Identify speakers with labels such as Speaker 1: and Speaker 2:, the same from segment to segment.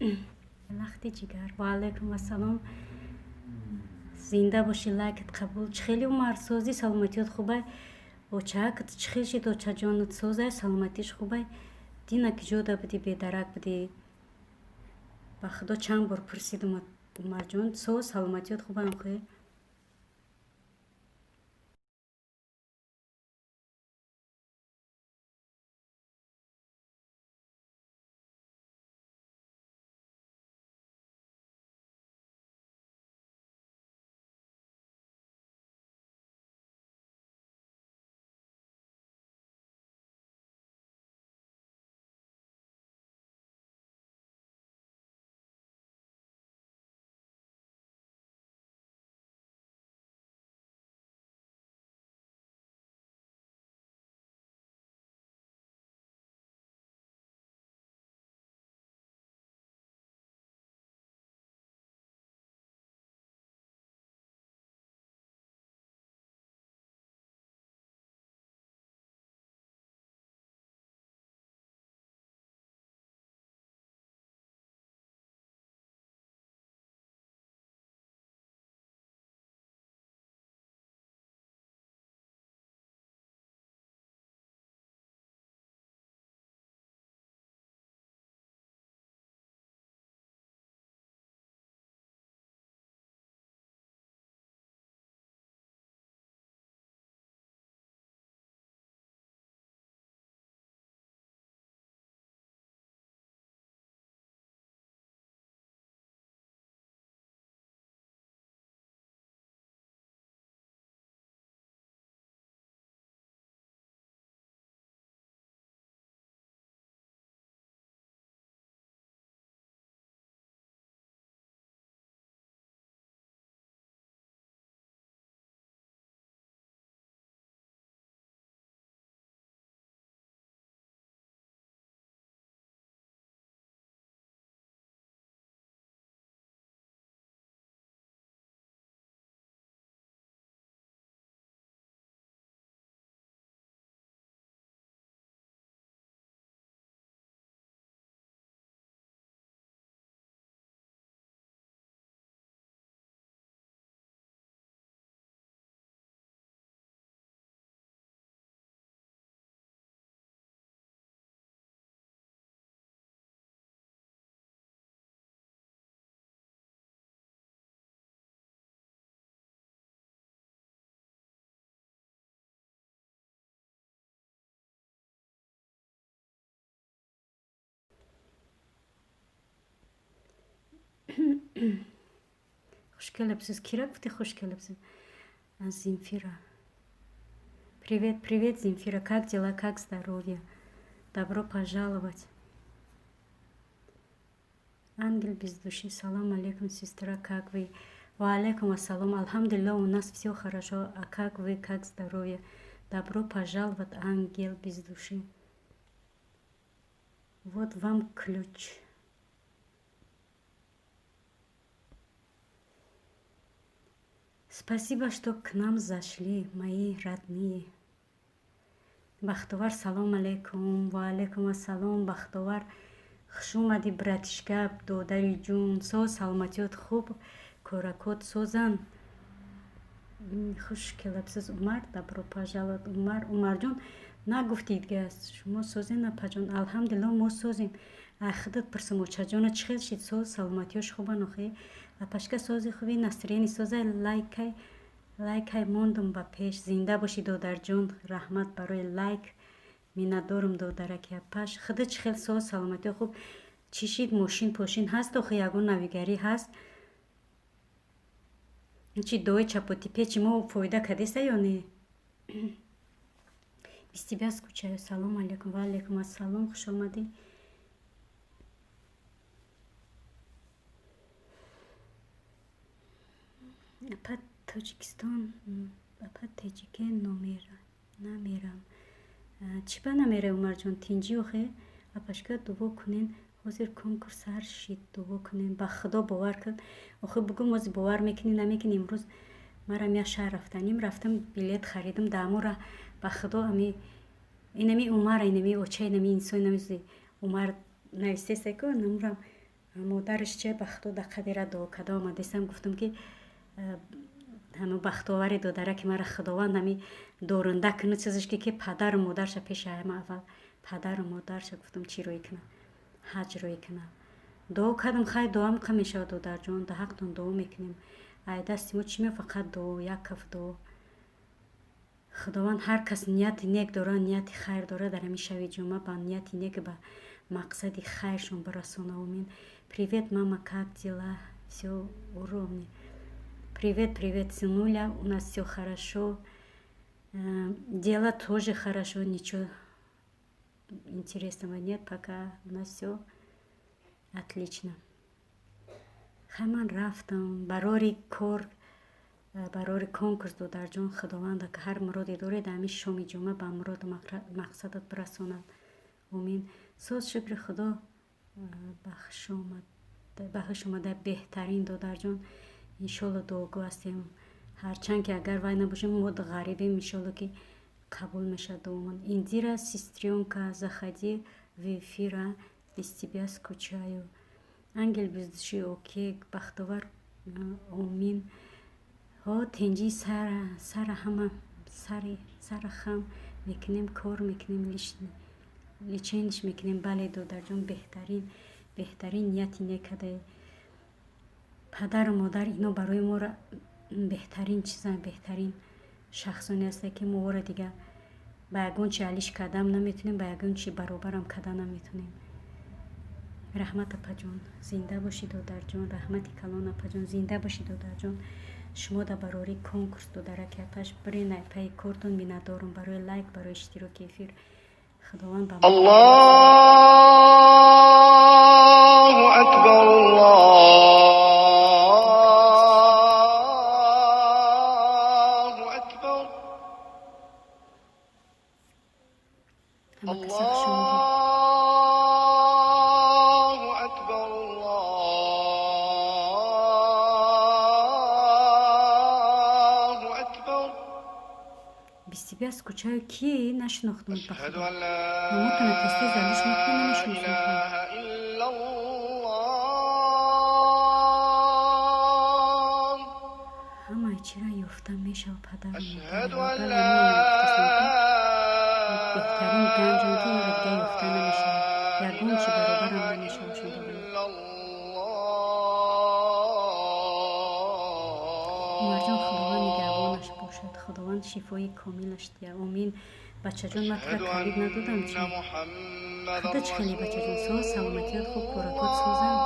Speaker 1: Лахти ҷигар, ва алайкум ассалом. Зинда бошӣ, лайкат қабул. Чӣ хели, Умар, созӣ, саломатиёт хубай? Очаакат чӣ хел шид? Очаҷонат созай, саломатиш хубай? Дина ки ҷода будӣ, бедарак будӣ. Ба худо, чанд бор пурсидам. Умарҷон, соз, саломатиёт хубай охе? Хуш келибсиз. Кира гуфти хуш келибсиз? Земфира, привет, привет, Земфира, как дела, как здоровье? Добро пожаловать. Ангел без души, салом алейкум, сестра, как вы? Ва алейкум ассалом, алҳамдулилло, у нас всё хорошо, а как вы, как здоровье? Добро пожаловать, ангел без души. Вот вам ключ. Спасибо, что к нам зашли, мои родные. Бахтовар, салом алейкум. Ва алейкум ассалом, Бахтовар. Хуш омадӣ, братишка, додари ҷун. Соз, саломатиёт хуб, коракот созанд. Хуш келабсиз, Умар, добро пожаловать, Умар. Умарҷон, нагуфтид га шумо созен, апаҷон? Алҳамдулилло, мо созем. Ай худат пурсам, очаҷона чӣ хел шид? Соз, саломатиёш хубан охе? Апашка, сози, хуби, настроение созай? Лайкай, лайкай мондум ба пеш. Зинда бошӣ, додарҷон, раҳмат барои лайк, миннатдорум, додараки апаш. Худат чӣ хел, соз, саломатиё хуб? Чӣ шид, мошин пошин ҳаст охе, ягон навигарӣ ҳаст? Чи дои чапоти печи мо фоида кардеста ё не? Без тебя скучаю. Салом алейкум. Ва алейкум ассалом, хуш омадӣ. Апа, Тоҷикистон, апа, теҷике намерам. Чӣ ба намеравӣ, Умарҷон? Тинҷӣ охе? Апашка, дуо кунен, ҳозир конкурс сар шид, дуо кунен. Ба худо, бовар кун охе, бугум, ози бовар мекунӣ, намекунӣ, имрӯз марам як шаҳр рафтаним, рафтам, билет харидам, даамора, ба худо, ами инами Умар, инами оча, инами инсон, инами Умар навистесако, намурам. Модараш че ба худо да қадира дуо када омадестам, гуфтам ки ҳама бахтовари додараки мара Худованд ҳами дорунда кунад, чизаш ки падару модарша пеши ҳама аввал падару модарша гуфтам чӣ рӯй кунад, ҳаҷ рӯй кунад. Дуо кардам, хай дуам қа мешавад, додарҷон, да ҳақтон дуо мекунем. Ай дасти мо чӣ меояд, фақат дуо, як каф дуо. Худованд ҳар кас нияти нек дорад, нияти хайр дорад, дар ҳамин шаби ҷумъа ба нияти нек, ба мақсади хайршон бирасона. Омин. Привет, мама, как дела? Всё уровне. Привет, привет, сынуля, у нас всё хорошо. Дела тоже хорошо, ничего интересного нет, пока у нас всё отлично. Хай ман рафтам барори кор, барори конкурс, додарҷон. Худованда ҳар муроде доред, ҳамин шоми ҷумъа ба муроду мақсадат бирасонад. Омин. Соз, шукри Худо, бахш омада, беҳтарин, додарҷон. Иншолло дуогӯ ҳастем. Ҳарчанд ки агар вай набошем, мо ғарибем, иншолло ки қабул мешавад дуомон. Индира, сестрёнка, заходи в эфир, без тебя скучаю. Ангел без души, окей, бахтовар, омин. Ҳо, тинҷӣ, сара ҳама сара хам мекунем, кор мекунем, лечение ш мекунем. Бале, додарҷон, беҳтарин, беҳтарин, нияти нек кадаед. Падару модар ино барои моро беҳтарин чизанд, беҳтарин шахсоне ҳастанд, ки мо ора дига ба ягон чи алиш кардам наметонем, ба ягон чи баробарам карда наметонем. Раҳмат, апаҷон, зинда бошӣ, додарҷон, раҳмати калон, апаҷон, зинда бошӣ, додарҷон. Шумо дар барори конкурс, додараки апаш, бирен ай пайи кортон. Миннатдорум барои лайк, барои иштироки эфир. Худованд ба
Speaker 2: الله أكبر، الله أكبر.
Speaker 1: ҳама каса хуш омадед.
Speaker 2: الله أكبر، الله أكبر.
Speaker 1: Без тебя скучаю ки нашинохтам ба
Speaker 2: أشهد
Speaker 1: худо.
Speaker 2: أن لا
Speaker 1: Намотона тез-тез залиш мекунем, намешиносам.
Speaker 2: إله إلا الله.
Speaker 1: Ҳамаи чира ёфта мешава, падару
Speaker 2: أشهد
Speaker 1: модар.
Speaker 2: أن
Speaker 1: Бале,
Speaker 2: لا
Speaker 1: ҳамина гуфтастам, ки беҳтарин ганҷам, ки инро дига ёфта намешавад, ягон чи баробарам
Speaker 2: إله
Speaker 1: намешавад шумо.
Speaker 2: إلا
Speaker 1: Умарҷон, Худованд
Speaker 2: الله.
Speaker 1: нигаҳбонаш бошад, Худованд шифои комилаш диҳад. Омин. Бачаҷон, ман тура
Speaker 2: أشهد
Speaker 1: калид надодам
Speaker 2: أن
Speaker 1: чӣ?
Speaker 2: محمدا
Speaker 1: Худо чӣ хеле, бачаҷон, соз,
Speaker 2: رسول
Speaker 1: саломатият хуб, коракот созанд?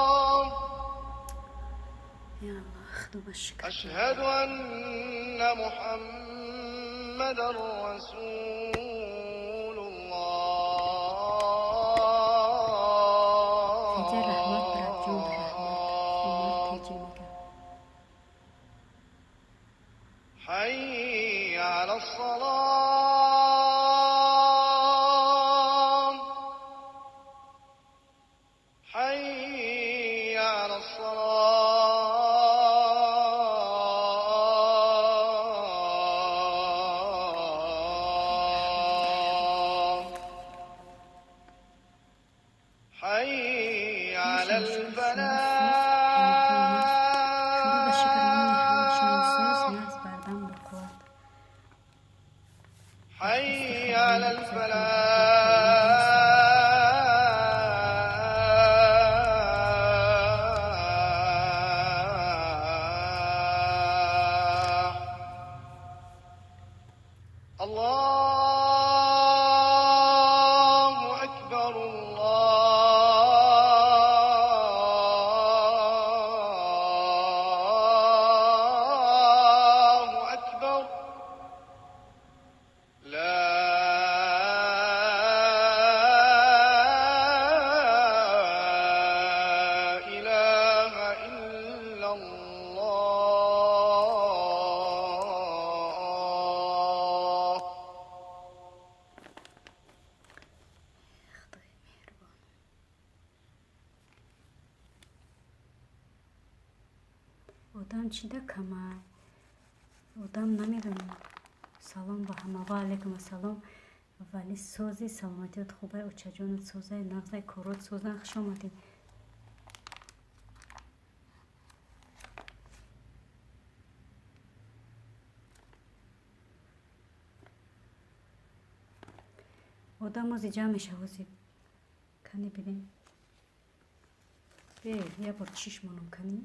Speaker 2: الله.
Speaker 1: Я Аллоҳ, Худо ба шукр.
Speaker 2: أشهد أن محمدا رسول
Speaker 1: Теҷа, раҳмат, братҷон, раҳмат. Умар
Speaker 2: الله.
Speaker 1: Теҷа мега.
Speaker 2: حي على الصلاة، حي على الصلاة، حي على
Speaker 1: Мешава, шукр, шумо соз, ҳаматон нағз. Худо ба шукр, мони ҳама шумо соз,
Speaker 2: الفلاح،
Speaker 1: нағз, бардам, бақувват. Дархости
Speaker 2: حي
Speaker 1: Худованд
Speaker 2: على
Speaker 1: гузаронда поён саломат.
Speaker 2: الفلاح. الله أكبر، الله أكبر، لا إله إلا الله.
Speaker 1: Худои меҳрубон. Одам чида камай? Одам намедонам. Салом ба ҳама. Ва алайкум ассалом. Вале сози, саломатиёт хубай, очаҷонат созай, нағзай, корот созан. Хуш омадед. Одам ози ҷамъ мешава, ози кани бинем. Э, як бор чиш монам кани.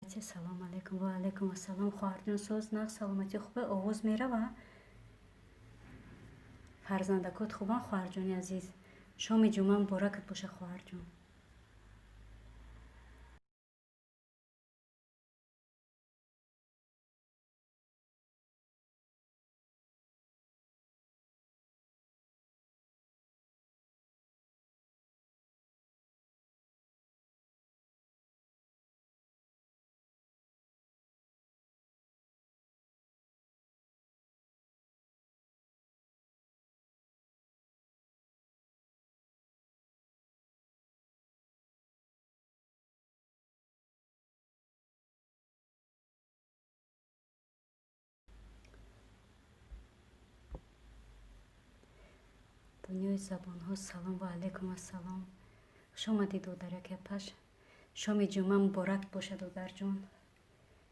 Speaker 1: Салом алейкум. Ва алейкум ассалом, хоҳарҷон. Соз, нағз, саломатӣ хубе? Овоз мерава? Фарзандакот хубан, хоҳарҷони азиз? Шоми ҷумъа муборакат боша, хоҳарҷон. Дунёи забонҳо, салом. Ва алайкум ассалом, хуш омадӣ, додарак апаш. Шоми ҷумъа муборак боша, додарҷон.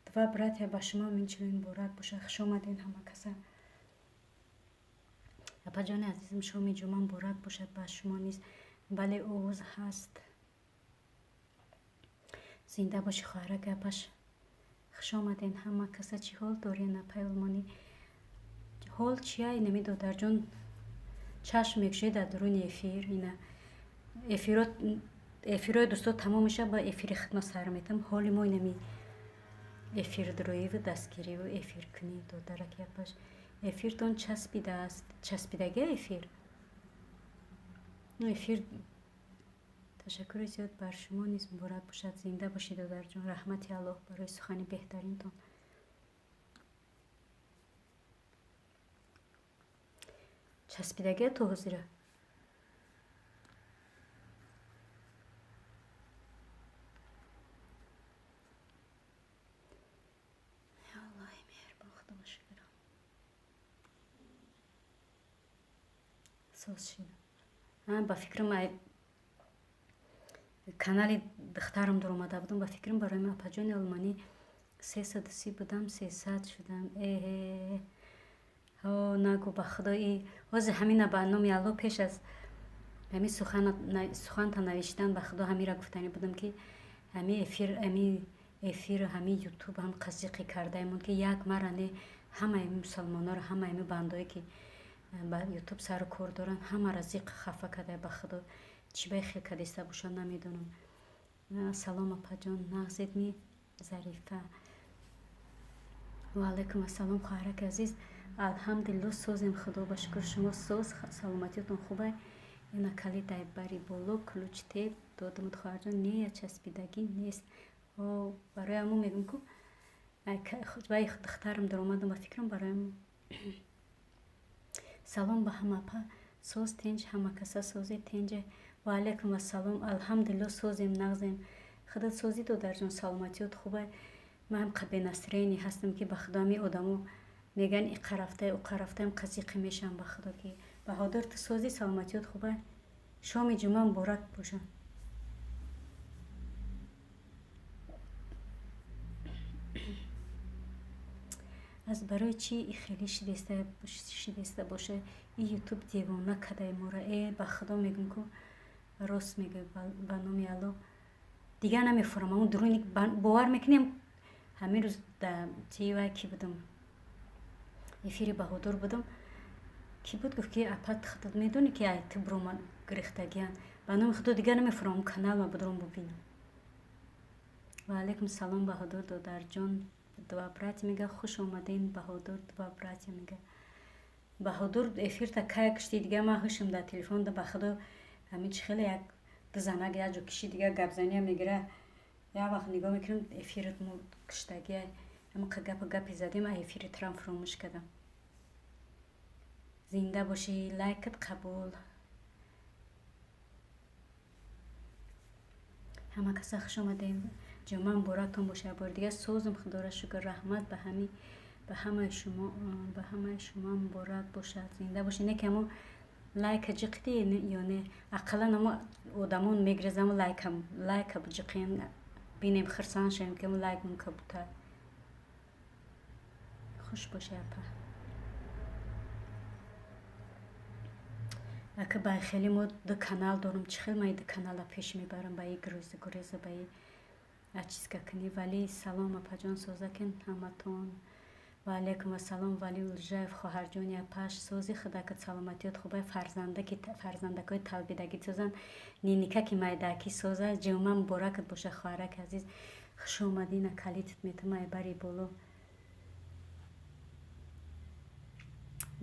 Speaker 1: Два братья, ба шумо инчунин муборак боша. Хуш омадед ҳама каса. Апаҷони азизм, шоми ҷумъа муборак бошад ба шумо низ. Бале, овоз ҳаст. Зинда бошӣ, хоҳарак апаш. Хуш омадед ҳама каса. Чӣ ҳол дорен, апаи олмонӣ? Ҳол чия, инами, додарҷон, чашм мекушед дар дуруни эфир. Ина эфирҳои дӯсто тамом мешавад, ба эфири хидмат сар метам. Ҳоли мо инами эфирдуроиву дастгириву эфиркунӣ. Додарак япаш, эфиртон часпидааст. Часпидагия эфир, эфир. Ташаккури зиёд, бар шумо низ муборак бошад. Зинда бошед, додарҷон. Раҳмати Аллоҳ барои сухани беҳтаринтон. Часпидагия то ҳозира? Аллоҳи меҳрибон, Худо шукрам, соз шид. Ба фикрам, канали духтарам дуромада будам. Ба фикрам, барои апаҷони олмонӣ 330 будам, 300 шудам. Эҳе, нагӯ, ба Худо. Ҳозир ҳамина, ба номи Алло, пеш аз ҳамин суханта навиштан, ба Худо, ҳамира гуфтанӣ будам, ки ҳами эфир, ҳами эфир, ҳами ютуб ҳам қазиқӣ кардаемон, ки як мара не, ҳамаи мусалмонҳоро, ҳамаи бандое ки ба ютуб сару кор доранд, ҳамаро зиқ хафа кардае. Ба Худо, чӣ бай хел кардиста бошад, намедонам. Салом, апаҷон, нағзед ми? Зарифа. Ва алайкум ассалом, хоҳараки азиз. Алҳамдулилло, созем, Худо ба шукр. Шумо соз, саломатиятон хубай? Ина калидай бари боло, ключ те додамуд, хоҳарҷон. Не, часпидагӣ нест. Барои ҳамон мегӯм, ку вай духтарам даромадам, ба фикрам, барои. Салом ба ҳама, апа. Соз, тинҷ, ҳама каса сози, тинҷе? Ва алайкум ассалом. Алҳамдулилло, созем, нағзем. Худат созӣ, додарҷон, саломатиёт хубай? Ман ҳам қабенастроение ҳастам, ки ба Худо, ҳами одамо мегӯянд, иқа рафтай, уқа рафтаем, қазиқӣ мешавам, ба Худо. Ки Баҳодур, ту созӣ, саломатиёт хубай? Шоми ҷумъа муборак бошад. Аз барои чӣ и хеле шидеста боша? И ютуб девона кадай мора. Э, ба Худо, мегӯм ку, рост мегӯй, ба номи Алло, дигар намефурам. Амн дуруни бовар мекунем, ҳамин рӯз ти вай ки будам, эфири Баҳодур будам, ки буд, гуфт, ки апа, худат медонӣ, ки ай ту брома гирифтагиян. Ба номи Худо, дигар намефурам канал ма, будром бубинам. Ва алайкум салом, Баҳодур додарҷон. Два братья мега, хуш омаден, Баҳодур. Два братья мега, Баҳодур, эфирта кая кишти? Дига ман ҳушм дар телефон да, ба Худо, ҳамин чи хеле як ду занак як ҷо киши, дига гапзания мегира. Як вақт нигоҳ мекунам, эфират мо киштагия. Ҳамақа гапа гапи задем, а эфири трам фуромӯш кардам. Зинда бошӣ, лайкат қабул. Ҳама каса хуш омадем, ҷумъа муборактон боша. Бори дигар созм, Худоро шукр. Раҳмат ба ҳами, ба ҳамаи шумо, ба ҳамаи шумо муборак бошад. Зинда бошед. Не ки ҳамо лайка ҷиқидӣ ё не? Ақаллан ҳамо одамон мегирезам, лайка биҷиқем, бинем, хирсанд шавем, ки лайк мунка бута. Хуш бошӣ, апа. Ака, ба хеле мо ду канал дорам. Чӣ хел ман ду канала пеш мебарам? Ба и гуреза, гуреза, ба и Очистка кунӣ. Вале салом, апаҷон, созакин ҳаматон. Ва алайкум ассалом, Вали Улжаев, хоҳарҷони апаш, сози худакат, саломатиёт хубай, фарзандаки фарзандакои талбидагӣ созанд, ниника ки майдаакӣ соза. Ҷума муборакат боша, хоҳараки азиз, хуш омадӣ. На калитат метамай бари боло.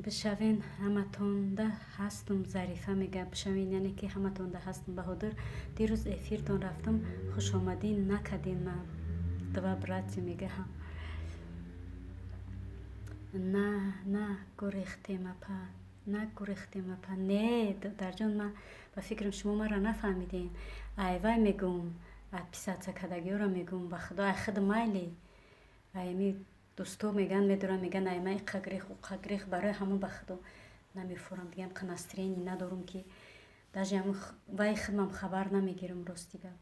Speaker 1: Бишавен, ҳаматонда ҳастум, Зарифа мега, бишавен, яъне ки ҳаматонда ҳастум. Баҳодур, дирӯз эфиртон рафтам, хушомадӣ накардин ма, два братья мега. На, на гурехтем, апа, на гурехтем, апа. Не, дарҷон, ма ба фикрам, шумо маро нафаҳмидем. Айвай мегӯм, отписаться кардагиёро мегӯм. Ба худо, ай худ майли, айми дӯсто меган, медорам, меган, ай ма иқа грех, уқа грех, барои ҳамон ба худо намефурам. Дигам қа настроение надорум, ки даже ҳамн вай худмам хабар намегирам. Рости гап,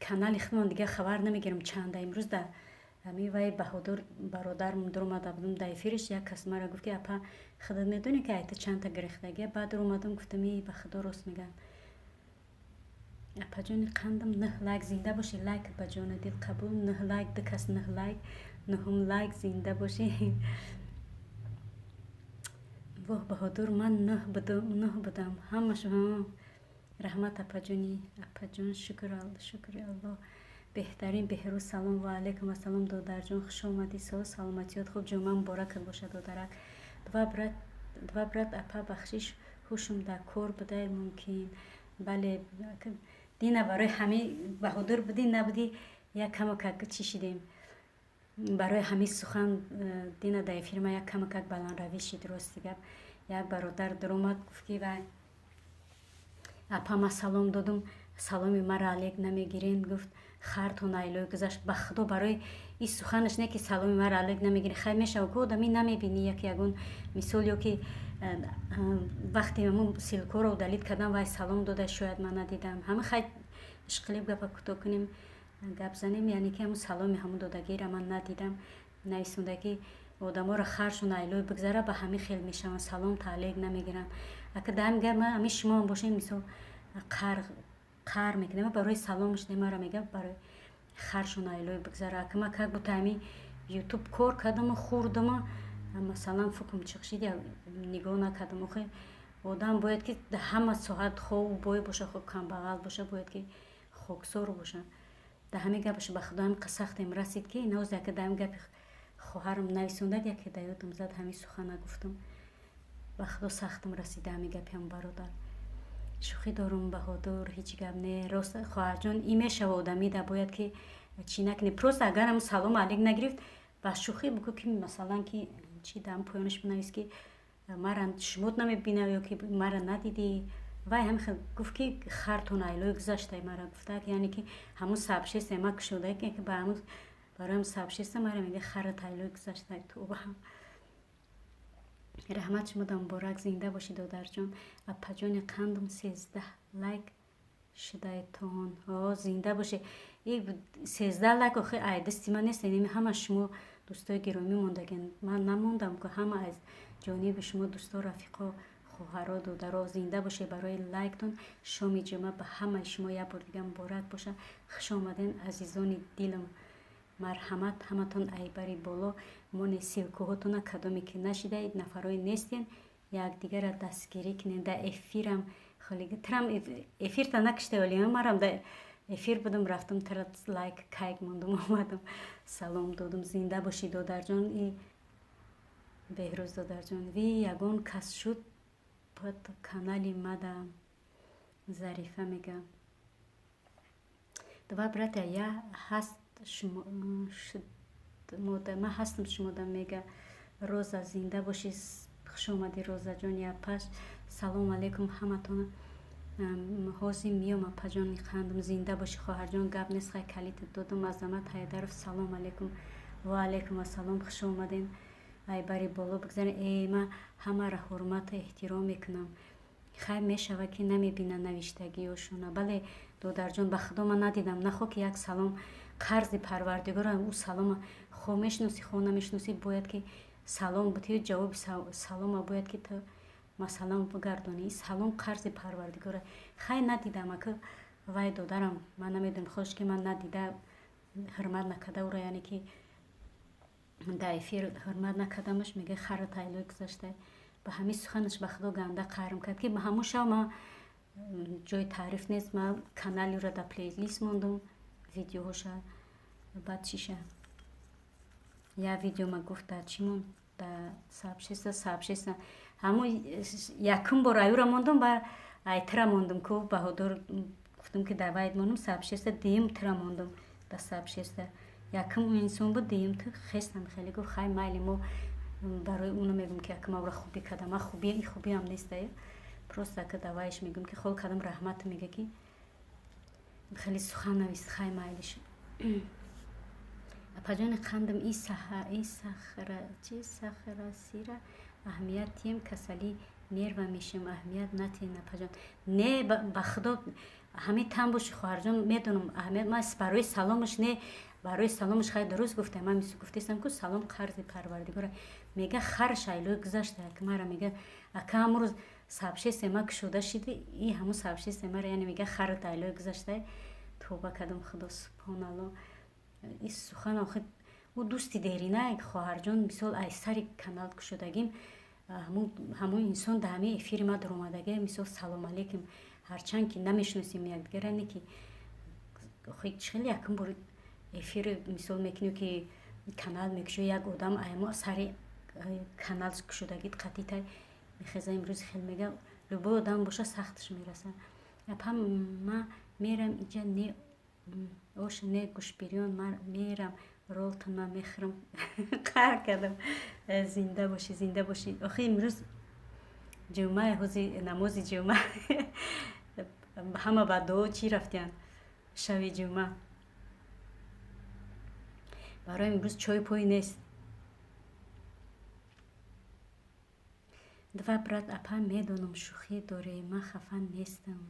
Speaker 1: канали худмам дига хабар намегирам чанда. Имрӯз да ҳами вай Баҳодур бародарм дуромада будам да эфириш, як кас мара гуфт, ки апа, худат медонӣ, ки айта чандта гирехтагия. Баъд дуромадам, гуфтам, и ба худо, рост меган. Апаҷони қандам, нӯҳ лайк, зинда бошӣ. Лайк ба ҷону дил қабул. Нӯҳ лайк, ду кас нӯҳ лайк, нӯҳум лайк, зинда бошӣ. Воҳ, Баҳодур, ман нӯҳ будам, ҳамаш. Раҳмат, апаҷони, апаҷон, шукр, шукри Аллоҳ, беҳтарин. Беҳрӯз, салом. Ва алайкум ассалом, додарҷон, хуш омадӣ. Соз, саломатиёт хуб, ҷумъа муборакат бошад, додарак. Два брат, апа, бахшиш, ҳушум дар кор будай, мумкин. Бале, дина барои ҳамин, Баҳодур, будӣ набудӣ, як камакак чӣ шидем барои ҳамин сухан. Дина дар эфирма як камакак баландравӣ шид. Рости гап, як бародар дуромад, гуфт, ки вай, апа, ма салом додум, саломи маро алек намегирен, гуфт, хартон айлой гузашт. Ба худо, барои ин суханаш не, ки саломи маро алек намегирен. Хай, мешава, ку одамӣ намебинӣ, як ягон мисол ё ки вақте ҳамун ссылка ро удалить кардам, вай салом дода, шояд ман надидам. Ҳама хай, ишқилиб, гапа кӯтоҳ кунем, гап занем, яъне ки ҳамун саломи ҳамун додагиро ман надидам. Нависонда, ки одаморо харшон айлой бигзара, ба ҳамин хел мешаванд, салом таълиқ намегиранд. Ака даҳам гап, ҳамин шумоам бошем, мисол, қаҳр мекунем барои саломаш немара мега, барои харшон айлой бигзара. Ака ма как будто ҳамин Ютуб кор кардаму хӯрдама, масалан, фукм чиқшид, нигоҳ накардам. Охе, одам бояд ки ҳама соҳат хов бой боша, хоб камбағал боша, бояд ки хоксор боша. Да ҳамин гапаш, ба худо, ҳамин сахтем расид, ки ноз яке да ҳамин гапи хоҳарам нависондад, яке да ёдам зад, ҳамин сухана гуфтам. Ба худо, сахтам расида ҳамин гапи ҳам бародар. Шӯхӣ дорум, Баҳодур, ҳеҷ гап не. Рост, хоҳарҷон, ин мешава, одамида бояд ки чӣ накунӣ. Просто агар ҳам салом алек нагирифт, ба шӯхӣ бигӯ, ки масалан, ки чӣ, дар поёнаш бинавис, ки мара шумот намебинав ё ки мара надидӣ. Вай ҳамин хел гуфт, ки хартон айлой гузаштай мара гуфтак, яъне ки ҳамун сообщество ма кушода, ки ба ҳамун барои ҳам сообщество мара мега, харат айлой гузаштай. Тоба, раҳмат, шумода муборак, зинда бошӣ, додарҷон. Апаҷони қандум, 13 лайк шудаетон. О, зинда бошӣ. И 13 лайк охи ай дасти ман нест, ин ҳама шумо дӯстои гиромӣ мондаген, ман намондам, ку ҳама аз ҷониби шумо, дӯсто, рафиқо, хоҳаро, додаро. Зинда бошед барои лайктон. Шоми ҷумъа ба ҳамаи шумо як бор дига муборак боша. Хуш омаден, азизони дилам, марҳамат, ҳаматон айбари боло. Моне ссылка ҳотона, кадоме ки нашидаед, нафарое нестен, якдигара дастгирӣ кунед. Да эфирам трам эфирта накушта, вале марам да эфир будам, рафтам, тара лайк кайк мондум, омадам, салом додум. Зинда бошӣ, додарҷон. И Беҳрӯз додарҷон, ви ягон кас шуд под канали мада, Зарифа мега. Два брата, я ҳаст ма ҳастам шумода, мега Роза. Зинда бошӣ, хуш омадӣ, Розаҷон. Япаш, салом алейкум ҳаматона, ҳозир миём, апаҷони қандам. Зинда бошӣ, хоҳарҷон, гап нест, хай, калита додум. Азамат Ҳайдаров, салом алейкум. Ва алейкум ассалом, хуш омаден, айбари боло бигзарен. Э, ма ҳамаро ҳурмату эҳтиром мекунам. Хай, мешава, ки намебина навиштагиёшона. Бале, додарҷон, ба худо, ман надидам. Нахо ки як салом қарзи парвардигора, ӯ салома хо мешиносӣ, хо намешиносӣ, бояд ки салом бутӣ, ҷавоби салома бояд ки ту, масалан, бигардонӣ. Салом қарзи парвардигора. Хай, надидам, ака. Вай додарам, ман намедонам, хош ки ман надида ҳурмат накарда ӯро, яъне ки дар эфир ҳурмат накардамаш, мега хара тайлои гузашта. Ба ҳамин суханаш ба худо ганда қарм кард, ки ба ҳамун шав ман ҷои таъриф нест, ман канали ӯро дар плейлист мондум, видеоҳоша, баъд чиша. Як видео ма гуфт дар чӣ монд, дар сообщество, сообщество. Ҳамун якум бор аюра мондум, ба айтра мондум ку Баҳодур гуфтум ки давайд мондум сообщество, дуюм тра мондум дар сообщество. Якум ӯ инсон буд, дуюм ту хестам хеле гуфт хай майли мо барои уно мегӯм ки якум авра хубӣ кардам. Ман хубӣ и хубиам нест, просто ка давайш мегӯм ки хол кардам раҳмат мега ки хеле сухан навист, хай майлиш. Апаҷони қандам и сахра чи сахрасира аҳамият тием, касалӣ нерва мешем, аҳамият натиҳен апаҷон. Не, ба худо ҳамин тан боши хоҳарҷон, медонам аҳамият ман барои саломаш не, барои саломаш хай дуруст гуфтам, ман мисл гуфтестам ку салом қарзи парвардигора. Мега хар шайлои гузашта, ак мара мега ака ҳамрӯз сообщество ма кушода шиди, и ҳамун сообщество мара яъне мега хар тайлои гузашта. Тоба кардам худо субҳоналло. И сухан охир ӯ дӯсти дерина хоҳарҷон, мисол ай сари канал кушодагим, ҳамун инсон дар ҳамин эфири ма даромадага, мисол салом алейкум, ҳарчанд ки намешиносем якдигара, не ки охи хеле якум бор эфир мисол мекунӣ ки канал мекушои, як одам аймо сари канал кушодагит қатитай мехеза имрӯз хел мега любой одам боша сахташ мераса. Апа ма мерам иҷа не ош не гӯшбирён, ман мерам ролтон ман мехӯрам. Қаҳр кардам. Зинда бошӣ, зинда бошӣ. Охи имрӯз ҷумъа, ҳози намози ҷумъа, ҳама ба дуо чӣ рафтиянд шаби ҷумъа. Барои имрӯз чой пой нест. Два брат апа медонам шӯхӣ дорӣ, ман хафа нестам.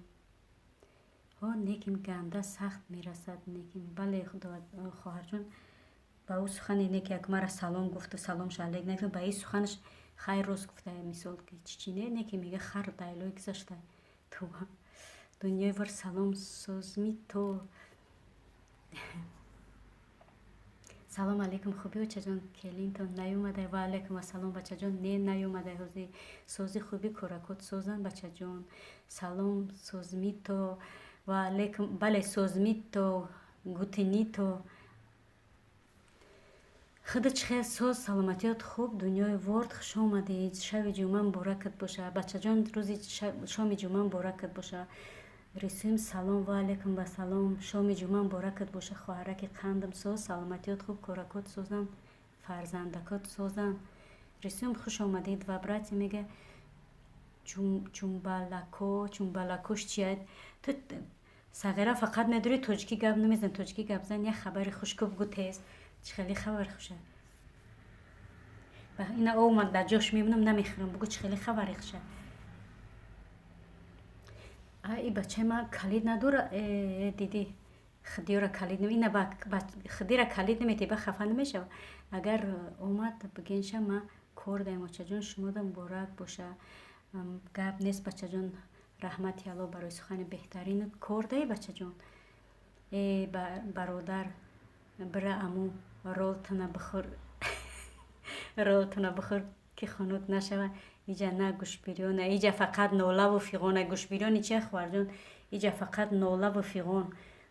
Speaker 1: Ҳо неким ганда сахт мерасад неким. Бале хоҳарҷон, ба ӯ сухане не ки як мара салом гуфту саломш алейк накард, ба ин суханаш хайр рост гуфта, мисол ки чӣ не, не ки мега хар дайлои гузашта. Тоба. Дунёи вар салом созми то. Салом алейкум, хубӣ очаҷон, келинтон наёмадай? Ва алейкум ассалом бачаҷон, не наёмадай ҳозир. Сози хубӣ коракот созан бачаҷон. Салом созми то. Ва алейкум, бале созми то, гутини то. Худо чӣ хел соз, саломатиёт хуб, дунёи ворд, хуш омадед. Шаби ҷумъа муборакат боша. Бачаҷон, рӯзи шоми ҷумъа муборакат боша. Рисуем салом, ва алейкум ассалом. Шоми ҷумъа муборакат боша, хоҳараки қандам соз, саломатиёт хуб, коракот созанд, фарзандакот созанд. Рисуем хуш омадед ва брати мега чумбалако, чумбалакош чия? Ту сағира фақат медорӣ тоҷикӣ гап намезани, тоҷикӣ гап зан, як хабари хуш ку бугӯ тез. Чӣ хеле хабари хуша? Ина омад дар ҷош мемонам намехӯрам, бугӯ чӣ хеле хабари хуша? А и бачаи ман калид надора, дидӣ худиёра калид ина худира калид наметӣ, ба хафа намешава. Агар омад бигенша ма кор даем очаҷон, шумода муборак боша. Гап нест бачаҷон, раҳмати Аллоҳ барои сухани беҳтаринат. Кор даи бачаҷон. Э бародар, бира аму ролтона бихӯр, ролтона бихӯр ки хунук нашава. Иҷа на гӯшбирёна, иҷа фақат нолаву фиғона. Гӯшбирёни чия хоҳарҷон? Иҷа фақат нолаву фиғон,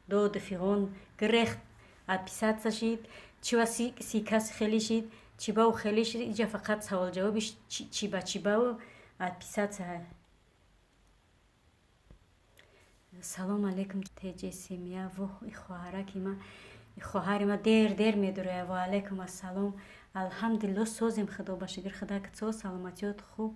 Speaker 1: доду фиғон. Гирехт отписаться шид, чива сикас хеле шид, чибау хеле шид. Иҷа фақат саволҷавоби чиба чибау отписаться. Салом алейкум теҷе семья. Воҳ, и хоҳараки ма, хоҳари ма дер дер медурая. Ва алейкум ассалом. Алҳамдулилло созем, худо ба шукр, худак соз, саломатиёт хуб,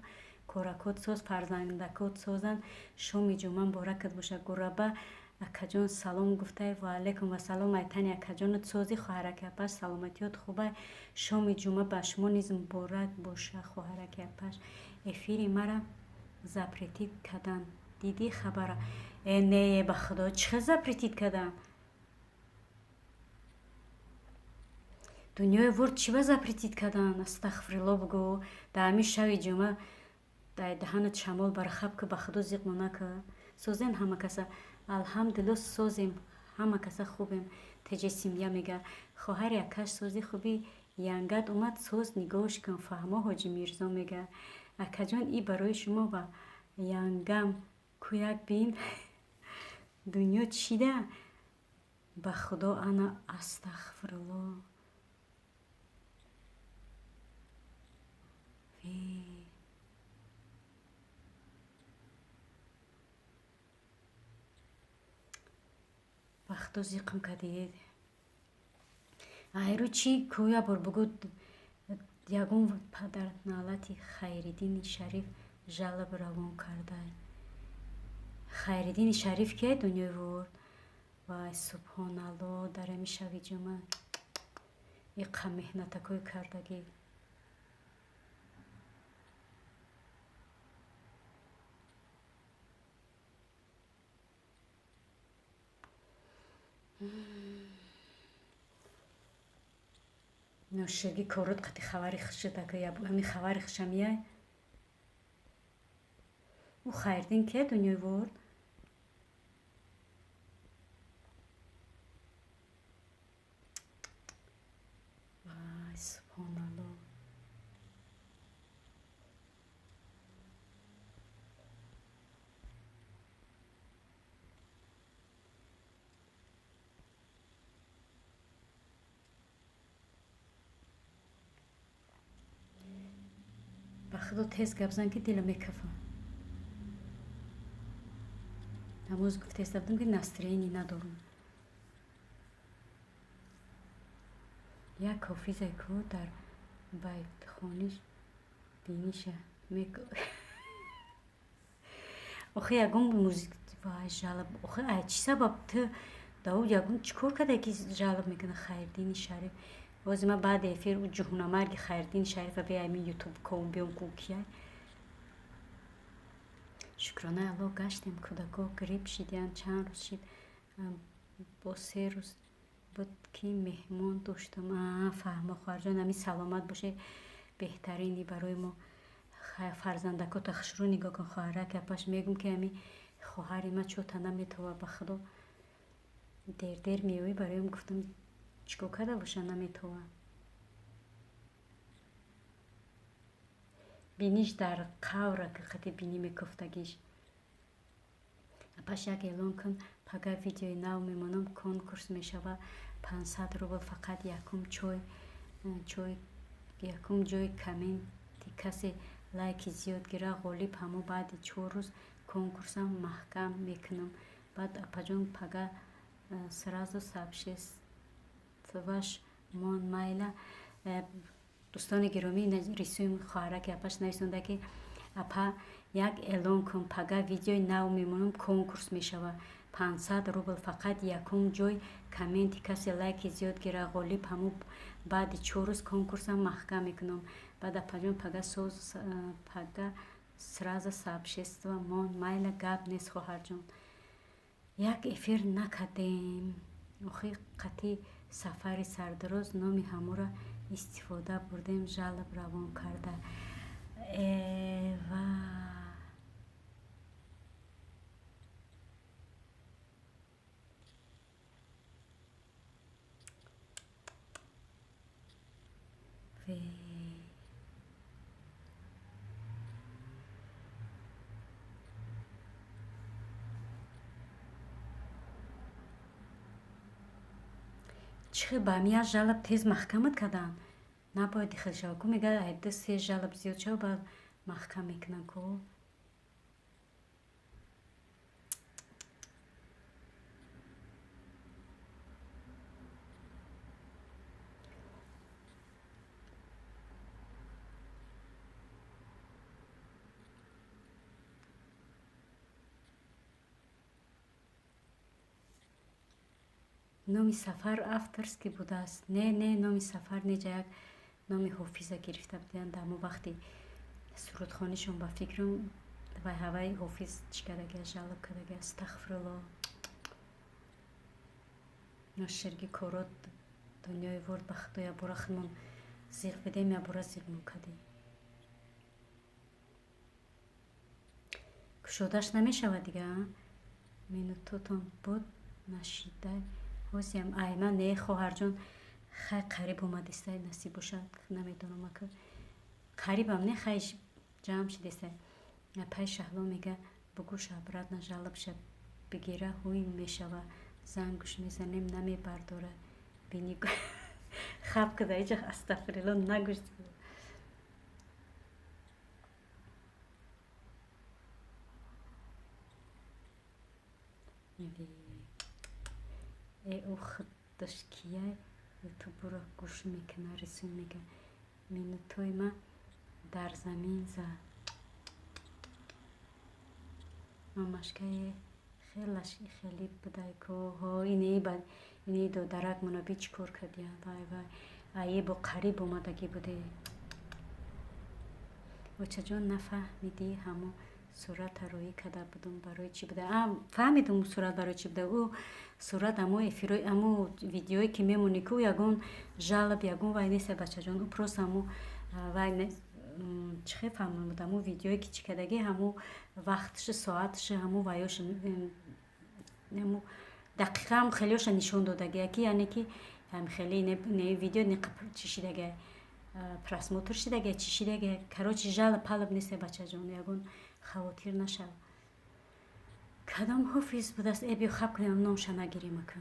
Speaker 1: коракот соз, фарзандакот созанд. Шоми ҷумъа муборакат боша. Гураба акаҷон салом гуфтай. Ва алейкум ассалом айтани акаҷонат сози, хоҳараки апаш, саломатиёт хубай. Шоми ҷумъа ба шумо низ муборак боша, хоҳараки апаш. Эфири мара запретить карданд. Дидӣ хабара? Э не, ба худо, чӣ хел запретить карданд? Дунёи ворд чӣ ба запретить карданд? Астағфирулло бугӯ. Дар ҳамин шаби ҷумъа дар даҳанат шамол бархаб ки ба худо зиқ монака. Созен ҳама каса. Алҳамдулилло, созем, ҳама каса хубем. Теҷи семья мега. Хоҳари акаш сози хуби, янгат омад, соз нигоҳш кун. Фаҳмо, Ҳоҷи Мирзо мега. Акаҷон, и барои шумо ва янгам кӯяк бин. Дунё чида? Ба худо, ана, астағфирулло. Ба худо, зиқм кардед. Айру чӣ кӯя бор бугӯ, ягон падар налати Хайриддини Шариф жалоб равон карда. Хайриддини Шариф кия дунёи ворд? Вай, субҳоналло, дар ами шаби ҷумъа иқа меҳнатакҳои кардагӣ. Ноширги корот қати хабари хушд, ами хабари хушам яй. Ӯ Хайриддин кия дунёи ворд? Вай, субҳоналло. Ба худо, тез гап зан, ки дилам мекафам. Намоз гуфтеста будам, ки настроение надорам. Як ҳофизе ку дар байтхониш биниша мек. Охи, ягон музик, вай, жалоб. Охи, ай чӣ сабаб ту Давуд ягон чӣ кор карда, ки жалоб мекунад Хайриддини Шариф? Бози ман баъди эфир ӯ ҷуҳунамарги Хайриддини Шарифа беами ютуб ком биём, ку кия. Шукронаи Аллоҳ, гаштем. Кӯдако грипп шидиянд, чанд рӯз шид. Бо 3 рӯз буд, ки меҳмон доштам. Фаҳмо, хоҳарҷон, ами саломат бошед, беҳтарини барои мо. Фарзандакота хушрӯ нигоҳ кун, хоҳарак. Апаш мегӯм, ки ами хоҳари ма чота наметова, ба худо, дер-дер меоӣ. Бароям гуфтам, чӣ кор карда боша, наметова. Биниш дар қавра, ки қати бинӣ мекуфтагиш. Апаш, як эълон кун, пага видеои нав мемонам, конкурс мешава, 500 рубл, фақат якум чой чой якум ҷои комменти касе лайки зиёд гира, ғолиб ҳамо. Баъди 4 рӯз конкурсам маҳкам мекунам. Баъд, апаҷон, пага сразу сообществаш мон, майла. Дӯстони гиромӣ, рисуи хоҳараки апаш нависонда, ки апа, як эълон кун, пага видеои нав мемонам, конкурс мешава, 500 рубл, фақат якум ҷой комменти касе лайки зиёд гира, ғолиб ҳамо. Баъди 4 рӯз конкурсам маҳкам мекунам. Баъд, апаҷон, пага соз, пага сразу сообщество мон, майла. Гап нест, хоҳарҷон. Як эфир накардем охи, қати сафари сардароз номи ҳамора истифода бурдем, жалоб равон карда. Ва ве, чӣ хел ба ҳамин як жалоб тез маҳкамат карданд? Набояд ихел шава ку. Мега, ду се жалоб зиёд шава, баъд маҳкам мекунанд ку. Номи Сафар авторский будааст? Не, не, номи Сафар неҷа, як номи ҳофиза гирифта будиянд дар ҳамон вақти сурудхонишон, ба фикрам, вай ҳаваи ҳофиз чӣ кардаги, жалоб кардаги. Астағфирулло. Ноширги корот дунёи ворд, ба худо, якбора худмон зиқ бидем, якбора зиқмон кардем. Кушодаш намешавад дига. Минутотон буд нашида ҳозиам айма не хоҳарҷон, хай қариб омадистай, насиб бошад, намедонам ака қарибам не, хай ҷамъ шидистай. Апай Шаҳло мега бугӯш обратно жалобша бигира, ҳуй мешава, зангуш мезанем намебардора, бини хаб када иҷа астағфирулло нагӯш. Э ӯ худаш кия ютубро гӯш мекуна, рисун мега минутои ма дар замин зад. Мамашкае хелаш хеле будай ко ҳо ини додарак мунаби чӣ кор кардия, вай вай ае бо қариб омадагӣ буде. Очаҷон нафаҳмидӣ ҳамо сурата роӣ карда будум барои чӣ буда? А фаҳмидум сурат барои чӣ буда. Ӯ сурат амо эфирои амо видеое ки мемонӣ ку ягон жалоб ягон вай нест бачаҷон, ӯ просто амо вай чӣ хел фаҳмонам, амо видеое ки чӣ кардагӣ ҳамо вақтши соатши ҳамо ваёш ҳамо дақиқаам хелеоша нишон додагия ки яъне ки хеле не видео чӣ шидага просмотр шидага чӣ шидага. Короче жалоб палаб нест бачаҷон, ягон хавотир нашав. Кадом ҳофиз будааст? Э биё хаб кунем, номша нагирем ака.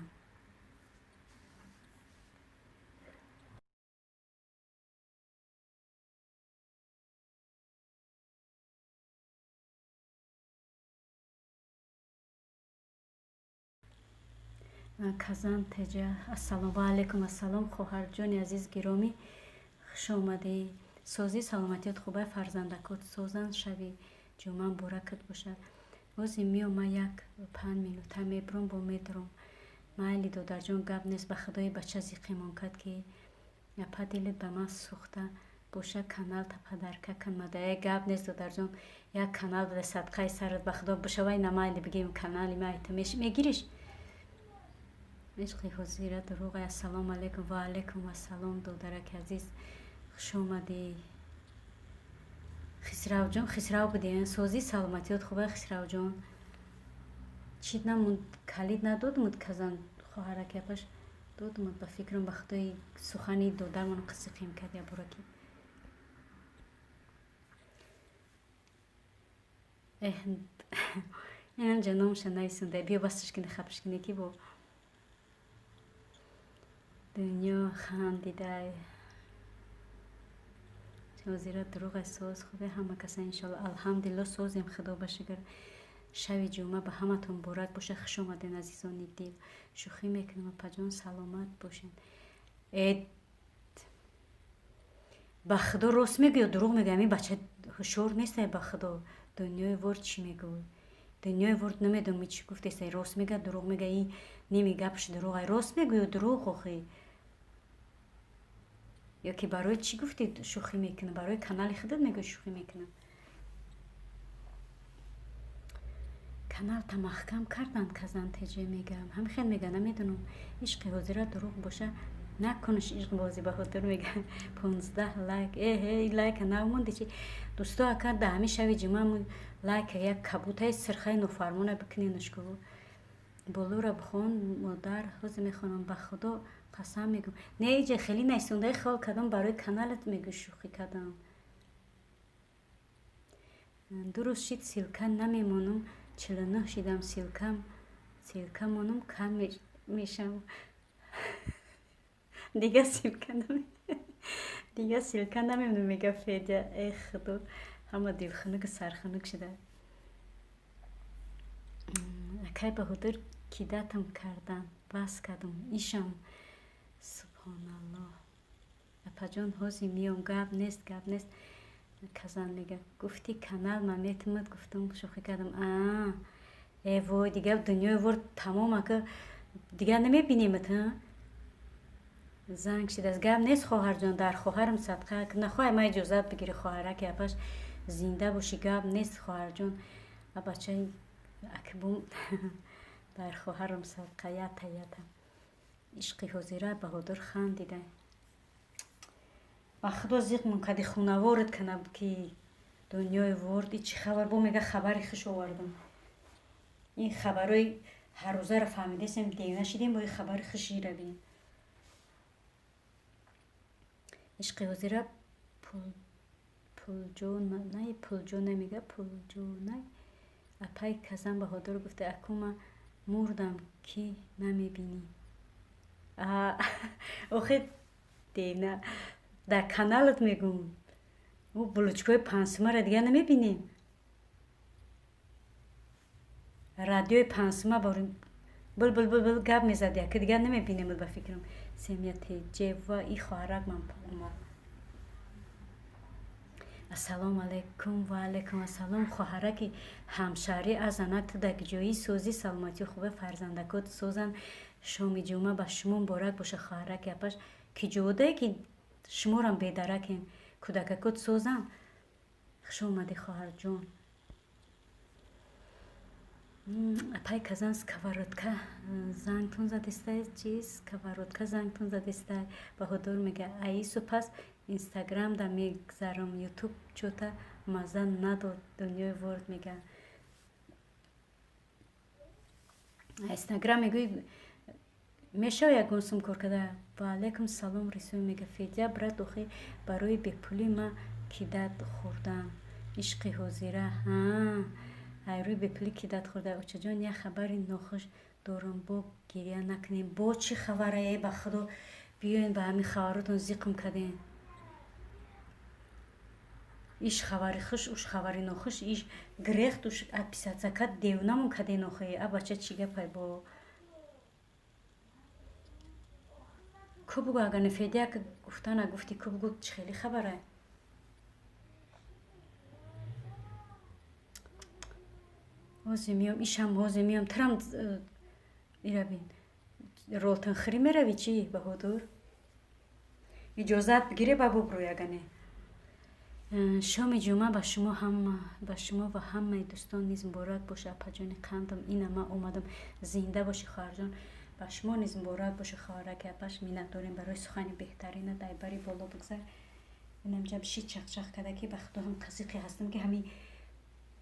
Speaker 1: Казан теҷа ассалому алайкум. Ассалом хоҳарҷони азиз гиромӣ, хуш омадӣ. Созӣ саломатиёт хубай, фарзандакот созанд, шаби ҷумъа муборакат бошад. Ози миём ма як 5 минута мебурам бо медурам. Майли додарҷон гап нест, ба худои бача зиқимон кард ки апа дилит ба ман сӯхта боша, каналта падарка кун мада. Э гап нест додарҷон, як канал буда садқаи сарат ба худо бошавай намайли бигем канали ма айта мегириш. Ишқи ҳозира дурӯғ. Ассалому алайкум. Ва алайкум ассалом додараки азиз, хуш омадӣ. Хисравҷон, Хисрав будӣ? Созӣ саломатиёт хубай Хисравҷон? Чӣ намуд, калид надодмуд казан хоҳараки апаш додмуд ба фикрам, ба худои сухани додармон қисиқим кард ябораки. Эҳ инам ҷаномша нависонда, биё басташ кини хапш кини ки бо дунё хандидай. Ҳозира дурӯғ соз хубе ҳама каса иншоалло алҳамдулилло созем, худо ба шукр. Шаби ҷумъа ба ҳаматон муборак боша. Хуш омадед азизони дил. Шӯхӣ мекунам апаҷон, саломат бошед. Э ба худо рост мегӯ ё дурӯғ мегӯ? Ҳамин бача ҳушёр нестай ба худо. Дунёи ворд чӣ мегӯй? Дунёи ворд намедонам чӣ гуфтестай, рост мега дурӯғ мега, и ними гапш дурӯғ ай. Рост мегӯ ё дурӯғ охӣ? Ё ки барои чӣ гуфтӣ шӯхӣ мекунам? Барои канали худат мегӯ шӯхӣ мекунам? Каналта маҳкам карданд казан теҷе мегам. Ҳамин хел мега, намедонам. Ишқи ҳозира дурӯғ боша накунш ишқбозӣ баҳодур мега. 15 лайк. Эҳе лайка навмонди чи? Дӯсто ака да ҳамин шаби ҷумъа лайка як кабутаи сирхаи нофармона бикуненаш ку. Болоро бихон модар, ҳозир мехонам ба худо қасам мегӯм. Не иҷа хеле нависондаи хиёл кардам барои каналат мегӯ шӯхӣ кардам. Дуруст шид ссылка намемонам, 49 шидам ссылкам, ссылка монам кам мешам. Дига ссылка наме дига ссылка намемонам мега Федя. Э худо ҳама дилхунук сархунук шуда. Акай Баҳодур кидатам кардан бас кардам ишам. Субҳоналлоҳ. Апаҷон ҳозир миём, гап нест, гап нест. Казан мега гуфти канал ма метимад, гуфтам шӯхӣ кардам. Аа э вой дига дунёи ворд тамом ака дига намебинемат ҳа? Занг шидааст. Гап нест хоҳарҷон, дар хоҳарам садқа нахоҳай ма иҷозат бигирӣ хоҳараки апаш зинда бошӣ, гап нест хоҳарҷон. А бачаи акбум дар хоҳарам садқа ята ята. Ишқи ҳозира Баҳодур хандида. Ба худо зиқ мункади хунаворат кана ки дунёи ворд и чӣ хабар бо мега хабари хуш овардам. Ин хабарҳои ҳаррӯзаро фаҳмидастем, девона шидем, бо ин хабари хуширо бинем. Ишқи ҳозира пулҷо най, пулҷо намега, пулҷо най. Апай Казан Баҳодур гуфта, аку ма мурдам, ки намебинӣ. Охи девна, дар каналат мегум. Ӯ булучкои панҷсумаро дигар намебинем. Радиои панҷсума борим бул бул бул бул гап мезад, яке дигар намебинем ба фикрам. Семья Теҷева и хоҳарак ман омад. Ассалому алайкум ва алайкум ассалом, хоҳараки ҳамшаҳрӣ аз анак ту дар ҷои созӣ, саломатии хубе, фарзандакот созанд. Шоми ҷумъа ба шумо муборак боша, хоҳараки апаш. Ки ҷодае ки шуморам бедаракем, кӯдакакот созанд. Хуш омадӣ, хоҳарҷон. Апай Казан, сковородка зангтон задистай, чи сковородка зангтон задистай. Баҳодур мега, аису пас инстаграмда мегзарам, ютуб чота маза надод, дунёи ворд мега. Инстаграм мегӯи мешава ягон сум кор карда. Ва алайкум салом, Рисӯй мега. Федя брат, охи барои бепулӣ ма кидат хӯрдам. Ишқи ҳозира айрӯи бепулӣ кидат хӯрда. Очаҷон, як хабари нохуш дорам, бо гиря накунем. Бо чӣ хабарае, ба худо биёен, ба ҳамин хабаротон зиқм кардем. Иш хабари хуш, уш хабари нохуш, иш грехт, уш отписаться кард, девонамон карден охи. А бача чӣ гапай бо? Ку бугӯ, агар не Федя гуфта нагуфтӣ, ку бугӯ, чӣ хеле хабарай? Ҳозир меом, ишам ҳозир меом, трам ира бин. Ролтанхӯрӣ меравӣ чӣ, Баҳодур? Иҷозат бигире ба бубрӯй агар не. Шоми ҷумъа ба шумо ҳама, ба шумо ва ҳамаи дӯстон низ муборак боша, апаҷони қандам. Ина ман омадам. Зинда бошӣ, хоҳарҷон. Ба шумо низ муборак боша, хоҳараки апаш. Миннат дорем барои сухани беҳтарина. Дайбари боло бигзар. Инамҷа биши чақчақ карда ки ба худо ҳам қазиқе ҳастам, ки ҳамин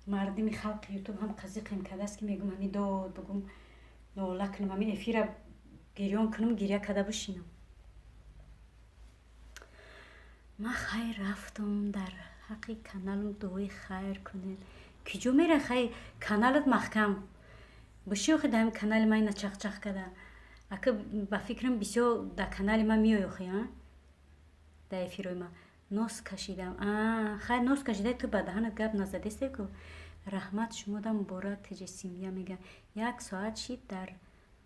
Speaker 1: мардими халқи ютуб ҳам қазиқем кардааст, ки мегум ҳамин дод бугум, нола кунам, ҳамин эфира гирён кунам, гиря карда бишинам. Ман хайр рафтам, дар ҳаққи каналам дуои хайр кунед. Киҷо мера хай, каналат маҳкам биши, охи дар ҳамин канали ман ина чақчақ карда. Ака ба фикрам бисёр дар канали ман меои охи, а? Дар эфирои ман. Нос кашидам. Хай нос кашидай, ту ба даҳанат гап назадесте ку. Раҳмат шумода, муборак теҷи семья мега. Як соат шид дар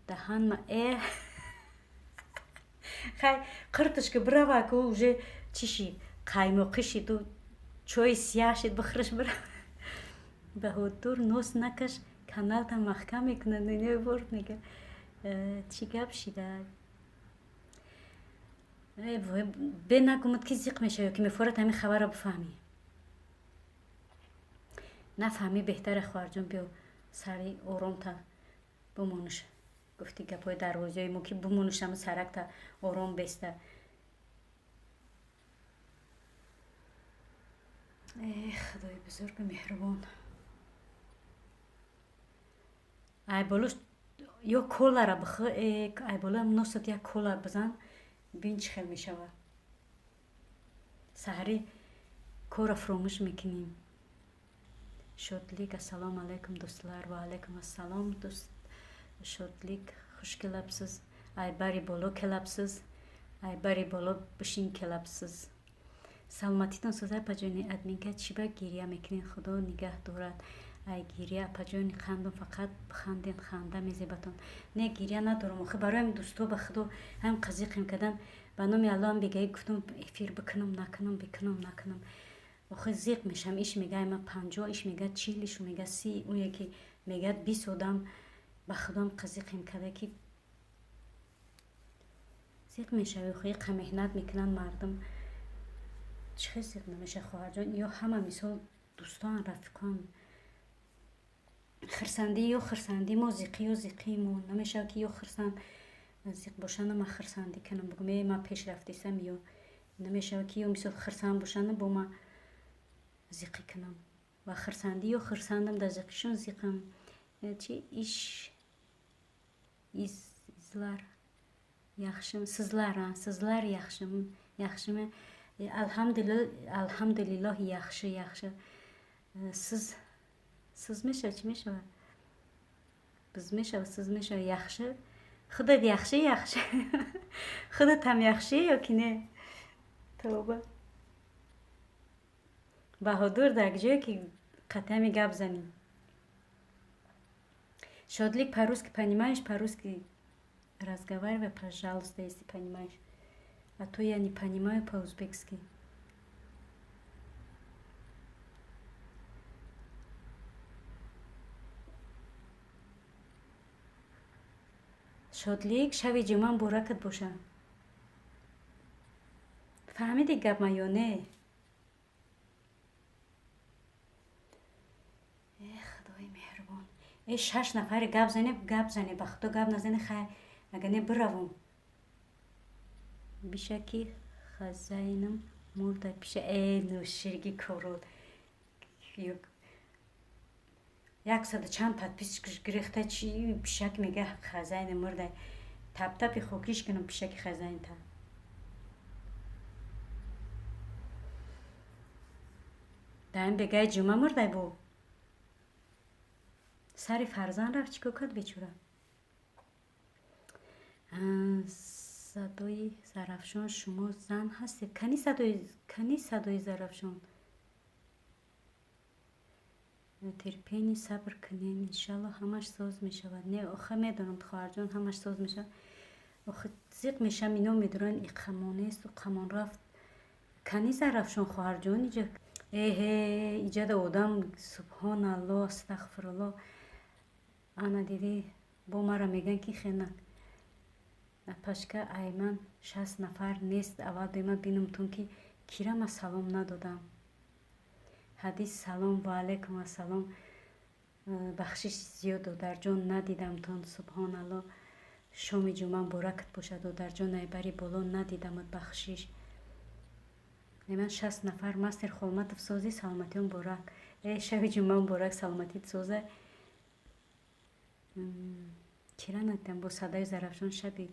Speaker 1: даҳан ма хай қиртиш ки бирава ку, уже чӣ шид, қаймоқӣ шид, чои сияҳ шид, бихӯриш бирава. Баҳодур, нос накаш, каналта маҳкам мекунад. Дунёи борд мега. Чӣ гап шида? Бе нагумад ки зиқ мешавӣ, ки мефорад ҳамин хабарро бифаҳмӣ. Нафаҳмӣ беҳтаре, хоҳарҷон, биё сари оромта бимонуш. Гуфти гапҳои дарвозиҳои мо ки бимонуш, ҳама саракта ором беста. Э худои бузургу меҳрубон. Ай боло ё колара бихӯ, ай боло носат як кола бизан, бин чӣ хел мешавад. Саҳарӣ корро фуромӯш мекунем. Шодлик, ассалому алайкум, дӯстлар. Ва алайкум ассалом, дӯст Шодлик, хуш келабсиз. Ай бари боло келабсиз, ай бари боло бишин келабсиз. Саломатитон соза, апаҷони админка. Чӣ ба гиря мекунед? Худо нигаҳ дорад ай гиря, апаҷони қандум. Фақат биханден, ханда мезебатон. Не, гиря надорам охи, барои ҳамин дӯсто ба худо ҳам қазиқем кардан. Ба номи Аллоҳам бегаӣ гуфтам эфир бикунам, накунам, бикунам, накунам. Охи зиқ мешавам. Иш мега ай ма 50, иш мега 40, иш мега 30, он яке мегӯяд 20 одам. Ба худоам қазиқем карда ки зиқ мешавӣ. Охи иқа меҳнат мекунанд мардум, чӣ хел зиқ намешавад, хоҳарҷон? Ё ҳама мисол дӯстон, рафиқон, хирсандӣ ё хирсандӣ мо, зиқӣ ё зиқии мо намешавад, ки ё хирсанд зиқ бошанд, ман хирсандӣ кунам, бугум э ман пеш рафтисам, ё намешавад ки ё мисол хирсанд бошанд, бо ман зиқӣ кунам. Ва хирсандӣ ё хирсандам, дар зиқишон зиқам. Чи иш излар яхшими? Sizlar, sizlar yaxshimi? Yaxshimi? Alhamdulillah, alhamdulillah, yaxshi, yaxshi. Siz, siz мешава, чӣ мешава? Biz мешава, siz мешава, yaxshi. Худат yaxshi, yaxshi. Худат ҳам yaxshi ёки не? Тавба. Баҳодур дар ҷое ки қатъами гап занӣ. Шодлик, по-русски понимаешь? По-русски разговаривай, пожалуйста, если понимаешь. А то я не понимаю по-узбекски. Шодлик, шаби ҷумъа муборакат боша. Фаҳмиди гапма ё не? Э, худои меҳрубон. Э, шаш нафари гап зане, гап зане, ба худо гап назане, хайр, агар не биравум. Бишаки хозяином мурда пиша. Э, нӯширги корот. Яксаду чанд подписчик гирифта, чи пишак мега хозяин мурда. Таптапи хокиш кунам пишаки хозяинта. Даим бегаи ҷумъа мурдай бо. Сари фарзанд рафт, чӣ кор кард бечора? Садои Зарафшон, шумо зан ҳастед? Кани садои, кани садои Зарафшон? Терпение, сабр кунед, иншалло ҳамаш соз мешавад. Не, охе медонам, хоҳарҷон, ҳамаш соз мешавад. Охе зиқ мешам, ино медонанд иқамонесту қамон рафт. Кани Зарафшон, хоҳарҷон, иҷа? Эҳе, иҷада одам, субҳоналло, астағфирулло. Ана дидӣ, бо мара мегӯянд ки хена апашка айман 60 нафар нест. Аввал бема бинумтон ки кира ма салом надодам. Ҳадис, салом, ва алайкум ассалом. Бахшиш зиёд, додарҷон, надидамтон, субҳоналло. Шоми ҷумъа муборакат бошад, додарҷон, айбари боло надидамат, бахшиш. Ман 60 нафар. Мастер Холматов, сози, саломатиён муборак. Э, шаби ҷумъа муборак, саломатит соза. Кира надидам бо садои Зарафшон. Шаби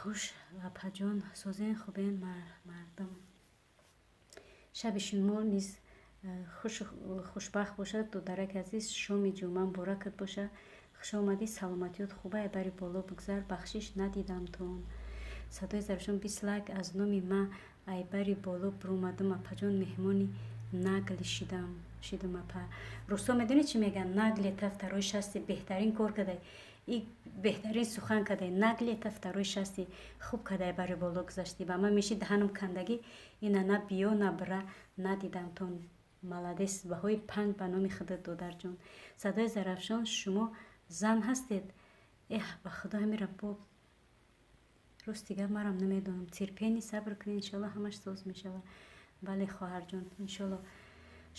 Speaker 1: хуш, апаҷон, созен, хубен, мардум. Шаби шумо низ хушу хушбахт бошад, додараки азиз. Шоми ҷумъа муборакат бошад. Хуш омадӣ, саломатиёт хуба, айбари боло бигзар, бахшиш, надидамтон. Садои Зарафшон, 20 лайк аз номи ма. Айбари боло биромадам, апаҷон, меҳмони нагли шидам, шидам, апа. Рӯсо медонӣ чӣ мегӯянд? Наглый это второй счастье. Беҳтарин кор кадай и беҳтарин сухан кадай. Наглый это второй счастье. Хуб кадай, бари боло гузаштӣ. Ба ман меши даҳанам кандагӣ ина, на биё, на бира, надидамтон. Молодец, баҳои 5 ба номи худат, додарҷон. Садои Зарафшон, шумо зан ҳастед? Эҳ, ба худо, ҳамира бо рости гап марам намедонам. Терпение, сабр кунед, иншоалло ҳамаш соз мешавад. Бале, хоҳарҷон, иншоалло.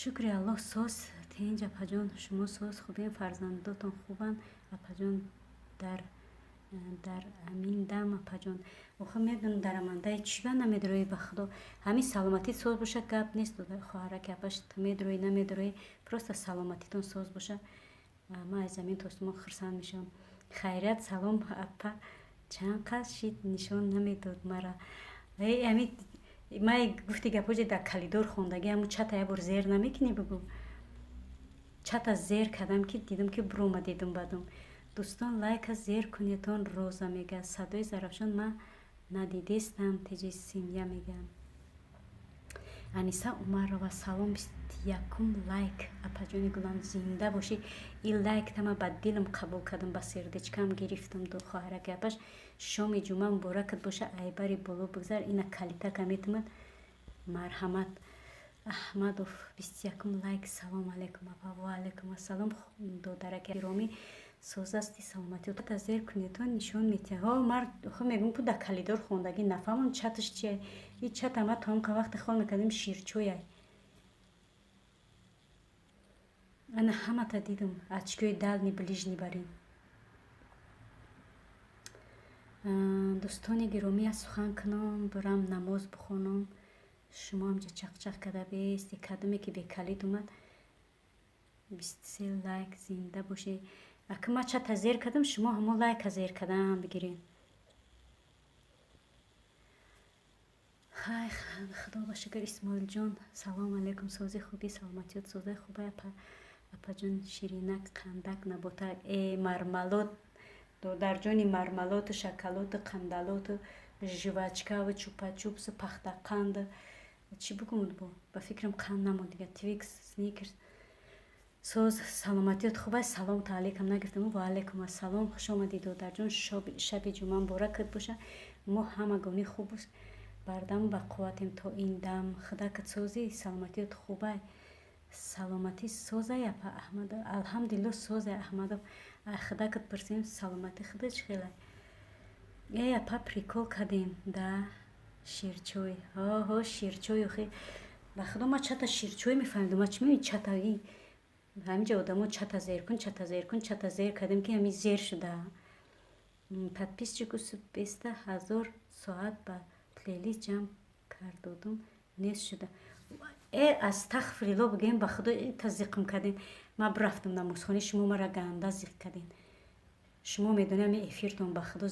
Speaker 1: Шукри Аллоҳ, соз, тинҷ, апаҷон. Шумо соз, хубем, фарзандотон хубанд, апаҷон? Дар амин дам, апаҷон. Охи медонам, дар амандаи чӣ ба намедроӣ, ба худо. Ҳамин саломатит соз боша, гап нест, хоҳараки апаш, ту медроӣ, намедроӣ, просто саломатитон соз боша. Ман аз замин то осмон хурсанд мешавам. Хайрият, салом, апа, чанд қад шид, нишон намедод мара. Ами май гуфти гапоҷе дар калидор хондагӣ, ҳамун чата як бор зер намекунӣ, бигӯ. Чата зер кардам ки дидам ки бирома дидум бадум. Дӯстон, лайка зер кунедон. Роза мега, садои Зарафшон ман надидестам, теҷи семья мега. Аниса Умарова, салом, 21-ум лайк, апаҷони гулам, зинда бошӣ. Ин лайктама ба дилам қабул кардам, ба сердечкам гирифтам. Ду хоҳараки апаш, шоми ҷумъа муборакат боша, айбари боло бигзар, ина калитака метумад, марҳамат. Аҳмадов, 21-ум лайк, салом алайкум, апа, ва алайкум ассалом, додараки гиромӣ, соз ҳасти, саломатита зер кунедон, нишон метиҳад. Ҳо, мар хо мегӯм ку дар калидор хондагӣ, нафаҳмам чаташ чия. И чата ма то ҳамқа вақте хол мекардем, ширчӯяй. Ана ҳамата дидам, очкои дальний, ближний барин. Дӯстони гиромӣ, аз сухан кунам, бирам намоз бихонам. Шумо ҳамҷа чақчақ карда бести, кадоме ки бекалид омад. 23 лайк. Зинда бошед. Ака, ма чата зер кардам, шумо ҳамо лайка зер кардан бигиред. Хай, худо ба шукр. Исмоилҷон, салом алейкум. Сози, хубӣ, саломатиёт созай, хубай, апаҷон? Ширинак, қандак, наботак, э мармалот, додарҷони, мармалоту, шоколоту, қандалоту, жвачкаву, чупа-чупсу, пахтақанду, чӣ бугум бо, ба фикрам, қанд намонд дига, Твикс, Сникерс. Соз, саломатиёт хубай? Саломта алейкум нагирифтам. Ва алейкум ассалом, хуш омадӣ, додарҷон. Шаби ҷумъа муборакат боша. Мо ҳамагонӣ хуб бардаму ба қувватем то ин дам. Худакат созӣ, саломатиёт хубай? Саломатӣ созай, апа Аҳмадов? Алҳамдулилло, созай, Аҳмадов. Худакат пурсем, саломатӣ худат чӣ хелай? Эй апа, прикол кардем да, ширчой. Ҳо, ширчой. Охи, ба худо, ма чата ширчой мефаҳмидам. Ма чӣ мебини, чатаги ҳаминҷа одамо чата зер кун, чата зер кун, чата зер кардем, ки ҳамин зер шуда. Подписчику 50 000 соат ба плейлист ҷамъ кардодум, нест шуда. Э, астағфирилло бигӯем, ба худо, та зиқм кардем. Ма бирафтам намозхонӣ, шумо мара ганда зиқ кардем. Шумо медонед, ҳамин эфиртон, ба худо.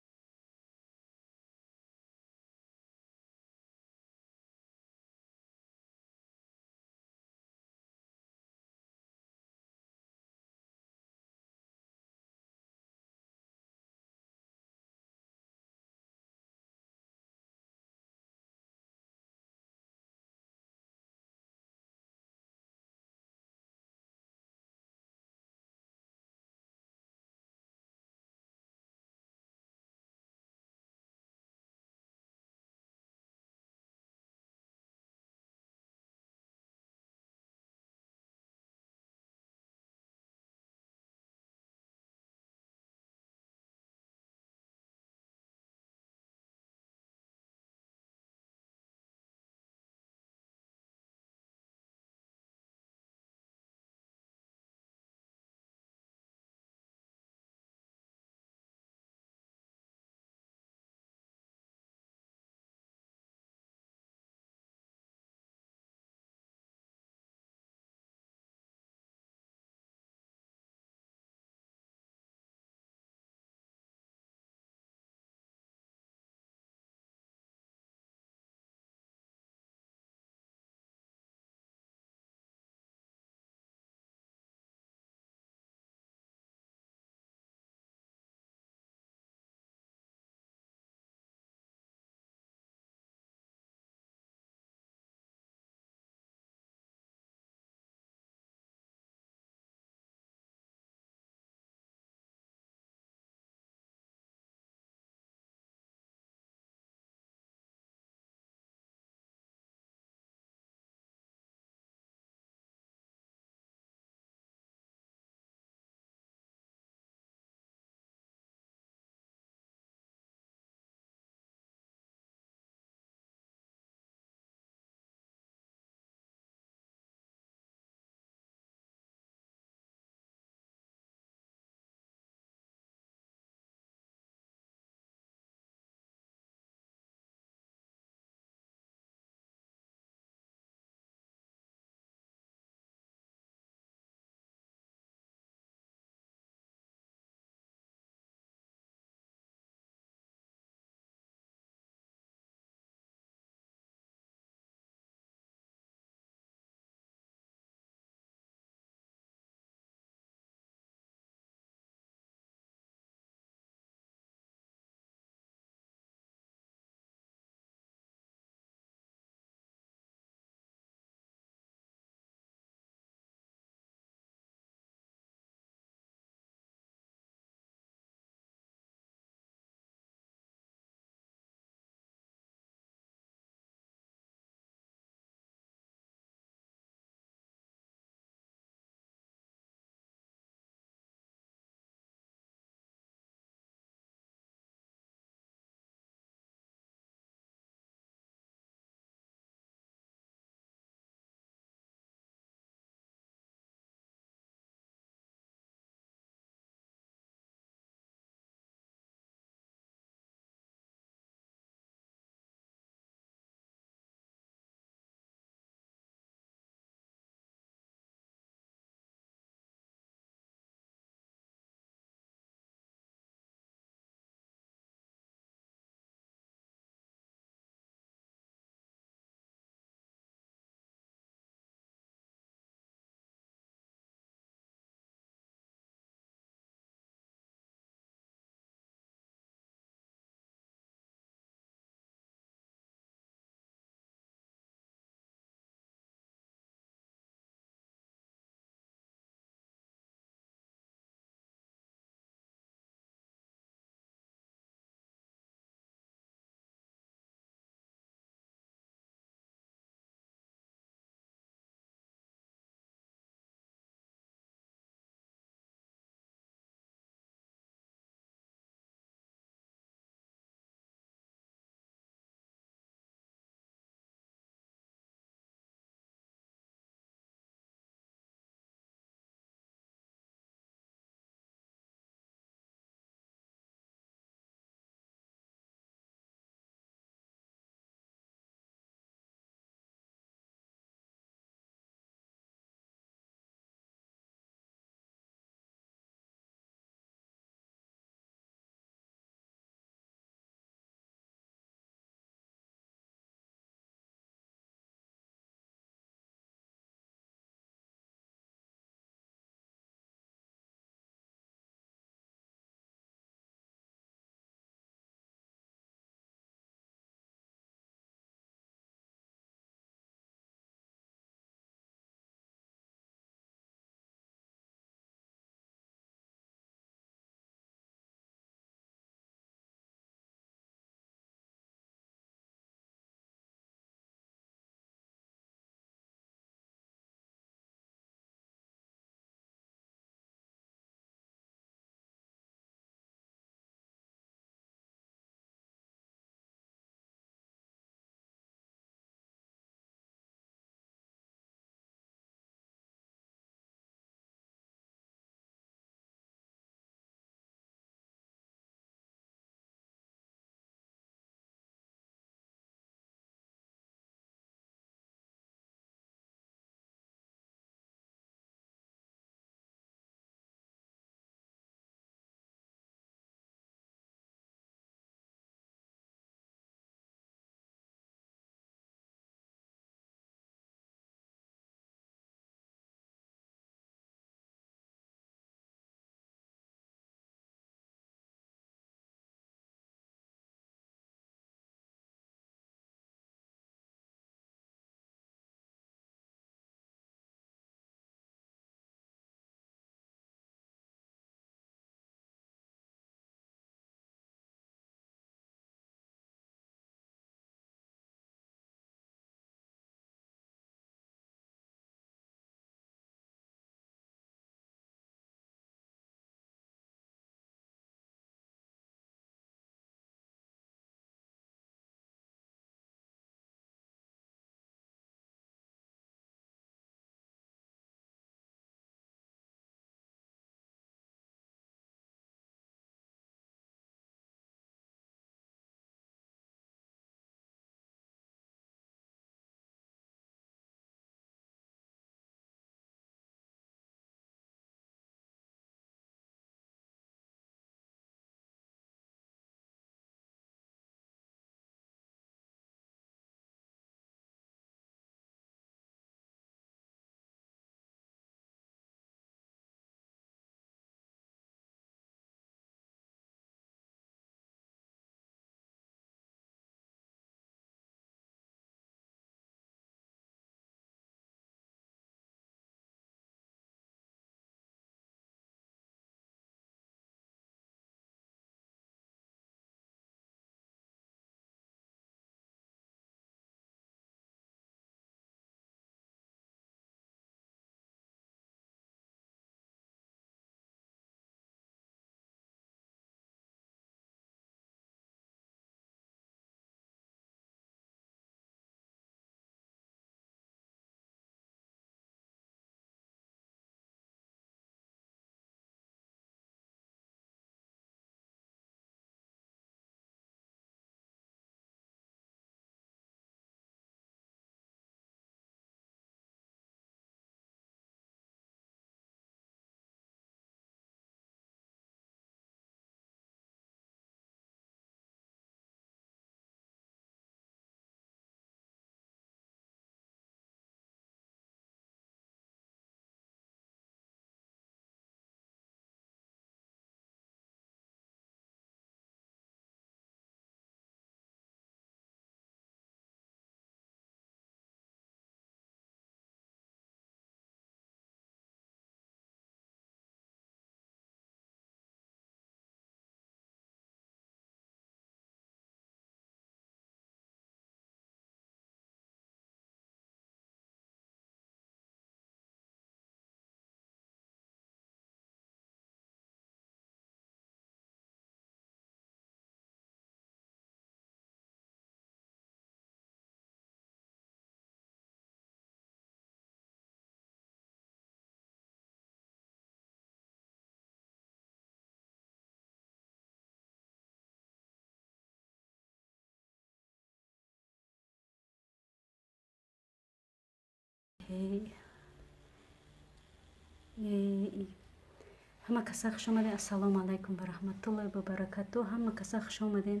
Speaker 1: Ҳама каса хуш омаден. Ассалому алайкум ва раҳматуллоҳи ва баракату. Ҳама каса хуш омаден.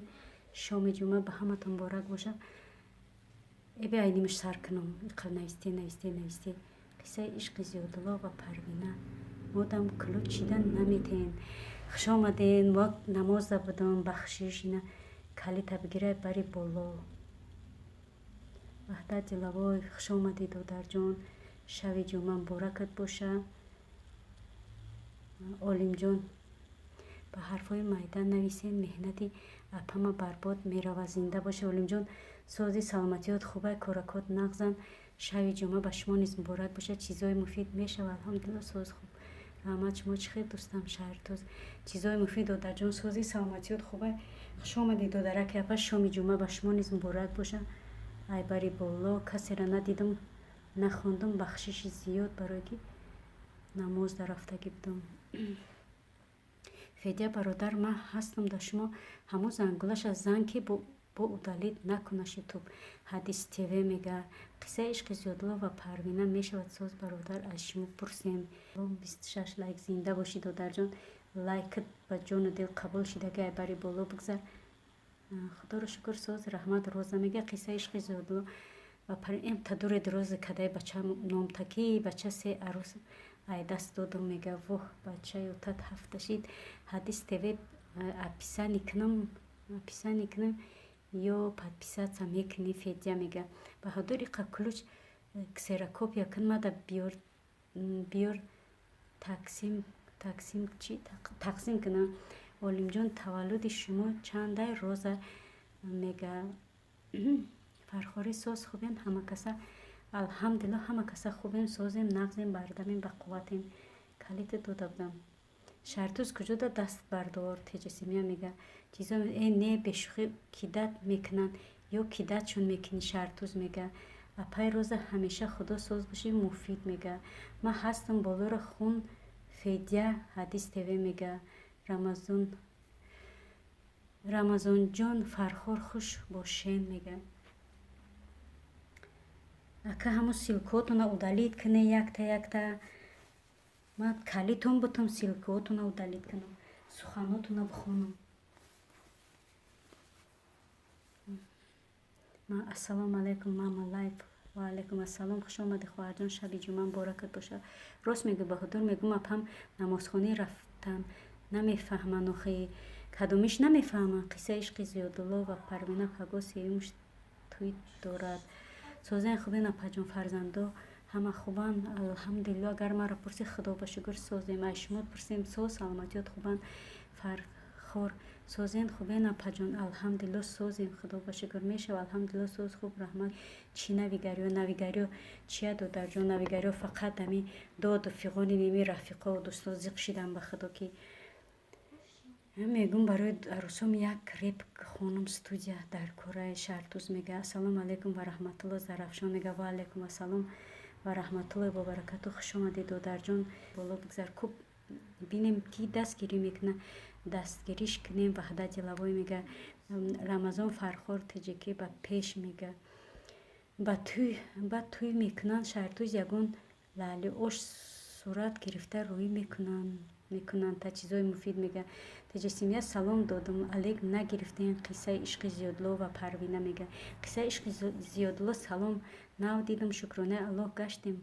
Speaker 1: Шоми ҷумъа ба ҳаматон муборак бошад. Эби айнимиш сар кунам. Иқр нависте, нависте, нависте. Қиссаи ишқи Зиёдулло ва Парвина. Модам ключ чидан наметен. Хуш омаден. Мо намозда будам. Бахшиш ина калита бигирай бари боло. Ваҳдат Дилавой, хуш омадӣ, додарҷон. Шави ҷумъа муборакат боша. Олимҷон, ба ҳарфҳои майда нависен, меҳнати апама барбод меравад. Зинда бошед, Олимҷон. Сози, саломатиёт хубай, коракот нағзанд. Шави ҷумъа ба шумо низ муборак бошад. Чизҳои муфид мешавад. Алҳамдулилло, соз, хуб, раҳмат. Шумо чӣ хел, дӯстам Шаҳртоз? Чизҳои муфид, додарҷон. Сози, саломатиёт хубай. Хуш омадӣ, додараки апа. Шоми ҷумъа ба шумо низ муборак бошад. Ай бари боло касеро надидам, нахондам. Бахшиши зиёд, барое ки намоз дар рафтагӣ будам. Федя бародар, ман ҳастам дар шумо. Ҳамун зангулаша зан, ки бо удалить накунаш Ютуб. Ҳадис ТВ мега: қиссаи ишқи Зиёдулло ва Парвина мешавад. Соз, бародар, аз шумо пурсем. 26 лайк. Зинда бошӣ, додарҷон. Лайкат ба ҷону дил қабул шидаги. Ай бари боло бигзар. Худоро шукр, соз, раҳмат. Роза мега: қиссаи ишқи Зиёдулло ва Парвина. Та дуре дуроза кадай бача номтаки бача се арӯс ай даст додум мега. Воҳ, бача ётат ҳафта шид. Ҳадис ТВ, описание кунам, описание кунам ё подписаться мекунӣ? Федя мега: Баҳодур, иқа ключ ксерокопия кун, мада биёр, биёр, таксим таксим чи тақсим кунам. Олимҷон, таваллуди шумо чандай? Роза мега: Фархорӣ, соз, хубем ҳама каса? Алҳамдулилло, ҳама каса хубем, созем, нағзем, бардамем, бақувватем. Калита дода будам. Шартуз куҷода, даст бардор. Теҷасимия мега: чизо э не, бешӯхӣ кидать мекунанд ё кидать шон мекунӣ? Шартуз мега: Апай Роза, ҳамеша худо соз бошӣ. Муфид мега: Ман ҳастам, болоро хун. Федя, Ҳадис ТВ мега: Рамазон, Рамазонҷон, Фархор, хуш бошен мега. Ака, ҳамун ссылка отона удалить куне якта якта. Ман калитон бутам, ссылка отона удалить кунам, суханотона бихонам. Ассалому алайкум, мама лайф. Ва алайкум ассалом, хуш омадӣ, хоҳарҷон. Шаби ҷумъа муборакат бошад. Рост мегӯ, Баҳодур. Мегӯм, апам намозхонӣ рафтан, намефаҳманд охи. Кадомиш намефаҳманд? Қиссаи ишқи Зиёдулло ва Парвина паго сеюмш тӯй дорад. Созаи, хубен, апаҷон? Фарзандо ҳама хубанд? Алҳамдулилло, агар маро пурсӣ, худо ба шукр, созем. Ай шумо пурсем, соз, саломатиёт хубанд? Фархор, созен, хубен, апаҷон? Алҳамдулилло, созем, худо ба шукр. Мешава. Алҳамдулилло, соз, хуб, раҳмат. Чӣ навигариё? Навигариё чия, додарҷон? Навигариё фақат ами доду фиғони неми рафиқову дӯсто. Зиқ шидам, ба худо, ки мегӯм, барои арӯсом як реп хонум студия дар кораи. Шартуз мега: Ассалому алайкум ва раҳматулло. Зарафшон мега: Ва алайкум ассалом ва раҳматуллои ва баракату. Хуш омадӣ, додарҷон. Боло бигзар, куб бинем, ки дастгирӣ мекуна, дастгириш кунем. Ваҳдати Лавой мега: Рамазон Фархор тиҷикӣ ба пеш мега. Ба тӯй мекунанд. Шартуз, ягон лаъли ош сурат гирифта рӯӣ мекунанд та чизои муфид мега: Теҷасимия, салом додум, алек нагирифтем. Қиссаи ишқи Зиёдулло ва Парвина мега: Қиссаи ишқи Зиёдулло, салом, нав дидум, шукронаи Аллоҳ, гаштем,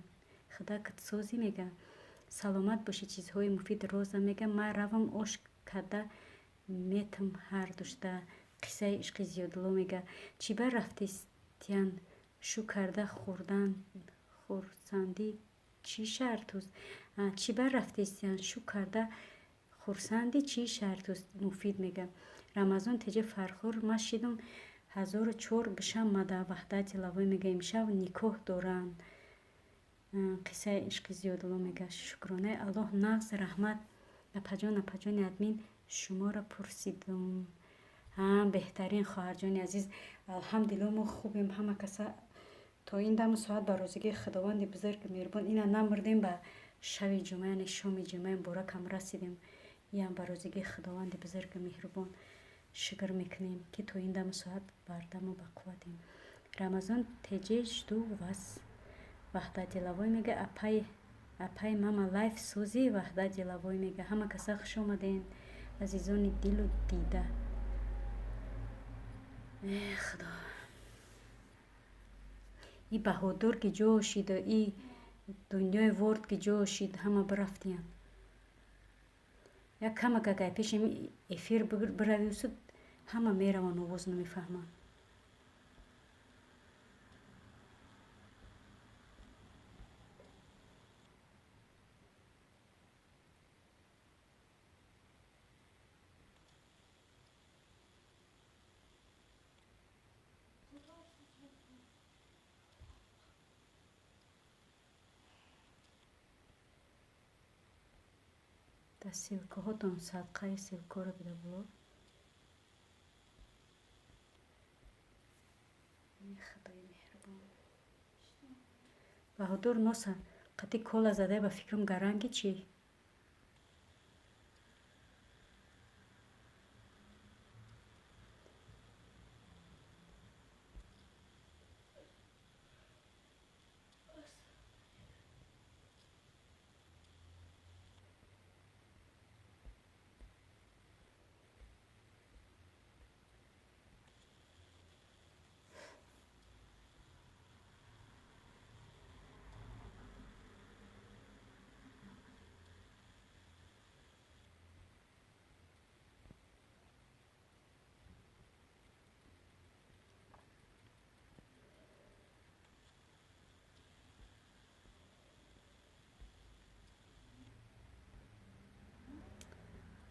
Speaker 1: худо китсозӣ мега. Саломат бошӣ. Чизҳои муфид. Роза мега: Ман равам, ош када метам ҳардушта. Қиссаи ишқи Зиёдулло мега: Чӣ ба рафтистиян, шу карда хӯрдан хурсандӣ чӣ, Шартуз? Чӣ ба рафтистиян, шу карда хурсандӣ чӣ, Шартуз? Муфид мега: Рамазон теҷа Фархор, ман шидум 1004 бишам мада. Ваҳдати Лавой мега: Имшаб никоҳ доранд. Қиссаи ишқи Зиёдулло мега: Шукронаи Аллоҳ, нағз, раҳмат, апаҷон. Апаҷони админ, шуморо пурсидум. Беҳтарин, хоҳарҷони азиз. Алҳамдулилло, мо хубем ҳама каса. То ин даму соат ба розигии Худованди бузург меҳрубон ина намурдем. Ба шаби ҷумъа, яъне шоми ҷумъаи муборакам расидем. Иам ба розигии Худованди бузургу меҳрубон шукр мекунем, ки то ин даму соат бардаму бақувватем. Рамазон теҷе, жду вас. Ваҳдат Деловой мега, апай мама лайф сӯзи. Ваҳдат Деловой мега, ҳама каса хуш омаден, азизони дилу дида. Э худо, и Баҳодур ки ҷо шиду, и дунёи ворд ки ҷо шид, ҳама бирафтиянд. Як камак агар пеши эфир биравиусуд, ҳама мераванд, овоз намефаҳманд. Дар ссылкаҳотон садқаи ссылкаро бида боло. Худои меҳрубон. Баҳодур носа қати кола задай, ба фикрам гаранги чӣ?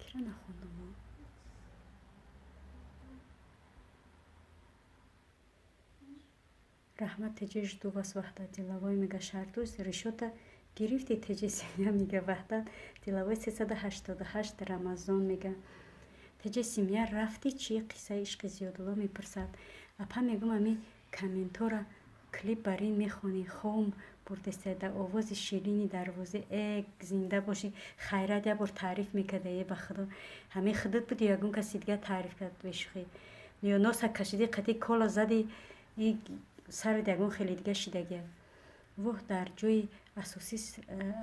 Speaker 1: Кира нахондам? Раҳмат, теҷи, жду вас. Ваҳдат Деловой мега, шартӯз решота гирифти, теҷи семья мега. Ваҳдат Деловой 388 Рамазон мега, теҷи семья рафти чӣ? Қиссаи ишқи Зиёдулло мепурсад. Апа, мегум, ами комментора клип бар ин мехонӣ, хом бурдеста дар овози ширини дарвоза. Э, зинда бошӣ, хайрат, як бор таъриф мекарда. Е, ба худо, ҳамин худат буди ё ягон каси дигар таъриф кард? Бешухӣ, ё носа кашидӣ, қати кола зади, и сарат ягон хеле дига шидагия. Воҳ, дар ҷои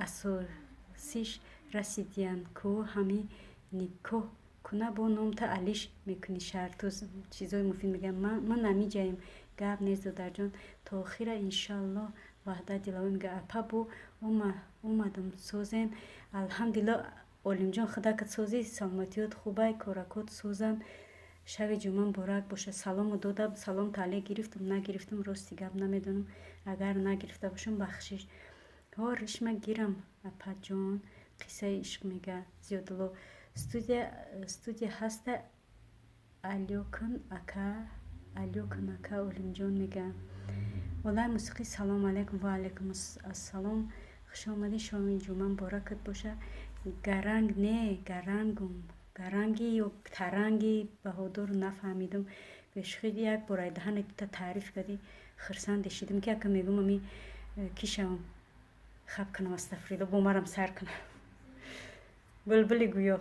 Speaker 1: асосиш расидиян ку, ҳами никоҳ куна, бо номта алиш мекунӣ. Шартӯз чизои муфид мегӯям, ман намиҷаем, гап нест, додарҷон, то охира иншаллоҳ. Ваҳдат Диловой мега, апа, бу омадам, созен? Алҳамдулилло, Олимҷон, худакат созӣ, саломатиёт хубай, коракот созанд. Шаби ҷумъа муборак бошад. Салому додам, салом таъле гирифтам, нагирифтам, рости гап намедонам. Агар нагирифта бошам, бахшиш. Ҳо, ришма гирам, апаҷон. Қиссаи ишқ мега Зиёдулло. Студия ҳаста, алё кун ака, алё кун ака. Олимҷон мега, олай мусиқӣ. Салому алайкум, ва алайкум ассалом, хуш омадӣ, шоми ҷумъа муборакат боша. Гаранг не, гарангум, гаранги ё таранги, Баҳодур, нафаҳмидум. Бешухӣ, як бор ай даҳане тута таъриф кардӣ, хурсанде шидам, ки ака мегум, ами кӣ шавам, хаб кунам, астағфирулло, бо марам сар кунам, булбули гӯё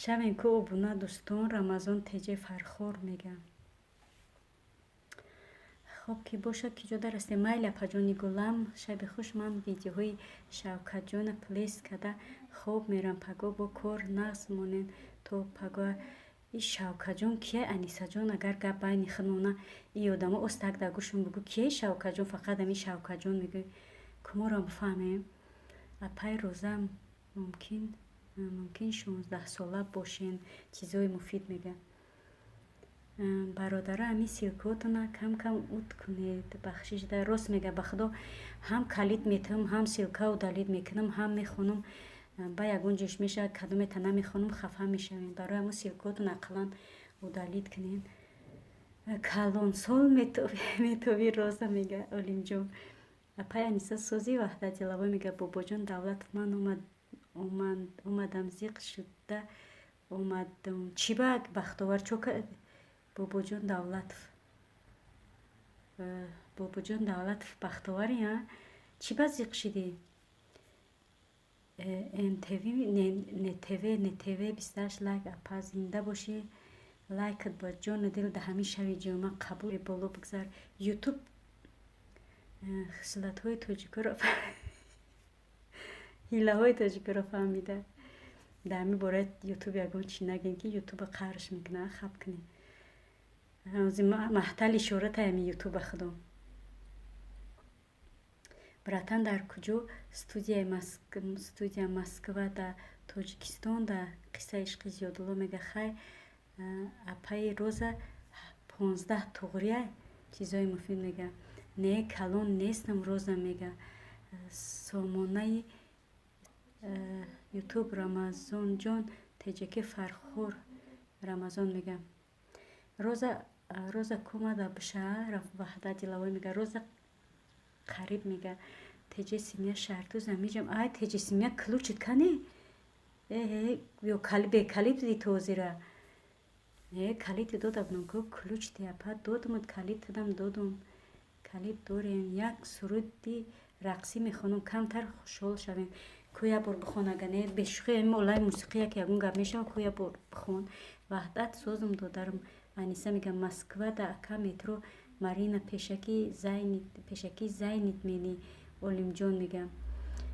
Speaker 1: шавем ку. Обуна, дӯстон. Рамазон теҷе Фархор мега. Хоб, ки бошад, ки ҷо дарастем? Майли, апаҷони гулам, шаби хуш. Ман видеоҳои Шавкатҷона плейлист карда хоб мерам, паго бо кор нағз монем, то пага. И Шавкатҷон кия, Анисаҷон? Агар гап байни худмона, и одамо остак дар гӯшон бугӯ, кияи Шавкатҷон? Фақат ами Шавкатҷон мегӯй, куморо бифаҳмем. Апай Роза, мумкин 16-сола бошен. Чизои муфид мега. Бародаро, ами ссылкаотона кам кам ут кунед, бахшиш да. Рост мега, ба худо, ҳам калид метавам, ҳам ссылка удалить мекунам, ҳам мехонам, ба ягон ҷош мешавад, кадомета намехонам, хафа мешавем. Барои ҳамон ссылкаотон ақаллан удалить кунед. Калонсол метови, Роза мега. Олимҷон, апай Аниса созӣ? Ваҳдат Деловой мега, Бобоҷон Давлатов, ман омадам, зиқ шуда омадам. Чӣ ба, Бахтовар, чо? Бобоҷон Давлатов, Бобоҷон Давлатов, Бахтовари, а чӣ ба зиқ шидӣ? МТВ, нтв, нтв, 28 лайк. Апа, зинда бошӣ, лайкат ба ҷону дил да ҳамин шаби ҷумъа қабул. Боло бигзар, Ютуб. Хислатҳои тоҷикоро, ҳилаҳои тоҷикоро фаҳмида. Дар ҳамин бораи ютуб ягон чӣ нагем, ки ютуба қарш мекунад, хаб кунем. Маҳтали ишората ҳамин ютуба худо. Братан, дар куҷо студия? Москва да Тоҷикистон да. Қиссаи ишқи Зиёдулло мега. Хай, апаи Роза, 15 туғрия чизои муфид мега. Не, калон нестам, Роза мега. Сомонаи ютуб Рамазонҷон теҷаки Фархур Рамазон мега. Роза, Роза кумада биша. Ваҳдат Дилавой мега. Роза қариб мега. Теҷе семья шаҳртуз амиҷам. Ай, теҷе семья, ключит кани? Э, ё бекалит диди тозира? Э, калити дода будам ку, ключ тиапа додумуд, калит дадам, додум. Калит дорем. Як суруди рақсӣ мехонам, камтар хушҳол шавем. Ку як бор бихон, ага не, бешӯхӣ, ами олаи мусиқӣ як ягон гап мешава, ку як бор бихон. Ваҳдат, созум, додарам. Аниса мега. Москва да, ака, метро Марина пешакӣ зайнит мени. Олимҷон мега,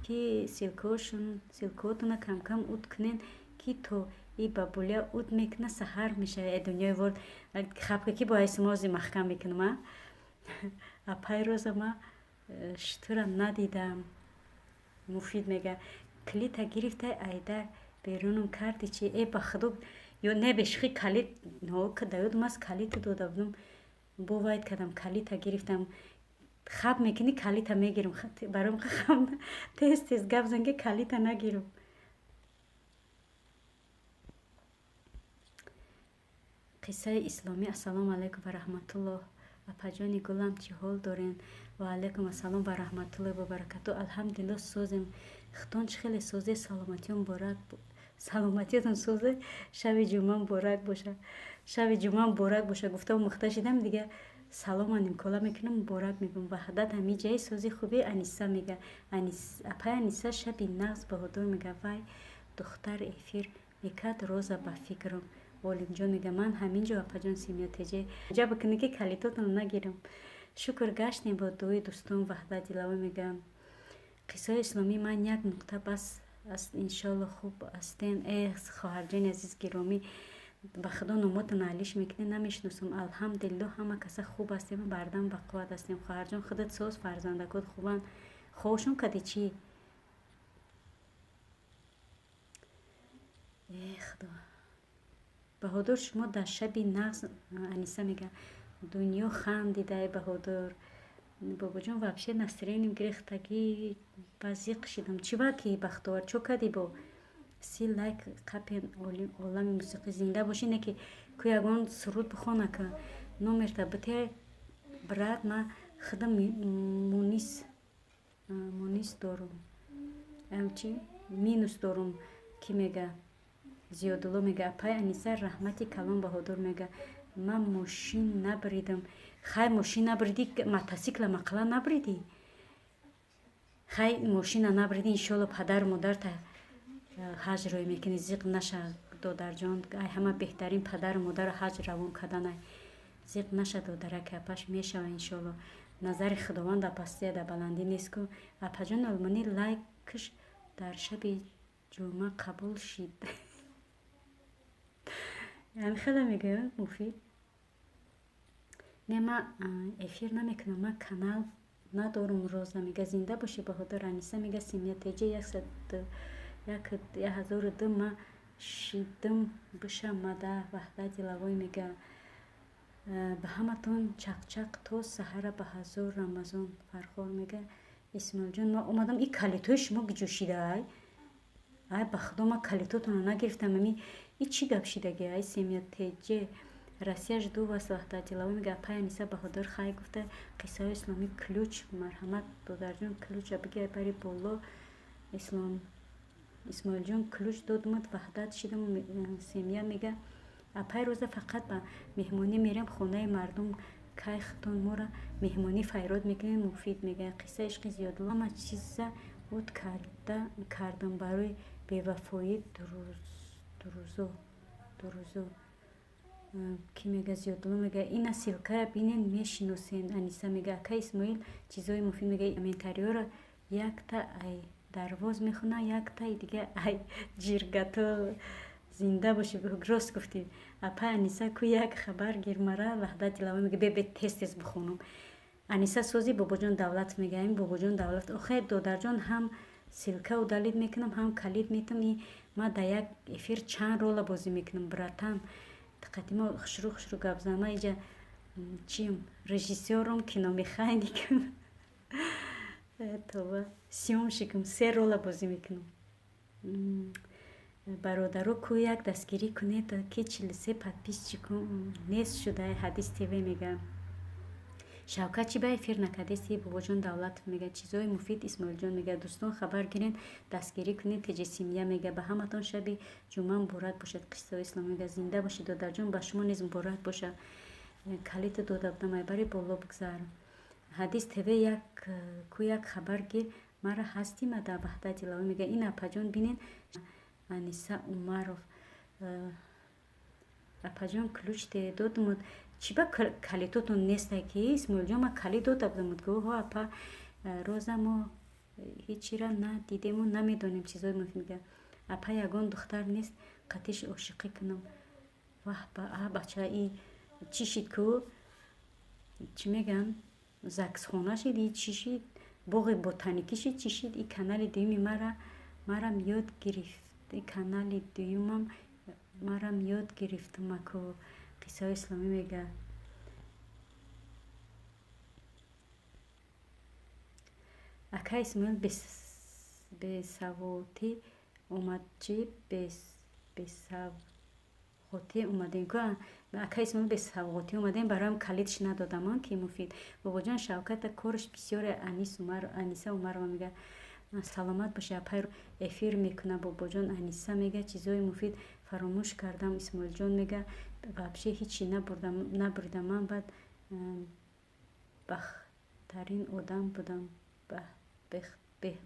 Speaker 1: ки ссылкаотона камкам уд кунен, ки то и бабуля уд мекуна, саҳар мешава. Э, дунёи ворд хапка, ки бо айсимози маҳкам мекунам. А апай Роза, ма шутура надидам. Муфид мега. Калита гирифтай, айдар берунум карди чи? Э, ба худо, ё не, бешухӣ, калит да ёдум аст, калита дода будум, бо вайд кардам, калита гирифтам. Хаб мекунӣ, калита мегирам. Баром хаб, тез тез гап зан, ки калита нагирам. Қиссаи исломӣ. Ассалому алайкум ва раҳматуллоҳ, апаҷони гулам, чӣ ҳол дорен? Ва алайкум ассалом ва раҳматуллоҳи ва баракату. Алҳамдулилло, созем. Хитон чӣ хеле созе? Саломатиён муборак, саломатиятон созе. Шаби ҷумъа муборак боша, шаби ҷумъа муборак боша. Гуфтам, мухта шидам, дига салома нимкола мекунам, муборак мегӯм. Ваҳдат, ҳамиҷаи сози хуби. Аниса мега. Апай Аниса, шаби нағз. Баҳодур мега. Вай духтар эфир мекард, Роза, ба фикрам. Олимҷон мега. Ман ҳамин ҷо, апаҷон семья теҷе ҷа бикунӣ, ки калитотон нагирам. Шукр, гаштем бо дуои дӯстон. Ваҳдат Дилавой мега. Қиссаи исломӣ, ман як нуқта бас аст, иншолло хуб ҳастен. Э, хоҳарҷони азиз, гиромӣ, ба худо, номотон алиш мекунед, намешиносам. Алҳамдулилло, ҳама каса хуб ҳастем, бардам ба қувват ҳастем. Хоҳарҷон, худат соз, фарзандакот хубанд? Хобшон кади чӣ? Э, худо. Баҳодур, шумо дар шаби нағз. Аниса мега. Дунё хандидай, Баҳодур. Бобоҷон, вообще настроением гирехтагӣ, ба зиқ шидам. Чӣ ва ки бахтовар, чо кади? Бо 30 лайк қапен. Олами мусиқӣ, зинда бошӣ. Не, ки ку ягон суруд бихона, ка номерта бите, брат. Ма худам мунис дорум, чи минус дорум. Кӣ мега? Зиёдулло мега. Апай Аниса, раҳмати калон. Баҳодур мега. Ман мошин набридам. Хай, мошин набридӣ, мотосикла мақала набридӣ? Хай, мошина набридӣ, иншолло падару модарта ҳаҷ рӯй мекунӣ. Зиқ наша, додарҷон. Ай ҳама беҳтарин падару модарро ҳаҷ равон карданай. Зиқ наша, додараки апаш, мешава иншолло. Назари Худованд дар пастия, дар баландӣ нест ку. Апаҷон Олмонӣ, лайкш дар шаби ҷумъа қабул шид. Ҳамин хеле мегӯям, муфид. Не, ман эфир намекунам, ман канал надорум. Роза мега. Зинда бошӣ, Баҳодур. Аниса мега. Семья теҷи 1002 ма шидым биша мада. Ваҳдат Дилавой мега. Ба ҳаматон чақчақ то саҳара, ба ҳазор Рамазон. Фархор мега. Исмоилҷон, ман омадам. И калитои шумо гиҷо шидаай? Ай, ба худо, ман калитотонро нагирифтам. Ами и чӣ гап шидаги? Ай, семья теҷе, Россия, жду вас. Ваҳдат Дилавой мега. Апай Аниса, Баҳодур, хай гуфта. Қиссаҳои исломӣ, ключ марҳамат, додарҷон, ключа бигир, бари боло. Ислом Исмоилҷон, ключ додумад, ваҳдат шидам. Семья мега. Апай Роза, фақат ба меҳмонӣ мерем хонаи мардум, кай хитон моро меҳмонӣ файрод мекунем? Муфид мега. Қиссаи ишқи Зиёдулло, ҳама чиза уд кардам барои бевафоӣ. Дурӯзо, дурӯзо. Ки мега Зиёдулло мега ина ссылкара бинен, мешиносен. Аниса мега ака Исмоил чизои муфид мега. Комментариёро якта ай дарвоз мехона, яктаи дига ай ҷиргато. Зинда бошӣ, рост гуфтӣ, апа Аниса. Ку як хабар гирмара. Ваҳдат Дилавар мега бе тез тез бихонам. Аниса сози, Бобоҷон Давлат мега. Ин Бобоҷон Давлат охе, додарҷон, ҳам ссылка удалить мекунам, ҳам калид метам. И ма дар як эфир чанд рола бозӣ мекунам, братан. Диққати мо хушрӯ хушрӯ гап зан. Ма иҷа чием? Режиссёрум, киномеханикам, това съёмщикам, се рола бозӣ мекунам. Бародаро, ку як дастгирӣ кунед, ки 43 подписчикум нест шуда. Ҳадис ТВ мега Шавкат чӣ ба эфир накардеси? Бобоҷон Давлатов мега чизои муфид. Исмоилҷон мега дӯстон, хабар гирен, дастгирӣ кунед. Теҷи семья мега ба ҳаматон шаби ҷумъа муборак бошад. Қиссаҳои исломӣ мега зинда бошед, додарҷон, ба шумо низ муборак бошад. Калита дода будам, айбари боло бигзар. Ҳадис ТВ як ку як хабар гир мара ҳастӣ мада. Ваҳдат Дилавӣ мега ин апаҷон бинен. Аниса Умаров, апаҷон, ключ додумуд, чӣ ба калитотон нестай ки? Исмоилҷон, ма калид дода будамуд. Гӯ ҳо, апа Роза, мо ҳечира надидему намедонем. Чизои муфид мега. Апа, ягон духтар нест, қатиш ошиқӣ кунам? Ваҳ ба а бача, и чӣ шид ку? Чӣ мегӯянд, загсхона шид, и чӣ шид, боғи ботаникӣ шид, чӣ шид? И канали дуюми марам ёд гирифт, и канали дуюмам марам ёд гирифтумаку. Қиссаҳои исломӣ мега ака Исмоил бесавотӣ омад. Чӣ бесавғотӣ омадем ку, ака Исмоил, бесавғотӣ омадем, бароям калидш надодамон ки муфид. Бобоҷон, Шавката корш бисёре. Аниса Умарова мега саломат бошӣ, апай. Эфир мекуна бобоҷон. Аниса мега чизои муфид фаромӯш кардам. Исмоилҷон мега вообще ҳичи набурдам, ман баъд бахтарин одам будам,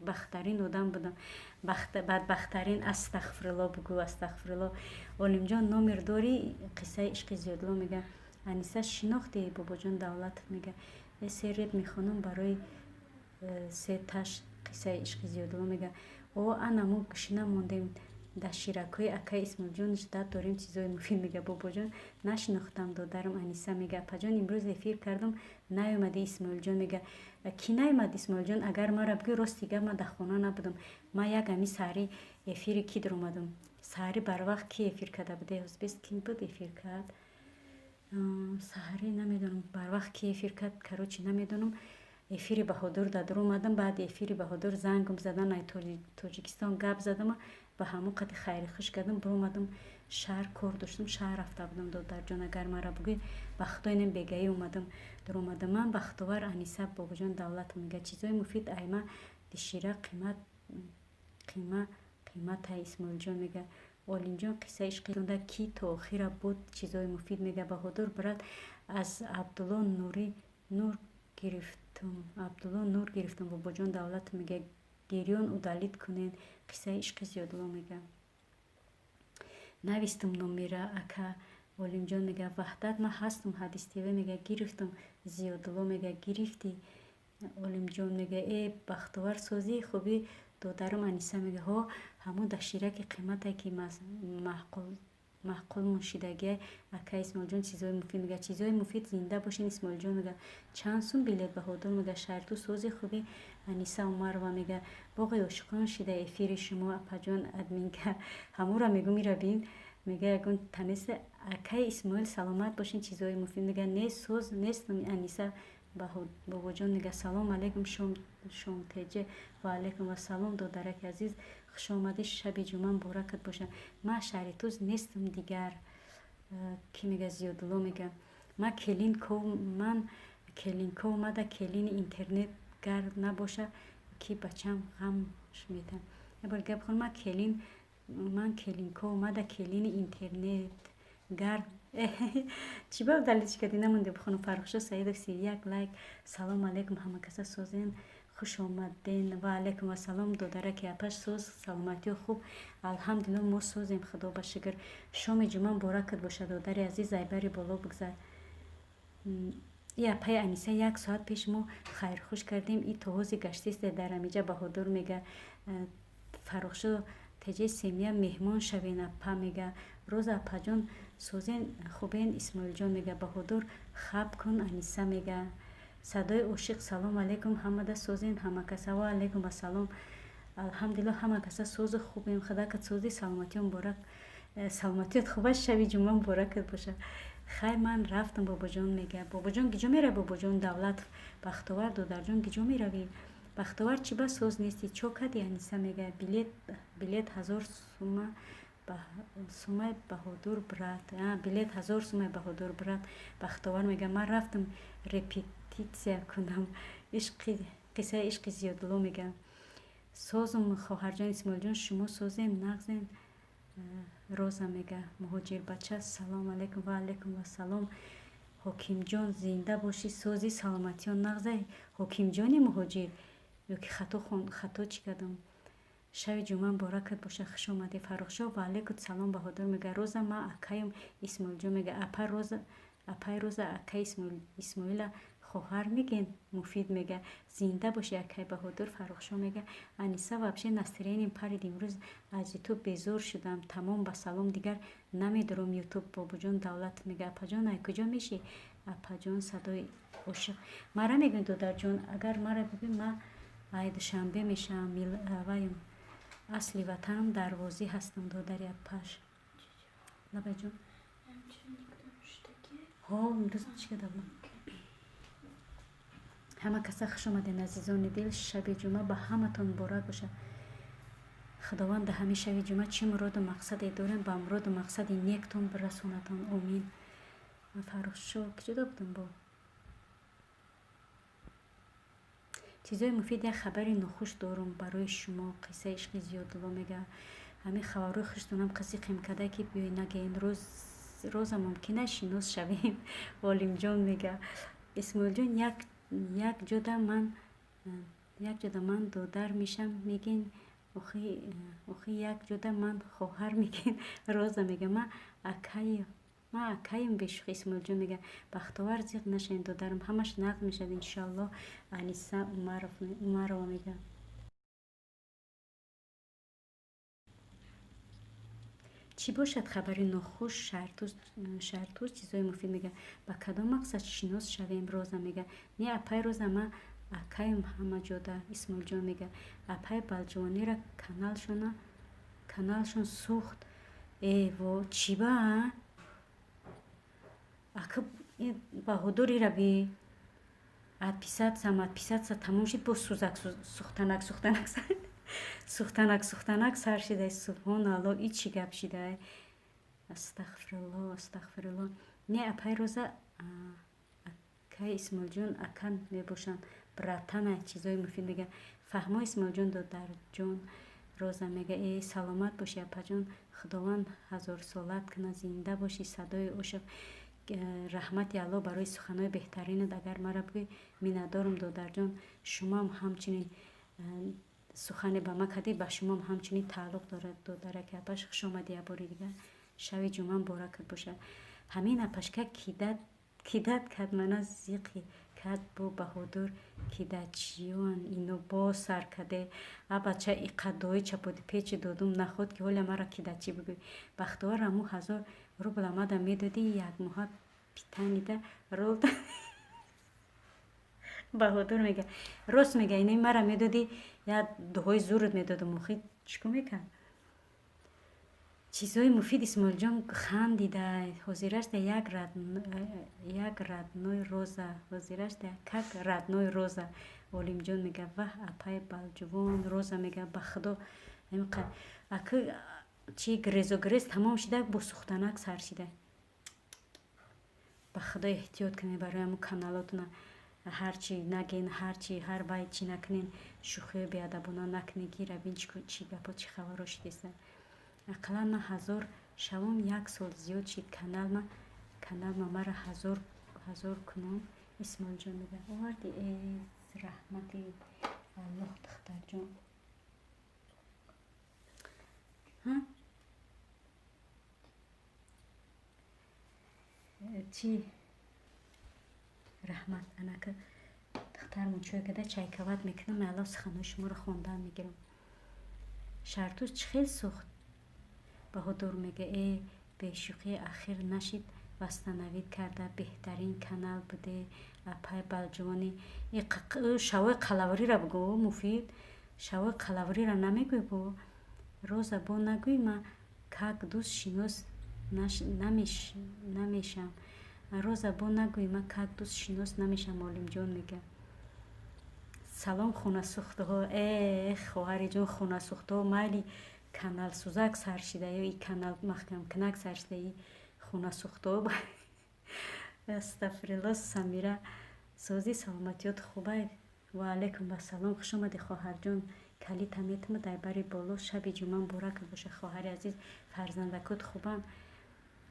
Speaker 1: бахтарин одам будам, бадбахтарин. Астағфирулло бугӯ, астағфирулло. Олимҷон, номер дорӣ? Қиссаи ишқи Зиёдло мега Аниса шинохтӣ? Бобоҷон Давлатов мега се реп мехонам барои се таш. Қиссаи ишқи Зиёдло мега о ана мо гушна мондем дар ширакҳои акаи Исмоилҷон, ждать дорем чизои муфид мега. Бобоҷон, нашинохтам, додарам. Аниса мега апаҷон, имрӯз эфир кардам, наёмадӣ. Исмоилҷон мега кӣ наёмад? Исмоилҷон, агар мара бигӯй, рости гап, ман дар хона набудам. Ман як ами саҳари эфири ки даромадам? Саҳари барвақт ки эфир карда буде? Ҳозбес кӣ буд эфир кард саҳарӣ? Намедонам барвақт ки эфир кард, короче, намедонам. Эфири Баҳодур да даромадам. Баъди эфири Баҳодур зангам задан, ай Тоҷикистон гап задама, ба ҳамон қади хайри хуш кардам, биромадам шаҳр, кор доштам, шаҳр рафта будам. Додарҷон, агар мара бугӯй, ба худо, инам бегаӣ омадам, даромадам ман. Бахтовар Аниса. Бобоҷон Давлатов мега чизои муфид айма дишира қимат қима қиматай. Исмоилҷон мега Олимҷон, қиссаи ишқи ки то охира буд. Чизои муфид мега Баҳодур брат, аз Абдулло Нури нур гирифтум, Абдулло нур гирифтум. Бобоҷон Давлатов мега гирён удалить кунед. Қиссаи ишқи Зиёдло мега навистум номера, ака. Олимҷон мега Ваҳдат, ман ҳастум. Ҳадис ТВ мега гирифтум. Зиёдулло мега гирифтӣ. Олимҷон мега э Бахтовар, созӣ, хубӣ, додарам? Аниса мега ҳо, ҳамон дар шираки қимате ки маъқул мушидагиай. Ака Исмоилҷон, чизои муфид мега. Чизои муфид, зинда бошин. Исмоилҷон мега чанд сум билет? Баҳодур мега шаҳрту сози, хубӣ? Аниса Умарова мега боғи ошиқон шида эфири шумо, апаҷон. Админка ҳамонро мегӯм, ира бин, мега ягон танеса. Акаи Исмоил, саломат бошин. Чизои муфид мега не, соз нестам. Аниса бобоҷон мега салом алейкум, шомтеҷе. Ва алейкум вассалом, додараки азиз, хушомадӣ, шаби ҷумъа муборакат бошад. Ман шаҳри Туз нестам дигар. Кӣ мега? Зиёдулло мега ман келин ман келинко омада, келини интернет гар набоша, ки бачам ғамш метам. Ябор гап хон, ман келин, ман келинко омада, келини интернет гар. Чӣ ба удалить кардӣ? Намонде бихонам. Фаррухшо Саидов, 31 лайк. Салом алейкум, ҳама каса созен. Хуш омаден. Ва алайкум ассалом, додараки апаш, соз, саломатиё хуб? Алҳамдулилло, мо созем, худо ба шукр. Шоми ҷумъа муборакат бошад, додари азиз, айбари боло бигзар. И апаи Аниса як соат пеш мо хайрхуш кардем, и то ҳози гаштист дар амиҷа. Баҳодур мега, Фаррухшо теҷаи семья меҳмон шавен, апа мега. Роза апаҷон, созен, хубен? Исмоилҷон мега, Баҳодур, хаб кун, Аниса мега. Садои ошиқ, салом алейкум, ҳамада созен, ҳама каса? Ва алейкум ассалом, алҳамдулилло, ҳама каса созу хубем. Худакат сози, саломатиё муборак, саломатиёт хуб аст, шаби ҷумъа муборакат бошад. Хай, ман рафтам, бобоҷон мега. Бобоҷон гиҷо меравӣ? Бобоҷон Давлатов, Бахтовар додарҷон, гиҷо меравӣ? Бахтовар, чӣ ба соз нестӣ, чо кади? Аниса мега, билет 1000 сума сумай, Баҳодур брат, билет 1000 сумай, Баҳодур брат. Бахтовар мега, ман рафтам репетитсия кунам. Ишқи қиссаи ишқи Зиёдулло мега. Созум, хоҳарҷон Исмоилҷон, шумо созем, нағзен? Роза мега, муҳоҷирбача, салом алейкум. Ва алейкум ассалом, Ҳокимҷон, зинда бошӣ, сози, саломатиён нағзай? Ҳокимҷони муҳоҷир ё ки хато чӣ кардам? Шаби ҷумъа муборакат бошад, хуш омадӣ, Фаррухшо. Ва алейкум салом, Баҳодур мега. Роза, ман акаем, Исмоилҷон мега. Апа Роза, апаи Роза, акаи Исмоила хоҳар мегӯен? Муфид мега, зинда бошӣ, акаи Баҳодур. Фаррухшо мега, Аниса, вообще настроением парид имрӯз, аз ютуб безор шудам тамом, ба салом, дигар намедорам ютуб. Бобоҷон Давлатов мега, апаҷон, ай куҷо мешӣ? Апаҷон, садои ошиқ, мара мегӯем, додарҷон, агар мара бибин, ман ай Душанбе мешавам, ваем, асли ватанам Дарвозӣ ҳастам, додари апаш. Лабайҷон, ҳо, имрӯз чӣ кардам? Ҳама каса хуш омаден, азизони дил. Шаби ҷумъа ба ҳаматон муборак бошад. Худованд дар ҳамин шаби ҷумъа чӣ муроду мақсаде дорем, ба муроду мақсади нектон бирасонатон, омин. Фаррухшо, куҷода будам? Бо чизҳои муфид, як хабари нохуш дорум барои шумо. Қиссаи ишқи Зиёдулло мега. Ҳамин хабарҳои хуштонам қисиқем када, ки биёй нагӯен. Роза, мумкин аст шинос шавем? Олимҷон мега, Исмоилҷон, як ҷода ман, як ҷода ман додар мешам мегин, охи як ҷода ман хоҳар мегин. Роза мега, ман акаем, бешӯхӣ. Исмоилҷон мега, Бахтовар, зиқ нашавем, додарам, ҳамаш нағз мешавад, иншоаллоҳ. Аниса Умарова мега, чӣ бошад хабари нохуш? Шаҳртуз, чизҳои муфид мега, ба кадом мақсад шинос шавем? Роза мега, не, апаи Роза, ман акаем ҳама ҷода. Исмоилҷон мега, апаи Балҷувонира каналшон сӯхт. Э во, чӣ ба? Ака Баҳодурира би отписаться, отписаться тамом шид, бо сӯзак сӯхтанак, сӯхтанак, сӯхтанак, сӯхтанак сар шидай. Субҳоналло, и чӣ гап шидай? Астағфирулло, астағфирулло. Не, апаи Роза, акаи Исмоилҷон ака мебошанд, братана. Чизҳои муфид мега, фаҳмо, Исмоилҷон, додарҷон. Роза мега, э, саломат бошӣ, апаҷон, худованд ҳазорсолат кунад, зинда бошӣ. Садои ошиқ, раҳмати Алло барои суханҳои беҳтаринат. Агар мара бигӯӣ, миннатдорам, додарҷон, шумоам ҳамчунин сухане ба ман кардӣ, ба шумоам ҳамчунин тааллуқ дорад. Додараки апаш, хуш омадӣ як бори дигар, шаби ҷумъа муборакат бошад. Ҳамин апашка кидат кард мана, зиқи кард бо Баҳодур, кидачиён ино боз сар карде. А бача, иқадои чапоти печи додум, наход ки ҳоля мара кидачӣ бигӯй. Бахтовар, аму 1000 рубл амада медодӣ, як моҳа питанида рол. Баҳодур мега, рост мега, инаи мара медодӣ, як дуҳои зурут медодум, охи чӣ кор мекард? Чизҳои муфид, Исмоилҷон хандида, ҳозирашда як родной Роза, ҳозирашда как родной. Роза, Олимҷон мега, ваҳ, апаи Балҷувон. Роза мега, ба худо, ака чи грезу грез тамом шида, бо сӯхтанак сар шида. Ба худо, эҳтиёт кунед барои ҳамун каналотона, ҳарчи наген, ҳарчи ҳар вай чӣ накунен, шӯхиҳои беадабона накунед, ки рабин чӣ гапо, чӣ хабаро шидеста. Ақаллан ман 1000 шавом, як сол зиёд шид каналма, мара 1000 1000 кунон. Исмоилҷон мега, оварди, э, раҳмати Аллоҳ, духтарҷон, чӣ раҳмат. Анака духтармон чой када, чайковать мекунам, алло, суханои шуморо хондан мегирам. Шартуз чӣ хел сӯхт, Баҳодур мега. Э, бешӯхӣ, ахир нашид, восстановить карда. Беҳтарин канал буде, апай Балҷувонӣ. Шавои қалавориро бугӯ, Муфид, шавои қалавориро намегӯй бо Роза, бо нагӯй. Ма как дӯст шинос намешам. Роза, бо нагӯй, ма как дӯст шинос намешам. Олимҷон мега: «Салом, хонасӯхтаҳо». Э, хоҳариҷон, хонасӯхтаҳо майли, каналсӯзак сар шида ё и канал маҳкамкунак сар шида, и хонасӯхтаҳо. Астағфирулло. Самира, созӣ, саломатиёт хубай? Ва алайкум ассалом, хуш омадӣ, хоҳарҷон. Калита метима дар бари боло. Шаби ҷумъа муборак боша, хоҳари азиз. Фарзандакот хубанд?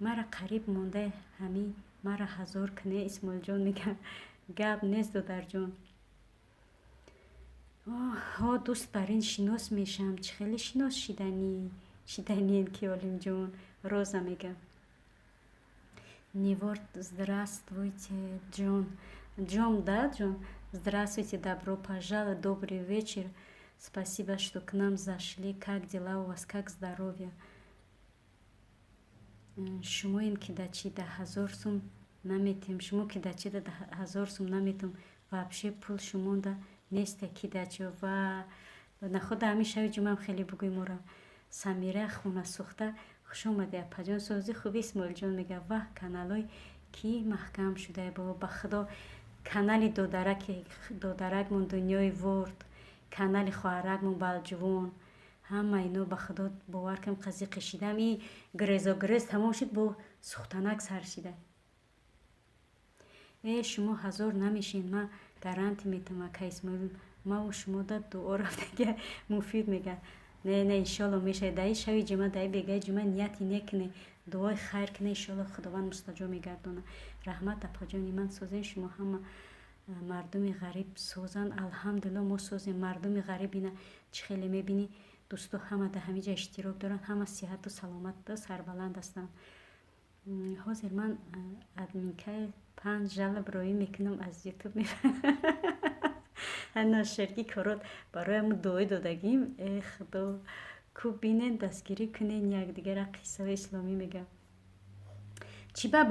Speaker 1: Мара қариб монда, ҳамӣ мара ҳазор куне. Исмоилҷон мега: «Гап нест, додарҷон». Ҳо, дӯст бар ин шинос мешам. Чӣ хеле шинос шиданиен ки, Олимҷон? Роза мега: «Неворд, здравствуйте, Джон». Джон, да, Джон, здравствуйте, добро пожаловать, добрый вечер, спасибо, что к нам зашли. Как дела у вас, как здоровье? Шумоем ки да чи да 1000 сум наметем, шумо ки да чи да 1000 сум наметем, вообще пул шумонда неста ки да чи ва находа. Ҳамин шаби ҷумъам хеле бугӯй моро. Самира хонасӯхта, хуш омадӣ, апаҷон, созӣ, хуби? Исмоилҷон мега: «Ваҳ, каналҳои кӣ маҳкам шуда?» Бобо, ба худо, канали додараки додаракмон Дунёи Ворд, канали хоҳаракмон Балҷувон, ҳама ино, ба худо, бовар кунам, қази қишидам. И грезо грез тамом шуд, бо сӯхтанак сар шида. Э, шумо ҳазор намешен, ма гарантӣ метам, ака Исмоил, маву шумо да дуо рафтага. Муфид мега: «Не, не, иншолло мешавад». Даи шаби ҷумъа, даи бегаи ҷумъа нияти нек куне, дуои хайр куне, иншолло Худованд мустаҷоб мегардонад. Раҳмат, апаҷони ман, созен шумо. Ҳама мардуми ғариб созанд, алҳамдулилло, мо созем. Мардуми ғариб ина чӣ хеле мебинӣ, дӯсто, ҳама дар ҳамин ҷа иштирок доранд, ҳама сиҳату саломату сарбаланд ҳастанд. Ҳозир ман админкаи панҷ жалоб роӣ мекунам аз Ютуб. Ноширгӣ корот барои ҳамн дуои додагим. Э, худо ку, бинен, дастгирӣ кунен якдигара. Қиссаҳои исломӣ мегӯям. Чӣ ба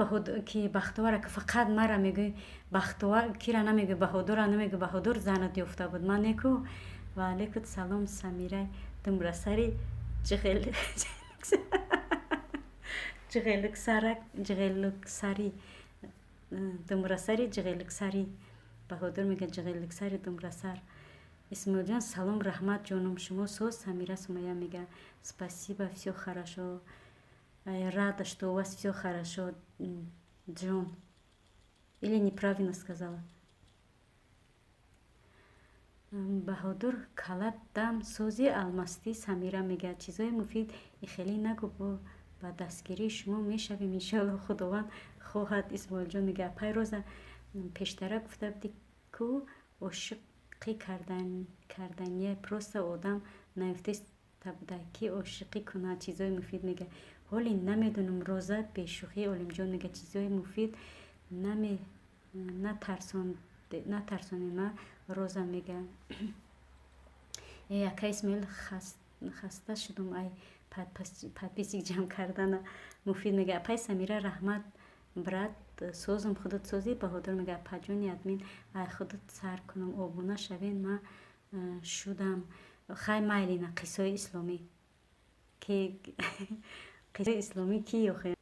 Speaker 1: ки Бахтовара ки фақат мара мегӯй, Бахтовар кира намегӯй, Баҳодурра намегӯй? Баҳодур занат ёфта буд, ман неку. Ва алайкум салом, Самира думрасари ҷиғелуксарак, ҷиғелуксари, думрасари ҷиғелуксари. Баҳодур мега: «Ҷиғелуксари думрасар». Исмоилҷон, салом, раҳмат, ҷонум, шумо соз? Самира Сумая мега: «Спасибо, все хорошо, рада, что у вас все хорошо». Джон, или неправильно сказала? Баҳодур, калат дам сози, алмастӣ. Самира мега: «Чизои муфид ихелӣ нагӯ». Ба дастгирии шумо мешавем, иншоалло, Худованд хоҳад. Исмоилҷон мега: «Апай Роза, пештара гуфта будӣ ку, ошиқӣ кардания, просто одам наёфтеста буда ки ошиқӣ кунад». Чизои муфид мега, ҳоле намедонам. Роза, бешӯхӣ. Олимҷон мега: «Чизои муфид натарсонема». Роза мега: «Э, ака Исмоил, хаста шудум ай подписчик ҷамъ кардана». Муфид мега: «Апай Самира, раҳмат, брат, созум, худат созӣ?» Баҳодур мега: «Апаҷони админ, ай худат сар кунам, обуна шавен, ма шудам». Хай, майлина, қиссаҳои исломӣ ки, қиссаи исломӣ ки охе?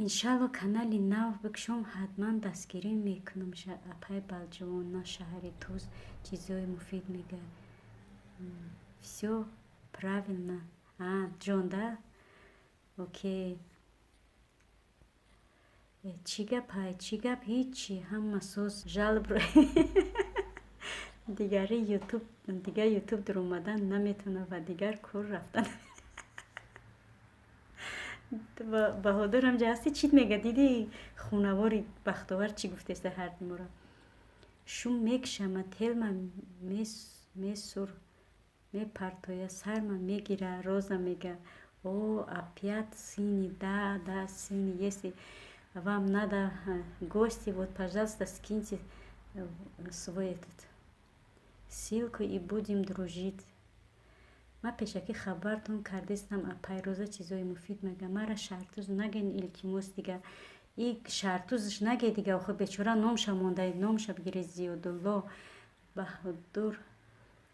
Speaker 1: Иншалло, канали нав бикушом, ҳатман дастгирӣ мекунам. Апай Балҷувона, шаҳри Туз, чизҳои муфид мега, всё правильно. А, Ҷон, да, окей. Чӣ гап ҳай, чӣ гап? Ҳичи, ҳама соз. Жалоб дигари Ютуб, дигар Ютуб дуромадан наметавонад ва дигар кор рафтан. Баҳодур, ҳамҷа ҳастӣ? Чит мега? Диди, хунавори Бахтовар чӣ гуфтеста ҳардиморо? Шум мекшама, телма месур мепартоя, сарма мегира. Роза мега: «О, опять синий, да, да, синий. Если вам надо гости, вот, пожалуйста, скиньте свой этот ссылку и будем дружить». Ман пешакӣ хабартон кардистам. Апай Роза чизои муфид мега. Мара шартуз наген, илтимос, дига и шартузш наге дига. Охи, бечора номша монда, номша бигире. Зиёдулло Баҳодур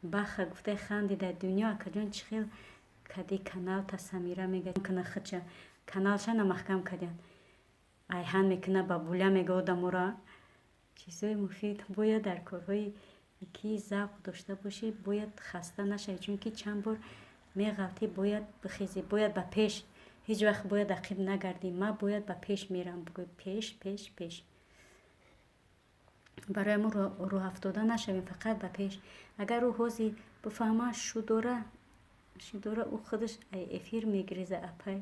Speaker 1: баха гуфтаи хандида. Дунё акаҷон, чӣ хел кади каналта? Самира мега, кана хича каналша намаҳкам кардян. Айҳан мекуна, бабуля мега одамора. Чизои муфид. Бояд дар корҳои ки завқ дошта бошӣ, бояд хаста нашавӣ, чунки чанд бор меғалтӣ, бояд бихезӣ, бояд ба пеш, ҳеҷ вақт бояд ақиб нагардӣ. Ман бояд ба пеш мерам, бигӯй, пеш, пеш, пеш. Барои мо рӯҳафтода нашавем, фақат ба пеш. Агар ӯ ҳозир бифаҳма, шудора, шудора, ӯ худаш эфир мегиреза. Апай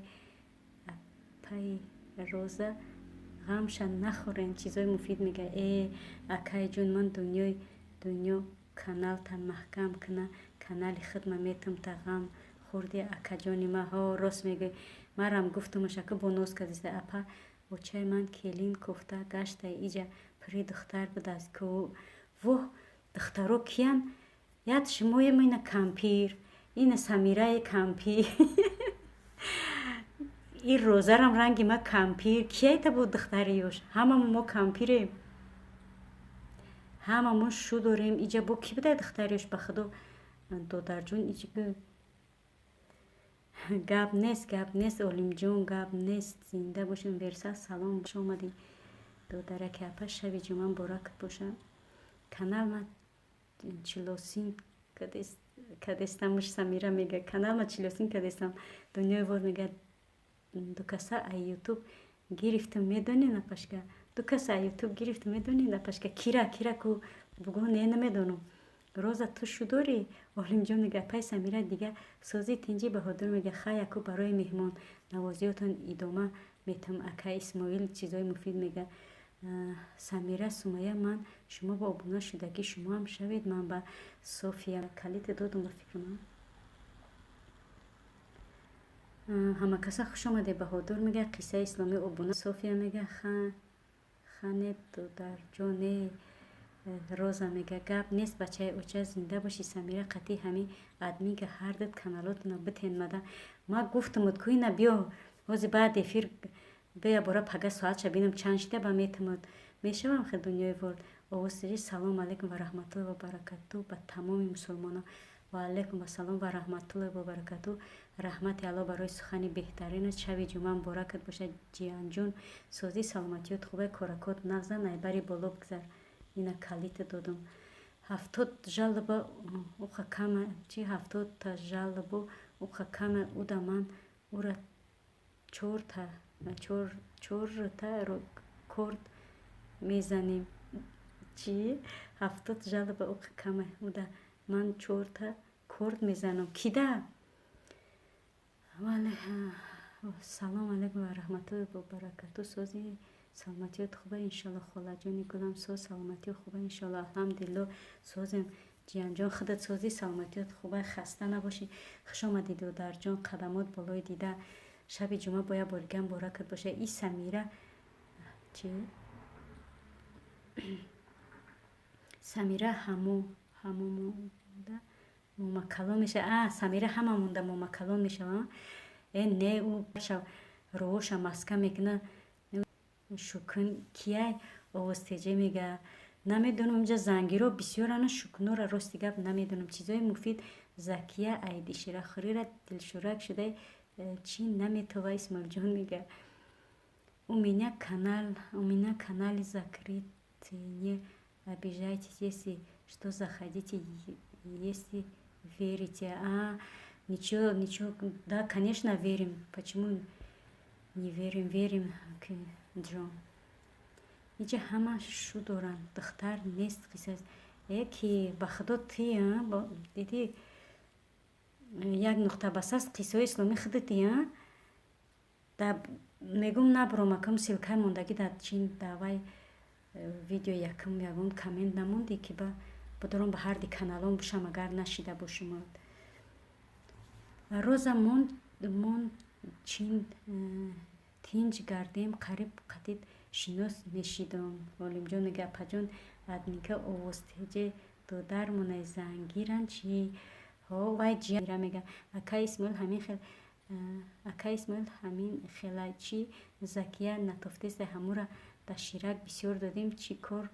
Speaker 1: Роза, ғамша нахӯрен, чизои муфид мега. Э, акайҷон, ман дунёи дунё каналта маҳкам куна, канали хидма метумта. Ғам хӯрди, акаҷони ма. Ҳо, рост мегӯй, марам гуфтумаш, ака бо ноз кардиста. Апа, очаи ман келин кофта гашта, иҷа пири духтар будааст ку. Воҳ, духтаро киян? Яд шумоем, ина кампир, ина Самираи кампир, ин Розарам ранги ма кампир. Кияйта буд духтари ёш? Ҳамамо мо кампирем, ҳамамон шу дорем. Иҷа бо кӣ будай духтари ёш? Ба худо, додарҷон, иҷа гап нест, гап нест. Олимҷон, гап нест, зинда бошем. Верса, салом, хуш омадӣ, додараки. Апа, шаби ҷумъа муборакат боша. Канал ма чилосин кадестамш. Самира мега, канал ма чилосин кадестам. Дунёи вор мега, дукаса ай Ютуб гирифтам, медонӣ, напашка? Дукаса ай Ютуб гирифтам, медонӣ, напашка? Кира, кира ку бугӯ? Не, намедонам. Роза, ту шудорӣ? Олимҷон мега, апай Самира, дига созӣ, тинҷӣ? Баҳодур мега, хай, аку, барои меҳмон навозиётон идома метам. Ака Исмоил чизои муфид мега. Самира, Сумая, ман шумо ба обуна шудагӣ, шумоам шавед. Ман ба София калите додум, ба фикри ман. Ҳамакаса хуш омаде. Баҳодур мега, қиссаи исломӣ обуна. София мега, хане, додарҷоне. Роза мега, гап нест, бачаи оча, зинда бошӣ. Самира, қатъи ҳами админка ҳардат каналотона битен мада. Ма гуфтумуд ку, ина биё, ҳози баъд эфир бея бора, пага соатша бинам чанд шида, ба метумуд мешавам. Хел дунёи ворд овозтиҷи. Салому алайкум ва раҳматуллоҳи ва баракату ба тамоми мусулмонон. Ва алайкум ассалом ва раҳматуллоҳи ва баракату. Раҳмати Аллоҳ барои сухани беҳтаринат. Шаби ҷумъа муборакат бошад, ҷиянҷон. Созӣ, саломатиёт хубе, коракот нағза, найбари боло бигзар. Ина калита додум. 70 жалоба уқа кама чи? 70-та жалобу уқа кама. Уда ман ура чорта корд мезанем. Чи? 70 жалоба уқа кама, уда ман чорта корд мезанам. Кида? Салом алайкум ва раҳматуллоҳи ва баракату. Сози, саломатиёт хуба, иншалло. Холаҷони гулам, соз, саломатиё хуба, иншалло. Алҳамдулилло, созем. Ҷиянҷон, худат созӣ, саломатиёт хуба, хаста набошӣ. Хуш омадӣ, додарҷон, қадамот болои дида. Шаби ҷумъа бо як бориган муборакат боша. И Самира чи? Самира ҳамо ҳамомонда момакалон меша. А, Самира ҳама монда момакалон мешава. Э, не, ӯ роҳоша маска мекуна. Шукн кияй? Овозтеҷе мега, намедонам, инҷа зангиро бисёрана, шукнора, рости гап, намедонам. Чизои муфид. Закия айдиширахӯрира дилшӯрак шудай, чӣ наметова. Исмоилҷон мега, у меня канал закрытый, не обижайтесь, если что, заходите, если верите. А ничего, ничего, да, конечно, верим. Почему не верим? Верим, ҷон. Иҷа ҳама шу доранд, духтар нест. Қисса э ки, ба худо, ти дидӣ, як нуқта басаст. Қиссаҳои исломӣ худати да мегум, набуромакам, ссылкаи мондагӣ дар чин давай. Видео якум ягон коммент намондӣ, ки ба будорам ба ҳарди каналон бошам, агар нашида бошум. Роза мон чин тинҷ гардем, қариб қатид шинос мешидам. Олимҷон мега: апаҷон, админка овозтеҷе додармонай зангиран чи? Ҳо, вай ҷира мега: акай Исмоил ҳамин хел, акай Исмоил ҳамин хела чи Закия натофтеста, ҳамура дар ширак бисёр додем, чӣ кор,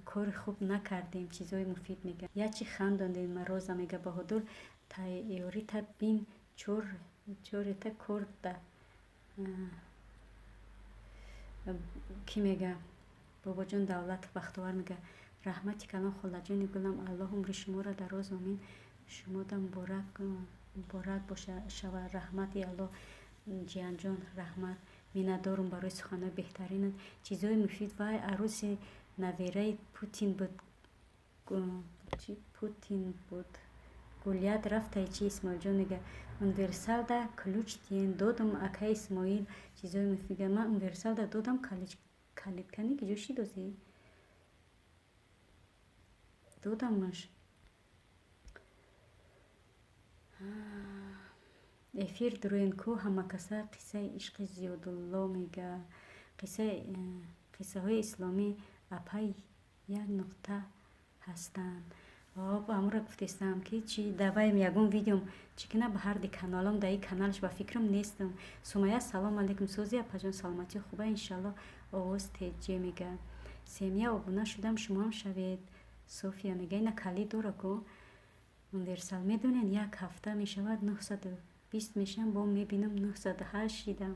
Speaker 1: кори хуб накардем. Чизои муфид мега. Ячи хандондем ма. Роза мега: Баҳодур, тайёрита бин, чорета кор да. Кӣ мега? Бобоҷон Давлатов Бахтовар мега: раҳмати калон, холаҷони гулам, Аллоҳ умри шуморо дароз, омин. Шумода муборак шава. Раҳмати Аллоҳ, ҷиянҷон, раҳмат, миннатдорум барои суханҳои беҳтаринат. Чизои муфид: вай арӯси навераи Путин буд, чи Путин буд, гулят рафтай чи? Исмоилҷон мега: универсалда ключ тиен, додум. Акай Исмоил, чизои муфид мега: ман универсалда додам калидкани, ки ҷо шидозӣ додамаш. Эфир дуроен ку ҳамакаса. Қиссаи ишқи Зиёдулло мега: қиссаҳои исломӣ, апай, як нуқта ҳастанд. Об амура гуфтестам, ки чи даваем ягон видеом чӣ кина ба ҳарди каналом, дар ин каналш ба фикрам нестам. Сумая, салом алейкум, сози апаҷон, саломатӣ хуба, иншалло. Овоз теҷе мега: семья обуна шудам, шумоам шавед. София мега: ина калид дора ку универсал. Медонед, як ҳафта мешавад, 920 мешавам, бо мебинам, 908 шидам.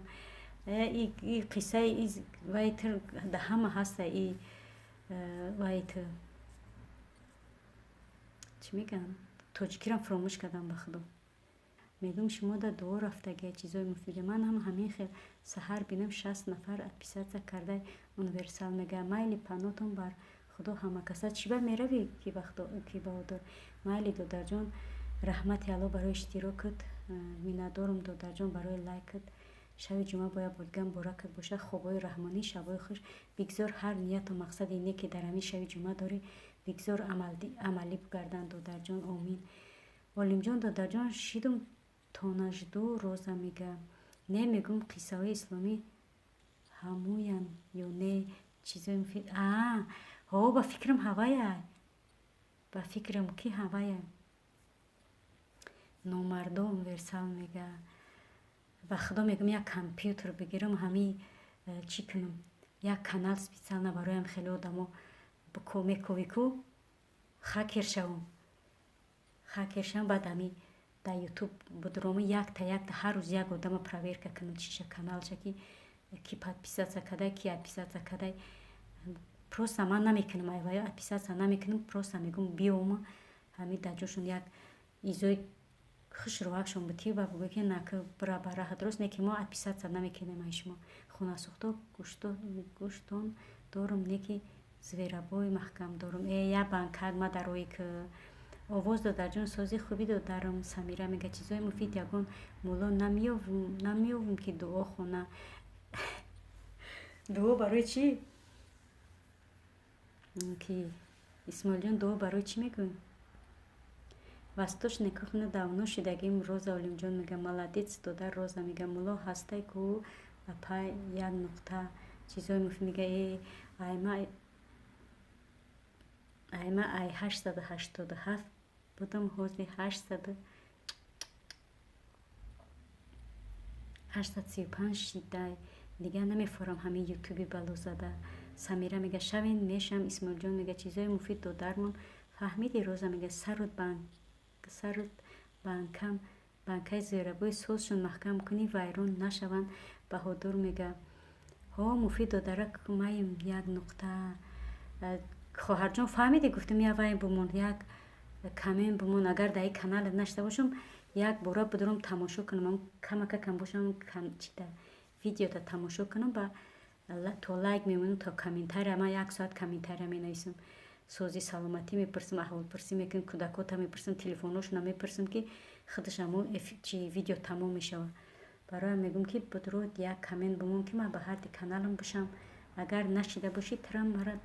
Speaker 1: И қиссаи вайтр да ҳама ҳаста, и вайт чӣ мегӯям, тоҷикирам фуромӯш кардам, ба худо мегӯм, шумо да дуо рафтагия. Чизои муфида: ман ҳам ҳамин хел саҳар бинам, 60 нафар отписаться карда. Универсал мега: майли, панотон бар худо ҳамакаса. Чӣ ба меравӣ, ки Баҳодур? Майли, додарҷон, раҳмати Алло барои иштирокат, миннатдорум, додарҷон, барои лайкат. Шаби ҷумъа бояд бодиган муборакат бошад, хобҳои раҳмонӣ, шабҳои хуш. Бигзор ҳар нияту мақсади неке дар ҳамин шаби ҷумъа дорӣ, бигзор амалӣ бигарданд, додарҷон, омин. Олимҷон, додарҷон, шидум тонажду. Роза мега: не, мегӯм, қиссаҳои исломӣ ҳамуян ё не? Чизои муфид. А ҳо, ба фикрам ҳавая, ба фикрам ки ҳавая. Номардо. Универсал мега: ба худо мегӯм, як компютер бигирам, ҳами чӣ кунам, як канал специально бароям хеле одамо мековӣ ку, хакер шавам, хакер шавам, баъд ҳами дар Ютуб будрома, якта якта ҳар рӯз як одама проверка кунам, чиша, каналша, ки подписаться кадай, ки отписаться кадай. Просто ман намекунам, айваё отписаться намекунам, просто мегӯм, биёма ҳами дар ҷошон як изои хушрӯакшон бутӣ ва бугӯ, ки нака бира ба раҳат рост не, ки мо отписаться намекунем. Ай шумо хунасӯхто гӯштон дорум, не ки зверобой маҳкам дорум. Э, я банкак ма дарои ки. Овоз, додарҷон, сози хуби, додарам. Самира мега: чизои муфид, ягон мулло намеёвум, ки дуо хона. Дуо барои чӣ, ки Исмоилҷон, дуо барои чӣ мегӯӣ? Восточная кухня давно шидагим. Роза Олимҷон мега: молодец, додар. Роза мега: мулло ҳастай ку, апай, як нуқта. Чизои муфид мега: э, айма ай 887 будам, ҳозир 835 шидай, дигар намефорам ҳамин ютуби балозада. Самира мега: шавен, мешам. Исмоилҷон мега: чизои муфид, додармон, фаҳмиди. Роза мега: сарут банк, сарут банкам, банкаи зерабои созшон маҳкам кунӣ, вайрон нашаванд. Баҳодур мега: ҳо, муфид додарак, маем як нуқта. Хоҳарҷон, фаҳмидӣ, гуфтам, як вай бумон, як камен бумон, агар дар ин каналат нашта бошам, як бора бидорам, тамошо кунам, камака кам бошам, чита видеота тамошо кунам, ба то лайк мемонам, то комментария. Ман як соат комментария менависам, сози саломатӣ мепурсам, аҳволпурсӣ мекунам, кӯдакота мепурсам, телефоношона мепурсам, ки худаш амо чи видео тамом мешавад. Бароям мегӯм, ки бидро як коммент бумон, ки ман ба ҳарди каналам бошам. Агар нашида бошӣ, трам мара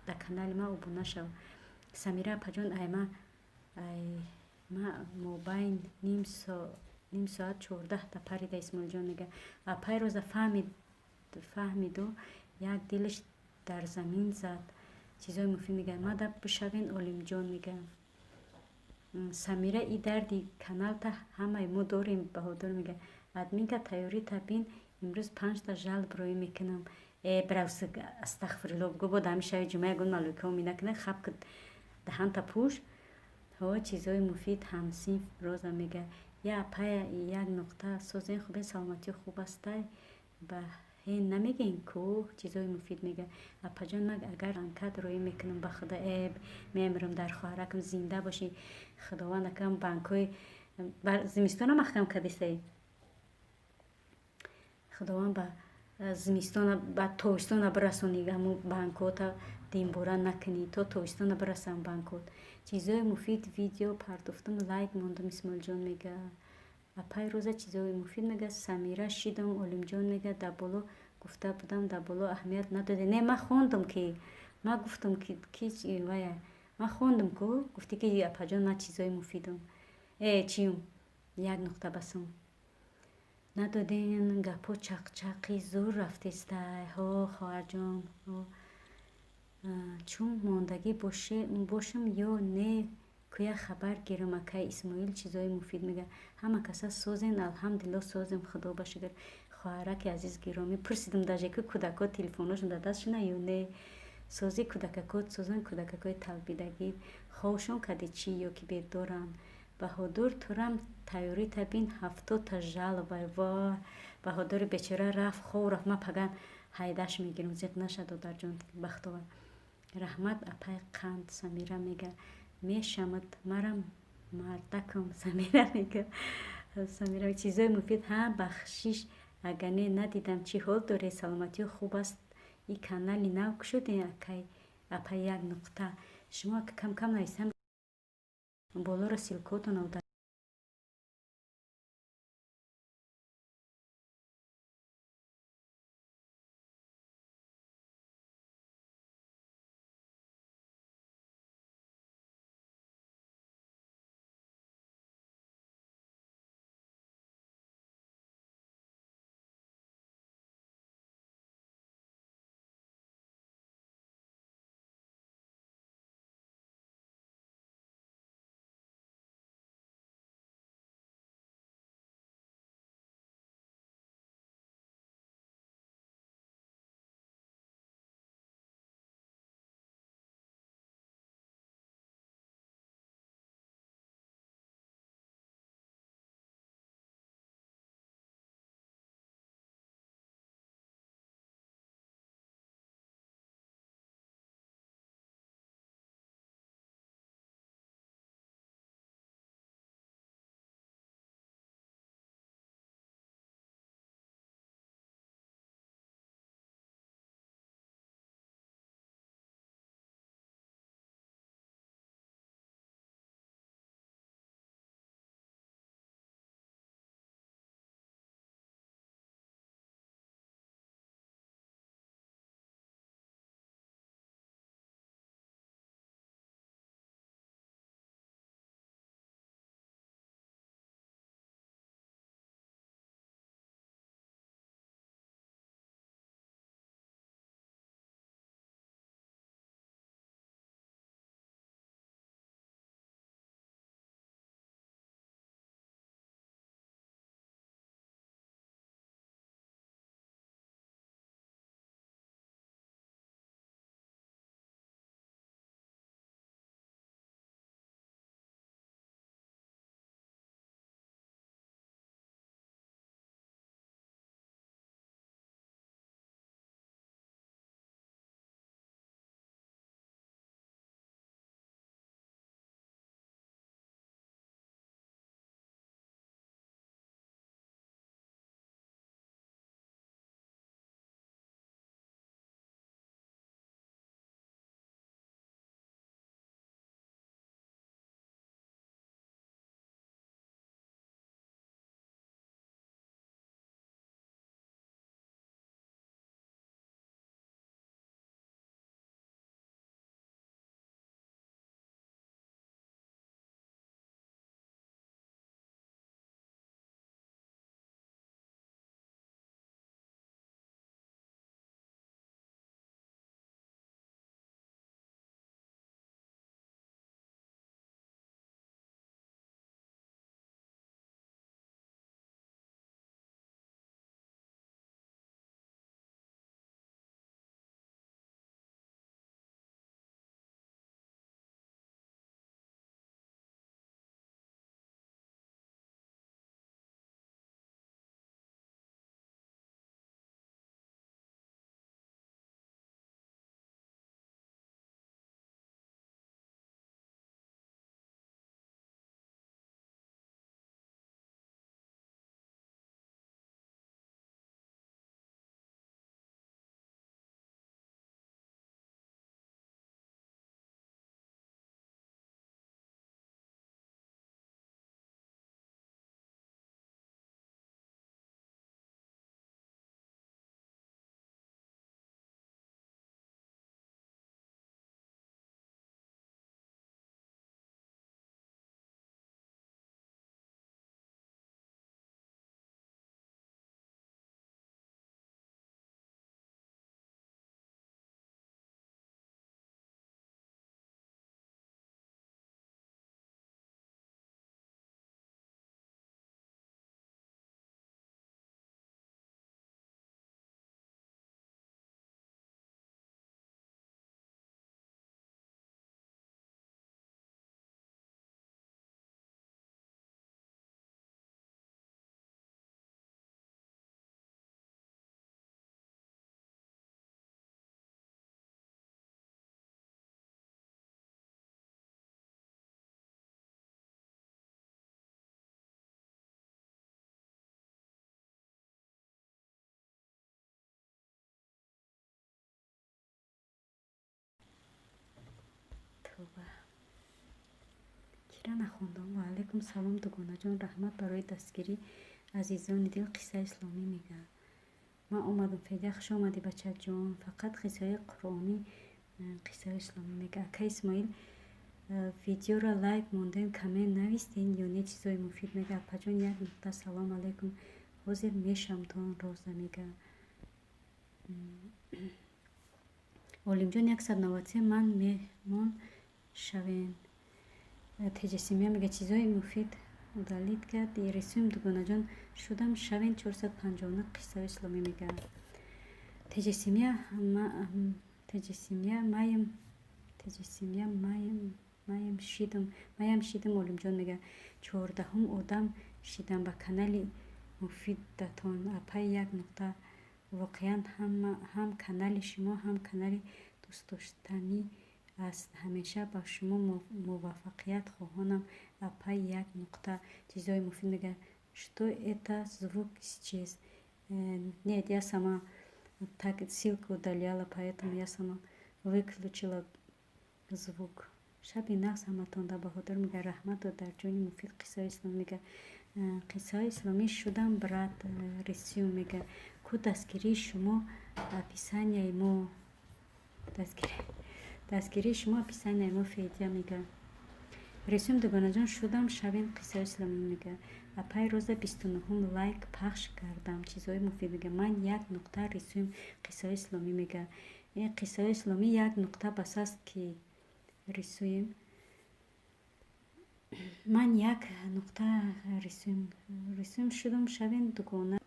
Speaker 1: дар канали ма обуна шав. Самира апаҷон, айма ма мобайн ним соат 14та парида. Исмоилҷон мега, апай Роза фаҳмиду як дилаш дар замин зад. Чизои муфид мега, мада бишавен. Олимҷон мега, Самира, и дарди каналта ҳамаи мо дорем. Баҳодур мега, админка, тайёрита бин, имрӯз 5та жалб роӣ мекунам. Э, бравс, астағфирулло, гу бо дами шаби ҷумъа ягон малоикао минакунад, хаб ки даҳанта пӯш. Ҳо, чизои муфид. Ҳамсинф Роза мега, я апая як нуқта, созен, хубен, саломатиё хуб астай, ба ҳен намегӯен ку. Чизои муфид мега, апаҷон, ман агар анкат роӣ мекунам, ба худо, э, мемирам дар хоҳаракам. Зинда бошӣ, худованд акам банкҳои зимистона маҳкам кардистай. Худованд ба зимистона, ба тобистона бирасонӣ, ҳамун банкота димбора накунӣ, то тобистона бирасам банкот. Чизои муфид, видео партофтам, лайк мондам. Исмоилҷон мега, апай Роза, чизои муфид мега, Самира, шидам. Олимҷон мега, дар боло гуфта будам, дар боло аҳамият надоде. Не, ман хондам, ки ман гуфтам, ки вая, ман хондам ку, гуфтӣ ки апаҷон, ман чизои муфидам, э, чиюм, як нуқта басум надоден. Гапҳо чақчақи зур рафтестай. Ҳо, хоҳарҷон, чун мондагӣ бошам ё не, куя хабар гирам. Акай Исмоил, чизои муфид мега, ҳама каса созен? Алҳамдулилло, созем, худо ба шукр. Хоҳараки азиз, гиромӣ, пурсидам даже, ки кӯдакҳо телефоношон дар дастшона ё не. Созӣ, кӯдакакот созан, кӯдакакҳои талбидагӣ хобшон кади чӣ ё ки бедоранд. Баҳодур, турам тайёрита бин, 70та жалоба. Вой, Баҳодури бечора рафт, хоб рафт. Ман паган ҳайдаш мегирам, зиқ наша, додарҷон бахтовар. Раҳмат, апай қанд. Самира мега, мешамад марам мардакам. Самира мега, Самира, чизои муфид. Ҳа, бахшиш, агар не, надидам. Чӣ ҳол доред, саломатиё хуб аст? И канали нав кушодем, акай, апай як нуқта. Шумо кам кам нависам болоро, ссылкотонро. Кира нахондам? Ва алайкум салом, дугонаҷон, раҳмат барои дастгирӣ, азизони дил. Қиссаи исломӣ мега. Ман омадам, Федя, хуш омадӣ, бачаҷон. Фақат қиссаҳои қуръонӣ, қиссаҳои исломӣ мега. Ака Исмоил, видеоро лайк мондем, коммент навистен ё не? Чизои муфид мега. Апаҷон, як нуқта, салом алайкум, ҳозир мешамтон, Роза мега. Олимҷон, 193, ман меҳмон шавем. Теҷасимия мега, чизои муфид удалить кард. Рисуем, дугонаҷон, шудам шавен, 459, қиссаҳои исломӣ мега. Теҷасимия, Теҷасимия, маем, Теҷасимия, маем, маем шидам, маям шидам. Олимҷон мега, 14-ум одам шидам ба канали муфидатон. Апай, як нуқта, воқеан ҳам канали шумо, ҳам канали дӯстдоштанӣ аст. Ҳамеша ба шумо муваффақият хоҳонам. Апай, як нуқта, чизҳои муфид мега. Что это, звук исчез? Нет, я сама так ссылку удаляла, поэтому я сама выключила звук. Шаби нағз ҳаматонда, Баҳодур мега. Раҳмат, додарҷони муфид, қиссаҳои исломӣ мега. Қиссаҳои исломӣ шудам, брат. Рисюм мега, ку дастгирии шумо описанияи мо, дастгирии шумо описанияи мо. Федя мега, рисюм, дугонаҷон, шудам шавен, қиссаҳои исломӣ мега. Апай Роза, 29-ум лайк пахш кардам. Чизҳои муфид мега. Ман як нуқта, рисюм, қиссаҳои исломӣ мега. Қиссаҳои исломӣ, як нуқта бас аст, ки рисуем. Ман як нуқта, рисуем, рисуем, шудам шавен, дугона.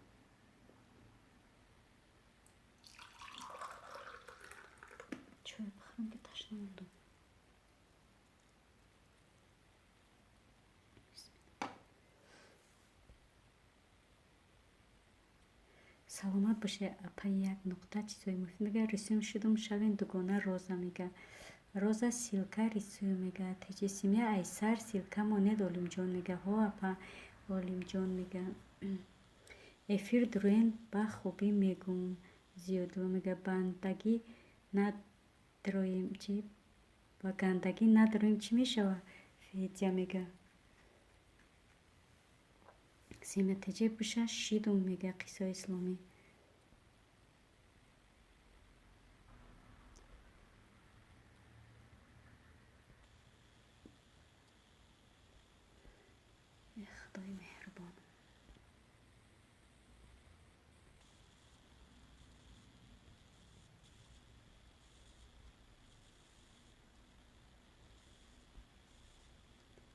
Speaker 1: Чой бихӯрам, ки ташна мондам. Саломат бошед, апай, як нуқта, чизҳои муфид мега. Рисуем, шудум шавен, дугона. Роза мега, Роза, ссылка рисую мега. Теҷисимия, айсар ссылка монед. Олимҷон мега, ҳо, апа. Олимҷон мега, эфир дуруен, ба хубӣ мегум. Зиёдулло мега, бандагӣ надроем чи, ба гандагӣ надроем, чӣ мешава? Федя мега, семятеҷе буша, шидум мега, қиссаҳои исломӣ. Худои меҳрубон.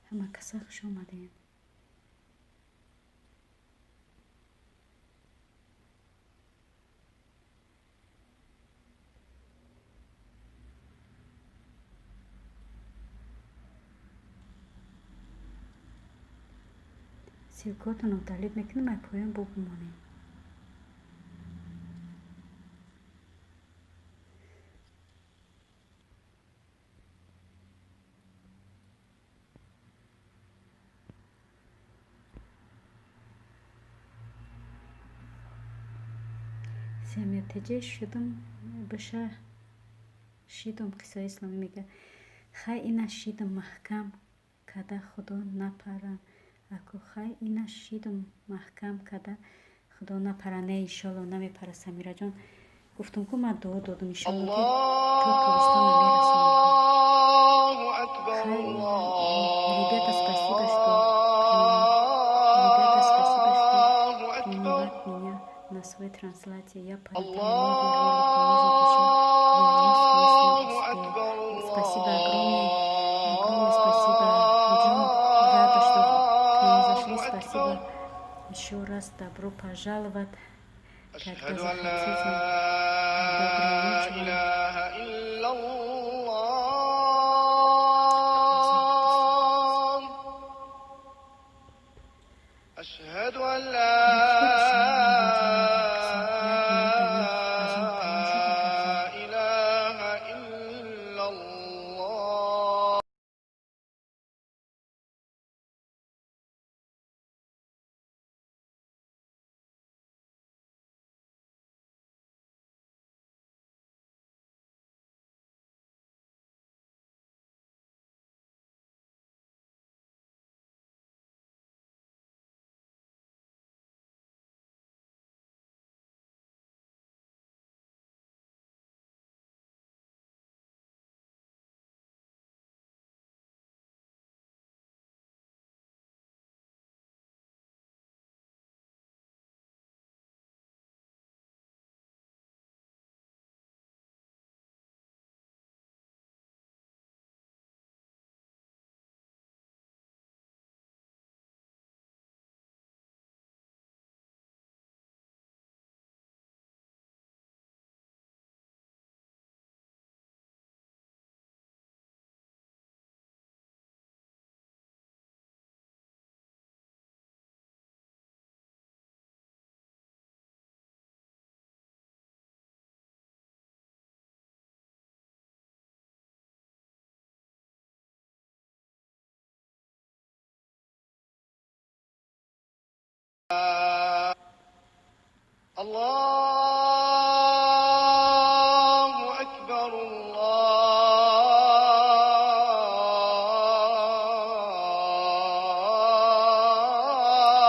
Speaker 1: Ҳама каса хуш омадем. Ссылкотонро удалить мекунем, ай поён бо бимонем. Семятеҷе, шудум биша, шидум, қиссаҳои исломӣ мега. Хай, ина шидум, маҳкам када, худо напара. Аку, хай, ина шидум, маҳкам када, худо напара. Не, иншолло, намепара, Самираҷон. Гуфтум ку, ман дуо додум, иншолло, ки то тобистона мерасонам. Хай, ребята, спасибо, что ребята, спасибо, что принимать меня на своей трансляции. Я полетаю новый ролик, может, еще вернусь, если успею. Спасибо огромное, огромное спасибо, Джон. Рада, что к нам зашли. Спасибо еще раз. Добро пожаловать, когда
Speaker 2: أشهد أن
Speaker 1: захотите.
Speaker 2: لا
Speaker 1: Доброй ночи вам.
Speaker 2: إله إلا الله أشهد أن لا
Speaker 1: Дақиқа 29, Олимҷон мега. Як минут ами азон тамом шуд, гап.
Speaker 2: إله إلا الله. الله أكبر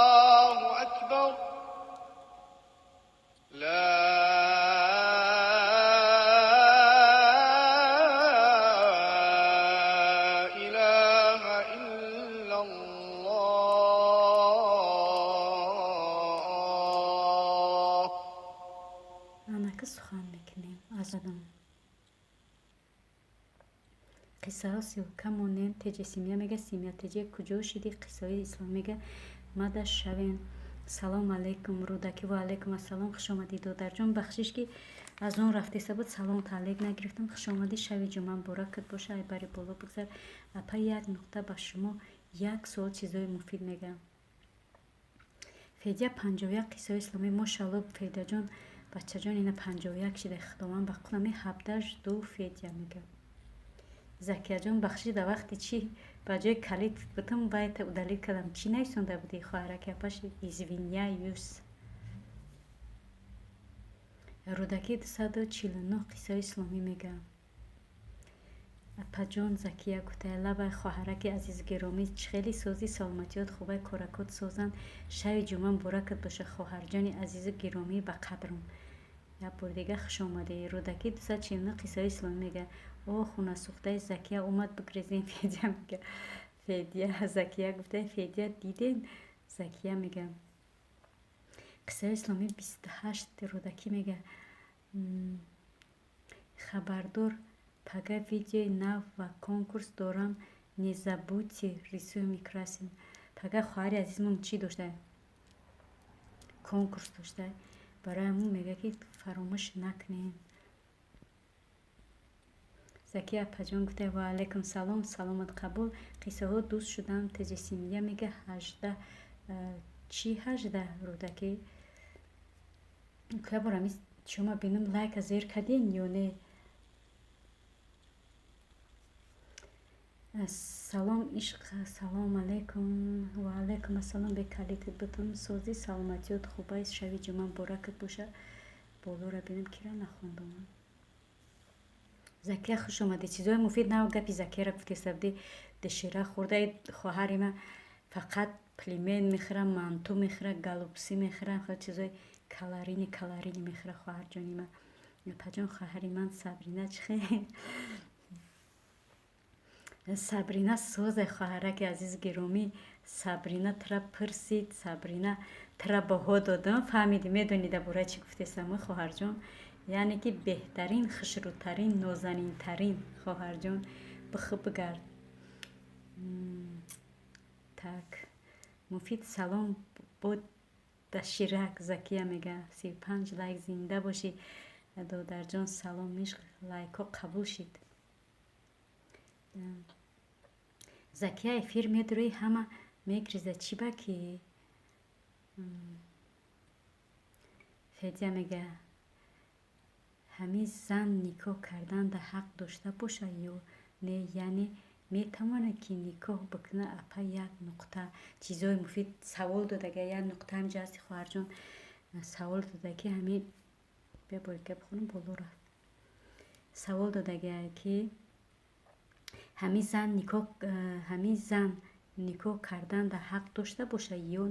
Speaker 2: الله أكبر لا إله إلا الله.
Speaker 1: Анака сухан мекунем азадам. Қиссаҳо ссылка монем. Теҷи семья мега, семья теҷи куҷо шиди? Қиссаҳои ислом мега, мада шавем. Салом алейкум, Рӯдаки. Ва алейкум ассалом, хушомадӣ, додарҷон. Бахшиш, ки аз он рафтеса буд, салом таълиқ нагирифтам. Хушомадӣ, шави ҷумъа муборакат боша. Ай бари боло бигзар. Апа, як нуқта, ба шумо як суол. Чизои муфид мегӯям. Федя 51, қиссаҳои исломӣ. Мошалло, Федяҷон, бачаҷон, ина 51 шида. Худованд ба қулами ҳабдаш ду. Федя мега, Закияҷон, бахшиш, дар вақти чӣ ба ҷои калид бутум байта удалить кардам. Чӣ нависонда будӣ, хоҳараки апаш? Извиняюсь. Рӯдакӣ 249, қиссаҳои исломӣ мега. Апаҷон, Закия гуфтая, лабай, хоҳараки азизу гиромӣ, хеле созӣ, саломатиёт хубай, коракот созанд. Шави ҷумъа муборакат боша, хоҳарҷони азизу гиромӣ, ба қадрум. Як бори дига хушомадӣ. Рӯдакӣ 249, қиссаҳои исломӣ мега. О, хунасӯхтаи Закия омад, бигрезем. Федя мега, Федя, Закия гуфтая, Федя дидем. Закия мега, қиссаҳои исломӣ 28. Рӯдакӣ мега, хабардор, пага видеои нав ва конкурс дорам, не забудьте. Рисуем и красим. Пага хоҳари азизмон чӣ дошта? Конкурс дошта. Барои ҳамун мега, ки фаромӯш накунем. Закия апаҷон гуфта, ва алайкум салом, саломат қабул. Қиссаҳо дӯст шудам. Теҷи семья мега, 18 чӣ, 18? Рӯдакӣ, кабор ами шумо бинам, лайка зер кардин ё не? Салом, ишқ. Салом алейкум. Ва алейкум ассалом. Бекалитит бутум, созӣ, саломатиёт хубай. Шави ҷумъа муборакат боша. Болоро бинам, кира нахондам. Закия, хуш омадӣ. Чизои муфид нав гапи Закияра гуфтеста будӣ. Доширак хӯрдаи хоҳари ма фақат пельмень мехӯра, манту мехӯра, голубцы мехӯра, хел чизои калорийный калорийный мехӯра хоҳарҷони ма. Апаҷон, хоҳари ман Сабрина чӣ хел? Сабрина созе, хоҳараки азиз гиромӣ. Сабрина тура пурсид, Сабрина тура баҳо додам. Фаҳмидӣ, медонӣ, дар бораи чӣ гуфтесам, хоҳарҷон? Яъне ки беҳтарин, хушрӯтарин, нозанинтарин хоҳарҷон, бихӯ, бигард. Так, муфид салом бо доширак. Закия мега, 35 лайк, зинда бошӣ, додарҷон. Салом, ишқ, лайкҳо қабул шид. Закия, эфир медурӣ, ҳама мегриза, чӣ ба ки? Федя мега, ҳамин зан никоҳ карданда ҳақ дошта боша ё не, яъне метавонад ки никоҳ бикунад? Апа, як нуқта. Чизои муфид савол додага, як нуқта ҳамҷа ҳасти, хоҳарҷон. Савол дода, ки ҳамин бия бори дига бихонам, боло рафт. Савол додага, ки ҳамин зан никоҳ карданда ҳақ дошта боша ё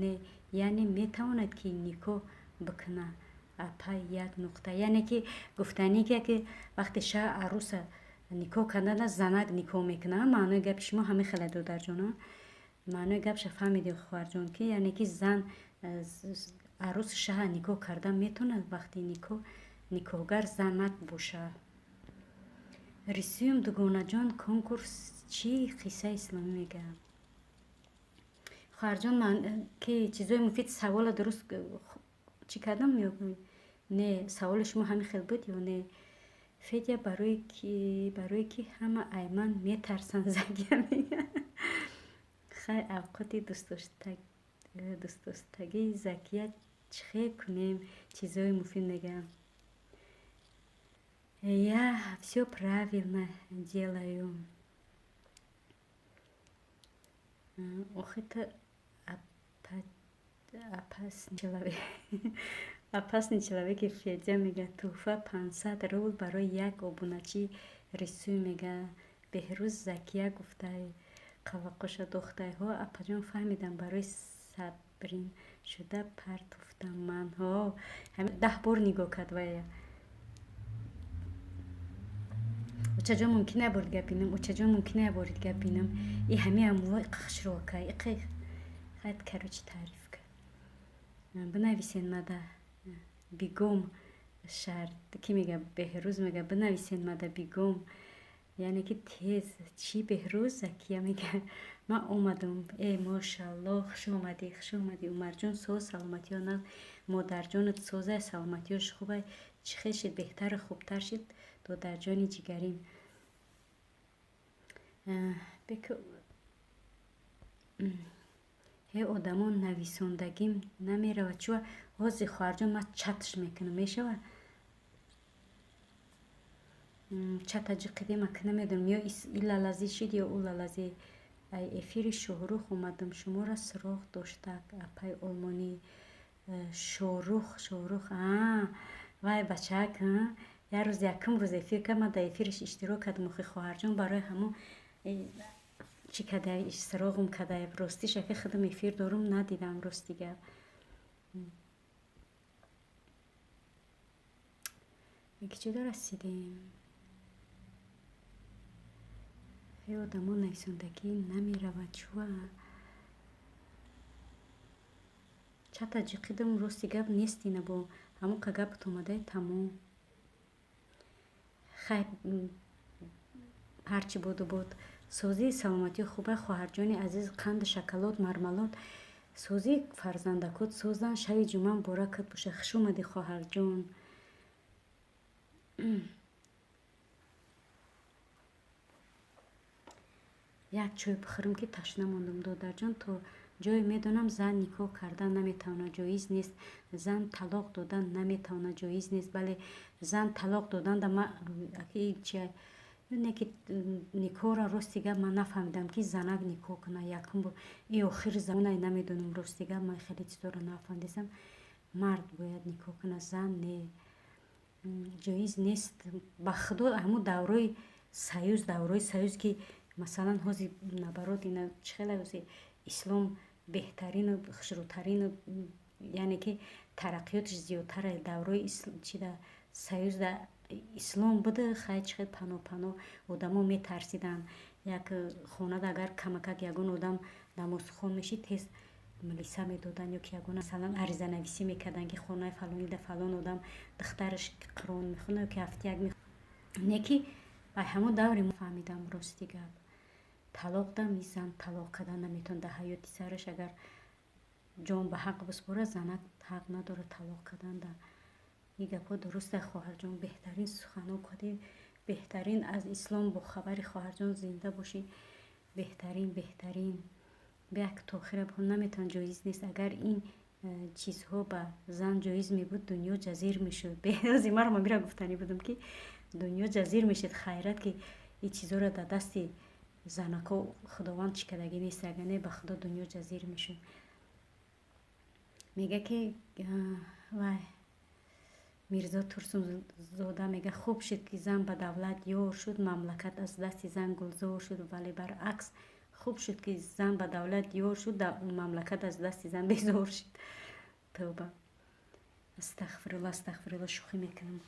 Speaker 1: не, яъне метавонад ки никоҳ бикунад? Апа, як нуқта. Яъне ки гуфтанӣ ки вақте шаҳ арӯса никоҳ кардана, занак никоҳ мекунад. Маънои гапи шумо ҳамин хеле, додарҷона? Маънои гапша фаҳмиди, хоҳарҷон, ки яъне ки зан арӯси шаҳа никоҳ кардан метавонад, вақти никоҳ никоҳгар занак бошад. Рисуем, дугонаҷон, конкурс чӣ? Қиссаи исломӣ мегӯям. Хоҳарҷон, ки чизои муфид савола дуруст чӣ кардам ё не? Саволи шумо ҳамин хел буд ё не? Федя, барое ки ҳама айман метарсанд. Закия мега, хай, авқоти дӯстдоштагии Закия чӣ хел кунем? Чизои муфид мегӯям. Я все правильно делаю. Охи ту Опасный человек. Опасный человек Федя мега, туҳфа 500 рубл барои як обуначӣ рисуй мега. Беҳрӯз Закия гуфтай, қавақоша дохтайҳо, апаҷон, фаҳмидам, барои сабрин шуда партофтам ман. Ҳо, 10 бор нигоҳ кард вая. Очаҷон, мумкин як бори дига бинам? Очаҷон, мумкин як бори дига бинам? И ҳамин амвои қахшрока иқи хайт, короче, таъриф кард. Бинависен мада бигом шарт ки мега. Беҳрӯз мега, бинависен мада бигом, яъне ки тез. Чӣ, Беҳрӯз Закия мега, ман омадам. Э, мошалло, хуш омадӣ, хуш омадӣ, Умарҷон. Соз, саломатиё нағз, модарҷонат созай, саломатиёш хубай? Чӣ хел шид, беҳтару хубтар шид, додарҷони ҷигарим? Беку ҳе, одамон, нависондагим намеравад чуа? Ҳозир, хоҳарҷон, ман чатш мекунам, мешавад? Чата ҷиқидем, ака, намедонам, ё и лалазӣ шид, ё ӯ лалазӣ. Ай эфири Шоҳрух омадам, шуморо суроғ доштак, апаи олмонӣ. Шоҳрух, Шоҳрух, а вай бачак як рӯз, якум рӯз эфир кард, ман дар эфириш иштирок кардам. Охи, хоҳарҷон, барои ҳамон чӣ кадай, суроғум кадай. Ростиш, ака, худам эфир дорум, надидам, рости гап. Киҷода расидем? Ҳе, одамо, нависондагӣ намеравад чуа? Чата ҷиқидам, рости гап, нестина бо ҳамон қа гапат омадай, тамом. Хайр, ҳарчи буду буд. Созии саломатӣ хубай, хоҳарҷони азиз? Қанду шоколад, мармалод. Созии фарзандакот созанд. Шаби ҷумъа муборакат боша. Хуш омадӣ, хоҳарҷон. Як чой бихӯрам, ки ташна мондам. Додарҷон, то ҷое медонам, зан никоҳ кардан наметавонад, ҷоиз нест. Зан талоқ додан наметавонад, ҷоиз нест. Бале, зан талоқ додан да чи не ки никоҳро, рости гап, ман нафаҳмидам, ки занак никоҳ кунад якум бор. И охири замонай намедонам, рости гап, ман хеле чизоро нафаҳмидастам. Мард бояд никоҳ кунад, зан не, ҷоиз нест. Ба худо, ҳамун даврои союз, даврои союз ки, масалан, ҳозир наоборот, ина чӣ хеле ҳозир ислом беҳтарину хушрӯтарину, яъне ки тараққиёташ зиёдтара. Даврои чида, союзда ислом буда, хай, чӣ хел паноҳ паноҳ одамо метарсиданд. Як хонада агар камакак ягон одам намозхон мешид, тез милиса медоданд ё ки ягон, масалан, аризанависӣ мекарданд, ки хонаи фалонида фалон одам духтараш Қуръон мехонад ё ки ҳафти як. Не ки ба ҳамон даври фаҳмидам, рости гап. Талоқ дам зан талоқ кардан наметавонад дар ҳаёти сараш. Агар ҷон ба ҳақ биспорад, занак ҳақ надорад талоқ кардан. Да, ин гапҳо дуруста, хоҳарҷон. Беҳтарин суханҳо кардӣ, беҳтарин, аз ислом бохабари, хоҳарҷон, зинда бошӣ. Беҳтарин, беҳтарин. Як то охира наметавон, ҷоиз нест. Агар ин чизҳо ба зан ҷоиз мебуд, дунё ҷазир мешуд. Беҳози маро мамира гуфтанӣ будам, ки дунё ҷазир мешуд. Хайрат, ки ин чизҳоро дар дасти занако худованд чӣ кардагӣ нест, агар не, ба худо, дунё ҷазир мешуд. Мега ки вай Мирзо Турсунзода мега, хуб шуд, ки зан ба давлат ёр шуд, мамлакат аз дасти зан гулзор шуд. Вале баръакс, хуб шуд, ки зан ба давлат ёр шуд, мамлакат аз дасти зан безор шуд. Тавба, астағфирулла, астағфирулла, шӯхӣ мекунам.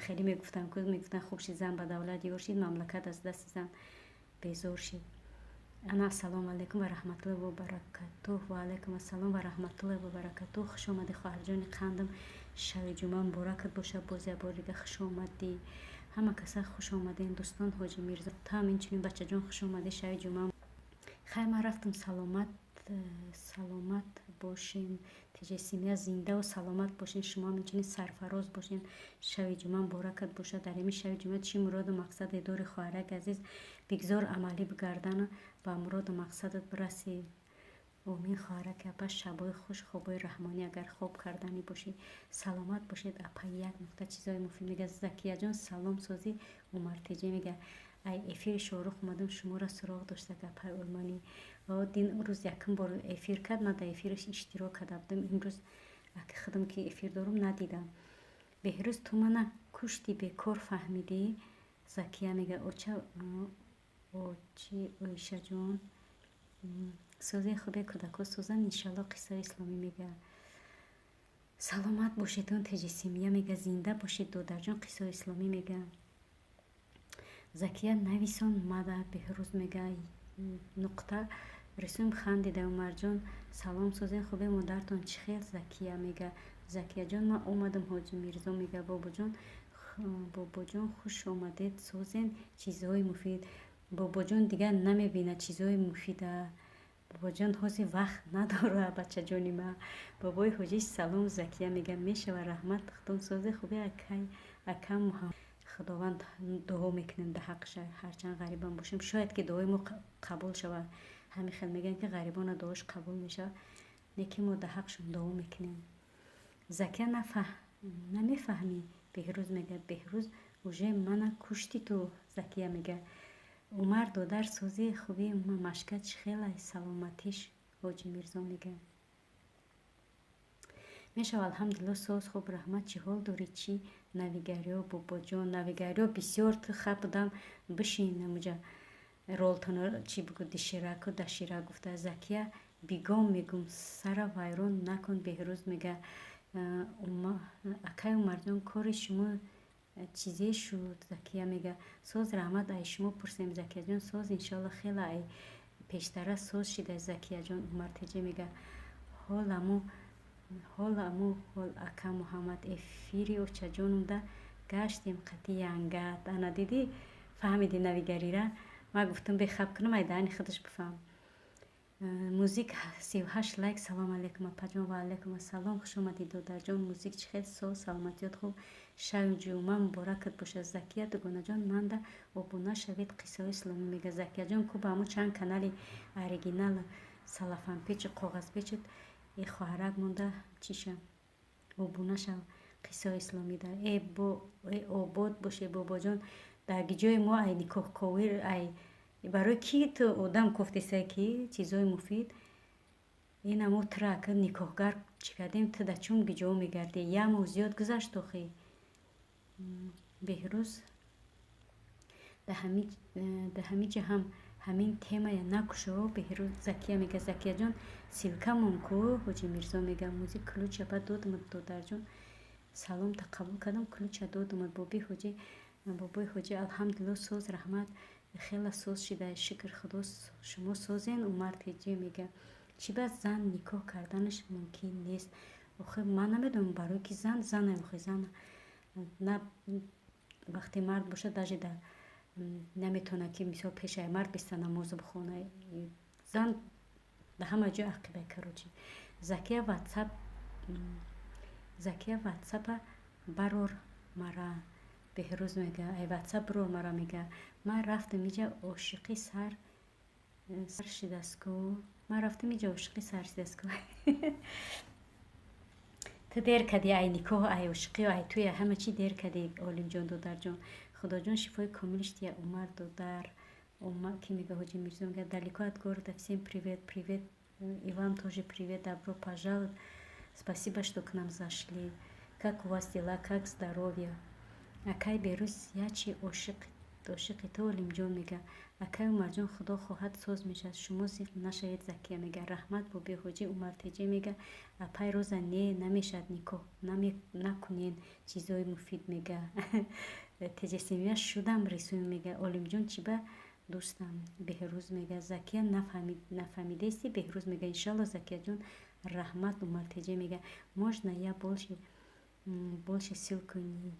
Speaker 1: Хеле мегуфтам, мегуфтам, хуб шуд, зан ба давлат ёр шуд, мамлакат аз дасти зан безор шуд. Ана, ассалому алайкум ва раҳматуллоҳи ва баракатуҳ. Ва алайкум ассалом ва раҳматуллоҳи ва баракатуҳ. Хуш омадӣ, хоҳарҷони қандам. Шаби ҷумъа муборакат бошад. Боз як бор дига хуш омадӣ. Ҳама каса хуш омадем, дӯстон. Ҳоҷи Мирзо, там инчунин, бачаҷон, хуш омадӣ. Шаби ҷумъа. Хайр, ман рафтам. Саломат, саломат бошем. Тиҷаи семья зиндаву саломат бошен. Шумоам инчунин сарфароз бошен. Шаби ҷумъа муборакат бошад. Дар ҳамин шаби ҷумъа чӣ муроду мақсаде дори, хоҳараки азиз, бигзор амалӣ бигардана, ба муроду мақсадат бирасӣ. Омин, хоҳараки апа. Шабои хуш, хобои раҳмонӣ, агар хоб карданӣ бошӣ. Саломат бошед, апа. Як нуқта чизои муфид мега. Закияҷон, салом, созӣ? Умартиҷӣ мега, ай эфири Шоҳрух омадам, шуморо суроғ дошта, апаи олмонӣ. Ва дин рӯз якум бор эфир кард, ман дар эфираш иштирок карда будам. Имрӯз аки худам ки эфир дорум, надидам. Беҳрӯз, ту мана кушти, бекор фаҳмидӣ. Закия мега: оча, очи Оишаҷон, сози хубе, кӯдако созанд, иншалло. Қиссаи исломӣ мега: саломат бошедон. Теҷисимия мега: зинда бошед, додарҷон. Қиссаи исломӣ мега: Закия, нависон мада. Беҳрӯз мега: нуқта рисум, хандида. Умарҷон, салом, созен, хубе, модаратон чӣ хел? Закия мега: Закияҷон, ман омадам. Ҳоҷи Мирзо мега: бобоҷон, бобоҷон, хуш омадед, созен, чизҳои муфид. Бобоҷон дигар намебинад чизҳои муфида. Бобоҷон ҳозир вақт надорад, бачаҷони ма. Бобои ҳоҷӣ, салом. Закия мега: мешава, раҳмат, худон созе, хубе, акай, акам. Худованд, дуо мекунем дар ҳаққша, ҳарчанд ғарибам бошем, шояд ки дуои мо қабул шавад. Ҳамин хел мегӯянд, ки ғарибона дуош қабул мешавад, не ки мо дар ҳаққшон дуо мекунем. Закия, намефаҳмӣ. Беҳрӯз мега: Беҳрӯз, уже мана кушти ту. Закия мега: Умар додар, сози, хуби, мамашка чӣ хелай, саломатиш? Ҳоҷи Мирзо мега: мешава, алҳамдулилло, соз, хуб, раҳмат, чӣ ҳол дорӣ, чӣ навигариё, бобоҷон? Навигариё бисёр, ту хаб будам, бишин намуҷа ролтоно чӣ бугу, дишираку дашира гуфта. Закия, бигом мегум, сара вайрон накун. Беҳрӯз мега: акай Умарҷон, кори шумо чизе шуд? Закия мега: соз, раҳмат, ай шумо пурсем. Закияҷон, соз, иншоалло, хела ай пештара соз шида. Закияҷон. Умар Теҷе мега: ҳоламу ҳоламу ҳол, ака Муҳаммад, эфири очаҷонумда гаштем қати янгат. Ана дидӣ, фаҳмиди навигарира? Ман гуфтам, бехаб кунам, ай даҳани худаш бифаҳм. Музик, 38 лайк. Салом алейкум, апаҷон. Ва алейкум ассалом, хуш омадӣ, додарҷон. Музик, чӣ хел, соз, саломатиёт хуб? Шаби ҷумъа муборакат бошад. Закия, дугонаҷон, манда обуна шавед. Қиссаҳои исломӣ мега: Закияҷон, ку ба ҳамун чанд канали оригинал салафанпечу коғазпечу э хоҳарак монда чиша, обуна шав Қиссаҳои исломида. Э бо э обод боше, бобоҷон. Дар ҷои мо ай никоҳковир, ай барои ки ту одам кофтесай, ки чизҳои муфид инамо тра ки никоҳгар чӣ кардем, ту да чун гиҷо мегардӣ? Як моҳ зиёд гузашт охи. Беҳрӯз, дар ҳамин ҷа ҳам ҳамин темая накушо, Беҳрӯз. Закия мега: Закияҷон, ссылка мон ку. Ҳоҷи Мирзо мега: музик, ключа ба додумад, додарҷон, саломта қабул кардам, ключа додумад. Боби ҳоҷӣ, бобои ҳоҷӣ, алҳамдулилло, соз, раҳмат, хела соз шида, шукр Худо, шумо созен? Умар Теҷи мега: чӣ ба зан никоҳ карданаш мумкин нест? Охи, ман намедонам, барои ки зан зана, охи, зан на вақте мард бошад, даже да наметавонад, ки мисол пешаи мард биста намоз бихона. Зан да ҳама ҷо ақибай, короче. Закия, ватсап, Закия, ватсапа барор мара. Беҳрӯз мега: ай ватсап бирор мара. Мега: ман рафтам иҷа, ошиқӣ сар сар шидастку, ман рафтам иҷа, ошиқӣ сар шидастку. Ту дер кардӣ, ай никоҳ, ай ошиқӣ, ай туя, ҳама чӣ дер кардӣ. Олимҷон, додарҷон, Худоҷон шифои комилиш дия. Умар додар, ки мега? Ҳоҷи Мирзо мега: далеко от города всем привет. Привет, и вам тоже привет, добро пожаловать, спасибо, что к нам зашли. Как у вас дела, как здоровье? Акай Берӯз, ячи ошиқ, ошиқи ту. Олимҷон мега: акай Умарҷон, Худо хоҳад, соз мешавад, шумо зиқ нашавед. Закия мега: раҳмат, боби ҳоҷӣ. Умартеҷе мега: апай Роза, не, намешавад, никоҳ накунен, чизҳои муфид. Мега: теҷасимия шудам, рисум. Мега: Олимҷон, чӣ ба дӯстам? Беҳрӯз мега: Закия, нафаҳмидаисти? Беҳрӯз мега: иншалло, Закияҷон, раҳмат. Умартеҷе мега: можно я больше ссылку не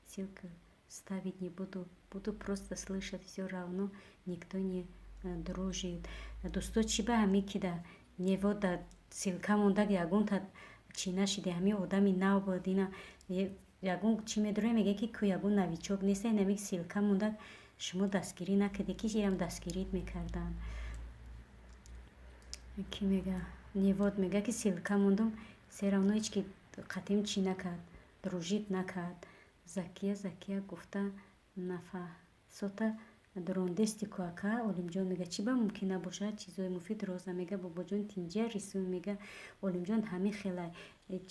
Speaker 1: ссылку ставить не буду, буду просто слышать, все равно никто не дружит. Дӯсто, чӣ ба ҳамин ки да невода ссылка мондаг, ягонта чӣ нашиде? Ҳамин одами нав буд, ина ягон чӣ медорем, мега ки ку ягон новичок нест, инами ссылка мондаг, шумо дастгирӣ накарде, ки ирам дастгирит мекарданд. Ки мега? Невод мега, ки ссылка мондум, все равно ҳеч ки қатим чӣ накард, дружить накард. Закия, Закия гуфта нафасота. Дрондести ку, ака Олимҷон мега, чӣ ба мумкин набошад? Чизои муфид. Роза мега, бобоҷон тинҷа рисун мега. Олимҷон ҳамин хела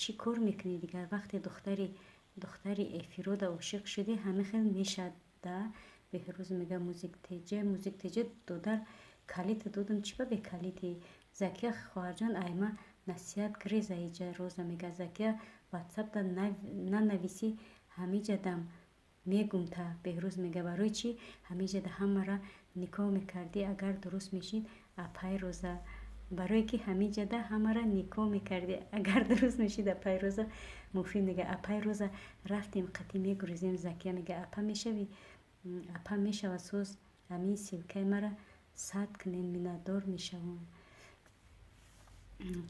Speaker 1: чӣ кор мекунӣ дигар? Вақте духтари эфирода ошиқ шудӣ, ҳамин хел мешад да. Беҳрӯз мега, музик теҷа, музик теҷа, додар, калита додам, чӣ ба бекалитӣ? Закия хоҳарҷон, айма насиҳат гиреза иҷа. Роза мега, Закия, ватсапда нанависӣ, ҳамиҷадам мегумта. Беҳрӯз мега, барои чӣ ҳамиҷада ҳамара никоҳ мекардӣ, агар дуруст мешид, апай Роза? Барое ки ҳамиҷада ҳамара никоҳ мекардӣ, агар дуруст мешид, апай Роза. Муфид мега, апай Роза, рафтем, қатӣ мегурезем. Закия мега, апа мешавӣ, апа мешава соз. Ҳамин ссылкаи мара сад кунен, миннатдор мешавам.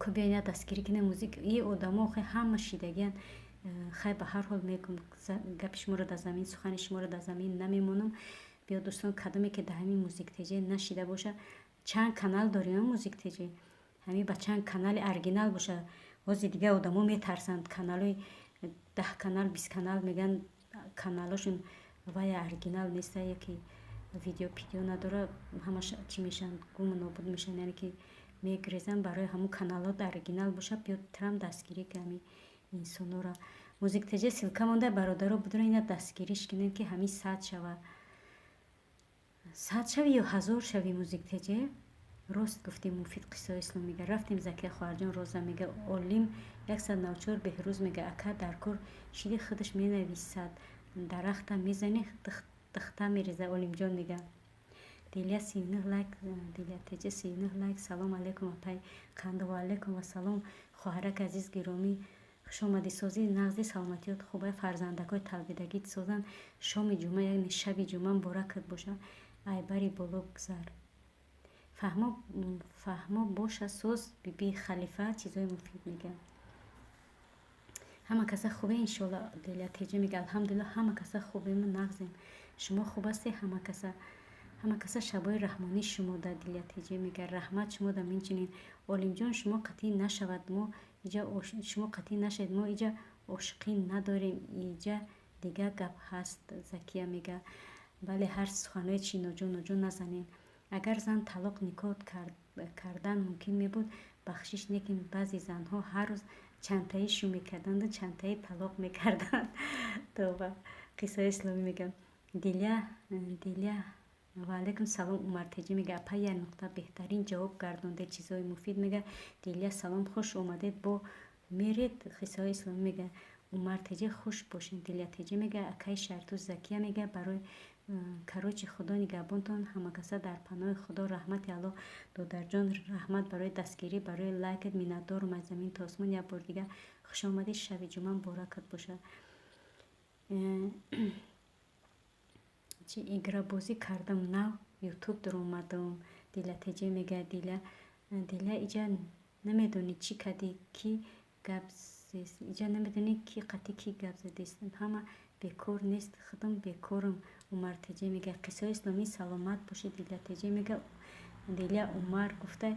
Speaker 1: Ку биён, як дастгирӣ кунем музик. И одамо охе ҳама шидагиян. Хай, ба ҳар ҳол мегум, гапи шуморо дар замин, сухани шуморо дар замин намемонам. Биё, дӯстон, кадоме ки дар ҳамин музик теҷе нашида боша, чанд канал дорем музик теҷе, ҳамин ба чанд канали оригинал боша. Ҳозир дигар одамо метарсанд, каналҳои 10 канал, 20 канал мегӯянд, каналошон вая оригинал неста, яке видео пидео надора, ҳамаш чӣ мешаванд, гуму нобуд мешаванд, яъне ки мегирезанд. Барои ҳамун каналҳо оригинал боша, биё трам дастгирӣ ки ҳамин инсонора. Музик теҷе ссылка монда, бародаро, будро ина дастгириш кунем, ки ҳамин 100 шава, 100 шави ё 1000 шави. Музик теҷе, рост гуфтӣ. Муфид қиссаҳои ислом мега, рафтем, Закия хоҳарҷон. Роза мега, Олим 194. Беҳрӯз мега, ака дар кор шиди, худаш менависад, дарахта мезанӣ, духта мереза. Олимҷон мега, Дилия 39 лайк, Дилия теҷе 39 лайк. Салом алейкум, апай Қанду. Ва алейкум вассалом, хоҳарак азиз, гиромӣ, хушомадӣ. Созӣ, нағзи, саломатиёт хуба, фарзандакҳои талбидагит созанд. Шоми ҷумъа, яъне шаби ҷумъа муборакат боша. Айбари боло гузар. Фаҳмо, фаҳмо боша, соз. Биби Халифа чизои муфид мега, ҳама каса хубе, иншоалло. Дилия теҷа мега, алҳамдулилло, ҳама каса хубему нағзем, шумо хуб ҳастед? Ҳама каса, ҳама каса, шабои раҳмонӣ шумо да. Дилия теҷа мега, раҳмат шумо да минчунин. Олимҷон, шумо қатъӣ нашавад, мо иҷа, шумо қатъӣ нашавед, мо иҷа ошиқӣ надорем, иҷа дигар гап ҳаст. Закия мега, бале, ҳар суханҳои чи ноҷо ноҷо назанем. Агар зан талоқ никоҳ кардан мумкин мебуд, бахшиш, лекин баъзе занҳо ҳар рӯз чандтаи шу мекарданду чандтаи талоқ мекарданд. Тоба. Қиссаҳои исломӣ мегӯям. Дилия, Дилия, ва алайкум салом. Умар теҷӣ мега, апа, як нуқта, беҳтарин ҷавоб гардонде, чизҳои муфид мега. Дилия, салом, хуш омадед, бо меред. Қиссаҳои исломӣ мега, Умар теҷӣ, хуш бошед. Дилия теҷӣ мега, акаи Шарту. Закия мега, барои короче, Худо нигаҳбонтон, ҳамакаса дар паноҳи Худо, раҳмати Аллоҳ. Додарҷон, раҳмат барои дастгирӣ, барои лайкат, миннатдорум аз замин то осмон. Як бори дигар хушомадӣ, шаби ҷумъа муборакат бошад. Чи играбозӣ кардам, нав ютуб дуромадам. Дила теҷе мега, Дила, Дила, иҷа намедонӣ чӣ кардӣ, ки гап иҷа намедонӣ, ки қатъи ки гап задестам, ҳама бекор нест, худам бекорам. Умар теҷе мега, қиссаҳои исломӣ, саломат бошед. Дила теҷе мега, Дилия, Умар гуфта,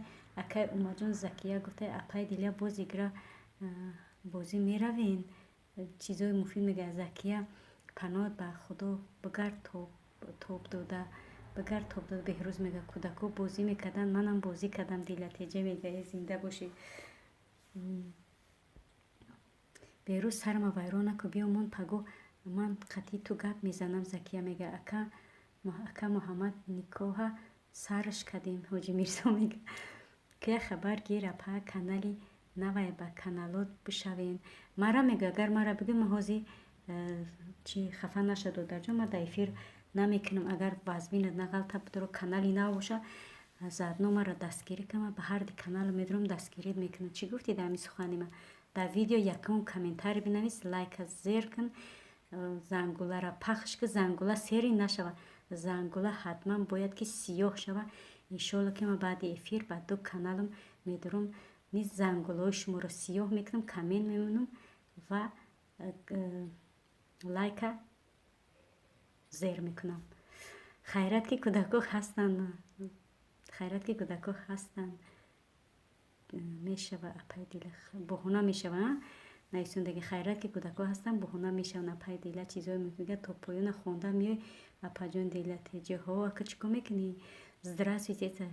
Speaker 1: акай Умарҷон. Закия гуфта, апай Дилия, боз игра бозӣ меравен? Чизҳои муфид мега, Закия, паноҳат ба Худо, бигард тоб дода, бигард тоб дода. Беҳрӯз мега, кӯдако бозӣ мекарданд, манам бозӣ кардам. Дила теҷе мега, э, зинда бошӣ. Беҳрӯз, сарма вайрон накун, биё мон, паго ман қатъи ту гап мезанам. Закия мега, ака Муҳаммад никоҳа сарш кардем. Ҳоҷи Мирзо мега, кия хабар гир, апа, канали навай, ба каналот бишавем. Мара мега, агар мара бигӯ, ман ҳозир чи хафа наша, додарҷон, ман дар эфир намекунам. Агар вазбинат нағалта, бидоро, канали нав боша, заодно мара дастгирӣ кунам, ба ҳарди канал медорам, дастгирит мекунам. Чӣ гуфтӣ дар ҳамин сухани ман? Дар видео якум комментарий бинавис, лайка зер кун, зангулара пахш кун. Зангула сери нашава, зангула ҳатман бояд ки сиёҳ шава. Иншоалло, ки ман баъди эфир ба ду каналам медорам, низ зангулаҳои шуморо сиёҳ мекунам, коммент мемонам ва лайка зер мекунам. Хайрат, ки кӯдако ҳастанд, хайрат, ки кӯдако ҳастанд. Мешава, апай Дила, баҳона мешава. Нависондаги хайрат, ки кӯдакҳо ҳастанд, баҳона мешаванд. Апай Дила, чизҳое мегӯяд, то поёна хонда меои. Апаҷон Дила теҷаҳо, ака, чӣ кор мекунӣ? Здравствуйте, это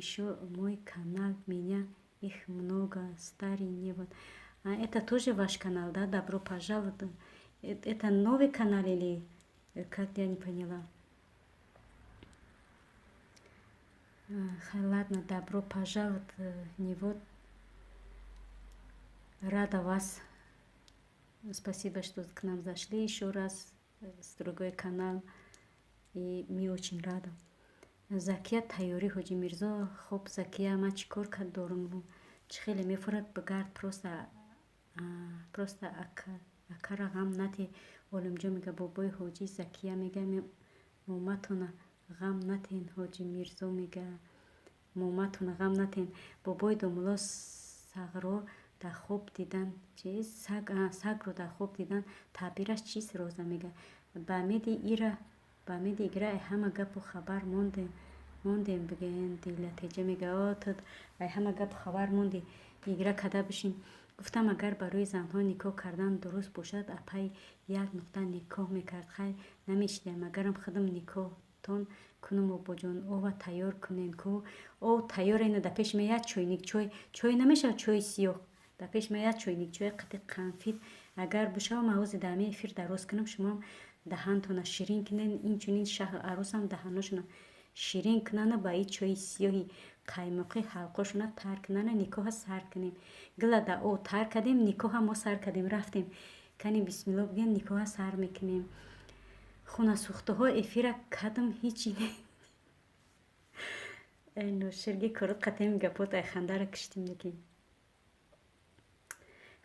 Speaker 1: ещё мой канал, меня их много, старый не вот. А это тоже ваш канал, да? Добро пожаловать. Это новый канал или как, я не поняла. Ладно, добро пожаловать, не вот. Рада вас. Спасибо, что к нам зашли еще раз с другой канал. И мы очень рады. Закия тайёрӣ, Ҳоҷи Мирзо. Хоб, Закия, ман чӣ кор кард дорум? Чӣ хеле мефурад, бигард, просто акара ғам нате. Олимҷон мега, бобои ҳоҷӣ Закия мега, моматона ғам натен. Ҳоҷи Мирзо мега, моматона ғам натен. Бобои домулло, сагро дар хоб дидан чиз, сагро дар хоб дидан таъбираш чист? Роза мега, ба меди ира, ба меди игра ай ҳама гапу хабар мондем, бигӯен. Дила теҷа мега, о, ту ай ҳама гапу хабар монди, игра када бишин. Гуфтам, агар барои занҳо никоҳ кардан дуруст бошад, апай як нуқта никоҳ мекард. Хай, намешидаем, агарам худам никоҳтон кунум. Бобоҷон, ова тайёр кунен ку, ов тайёр, ина дар пеши ма як чойник чой, чой намешавад, чои сиёҳ дар пеши ма, як чойник чой қати қанфит агар бишава, ман ҳози дар ҳамин эфир дароз кунам, шумоам даҳантона ширин кунен. Инчунин шаҳу арӯсам даҳаношона ширин кунана, ба и чои сиёҳи қаймоқӣ ҳалқошона тар кунана, никоҳа сар кунем. Гила да ов тар кардем, никоҳа мо сар кардем, рафтем. Кани бисмилло бигӯем, никоҳа сар мекунем. Хунасӯхтаҳо, эфира кадам, ҳичи не. Эй ноширги, корот қатем, гапот ай хандара киштим. Лекин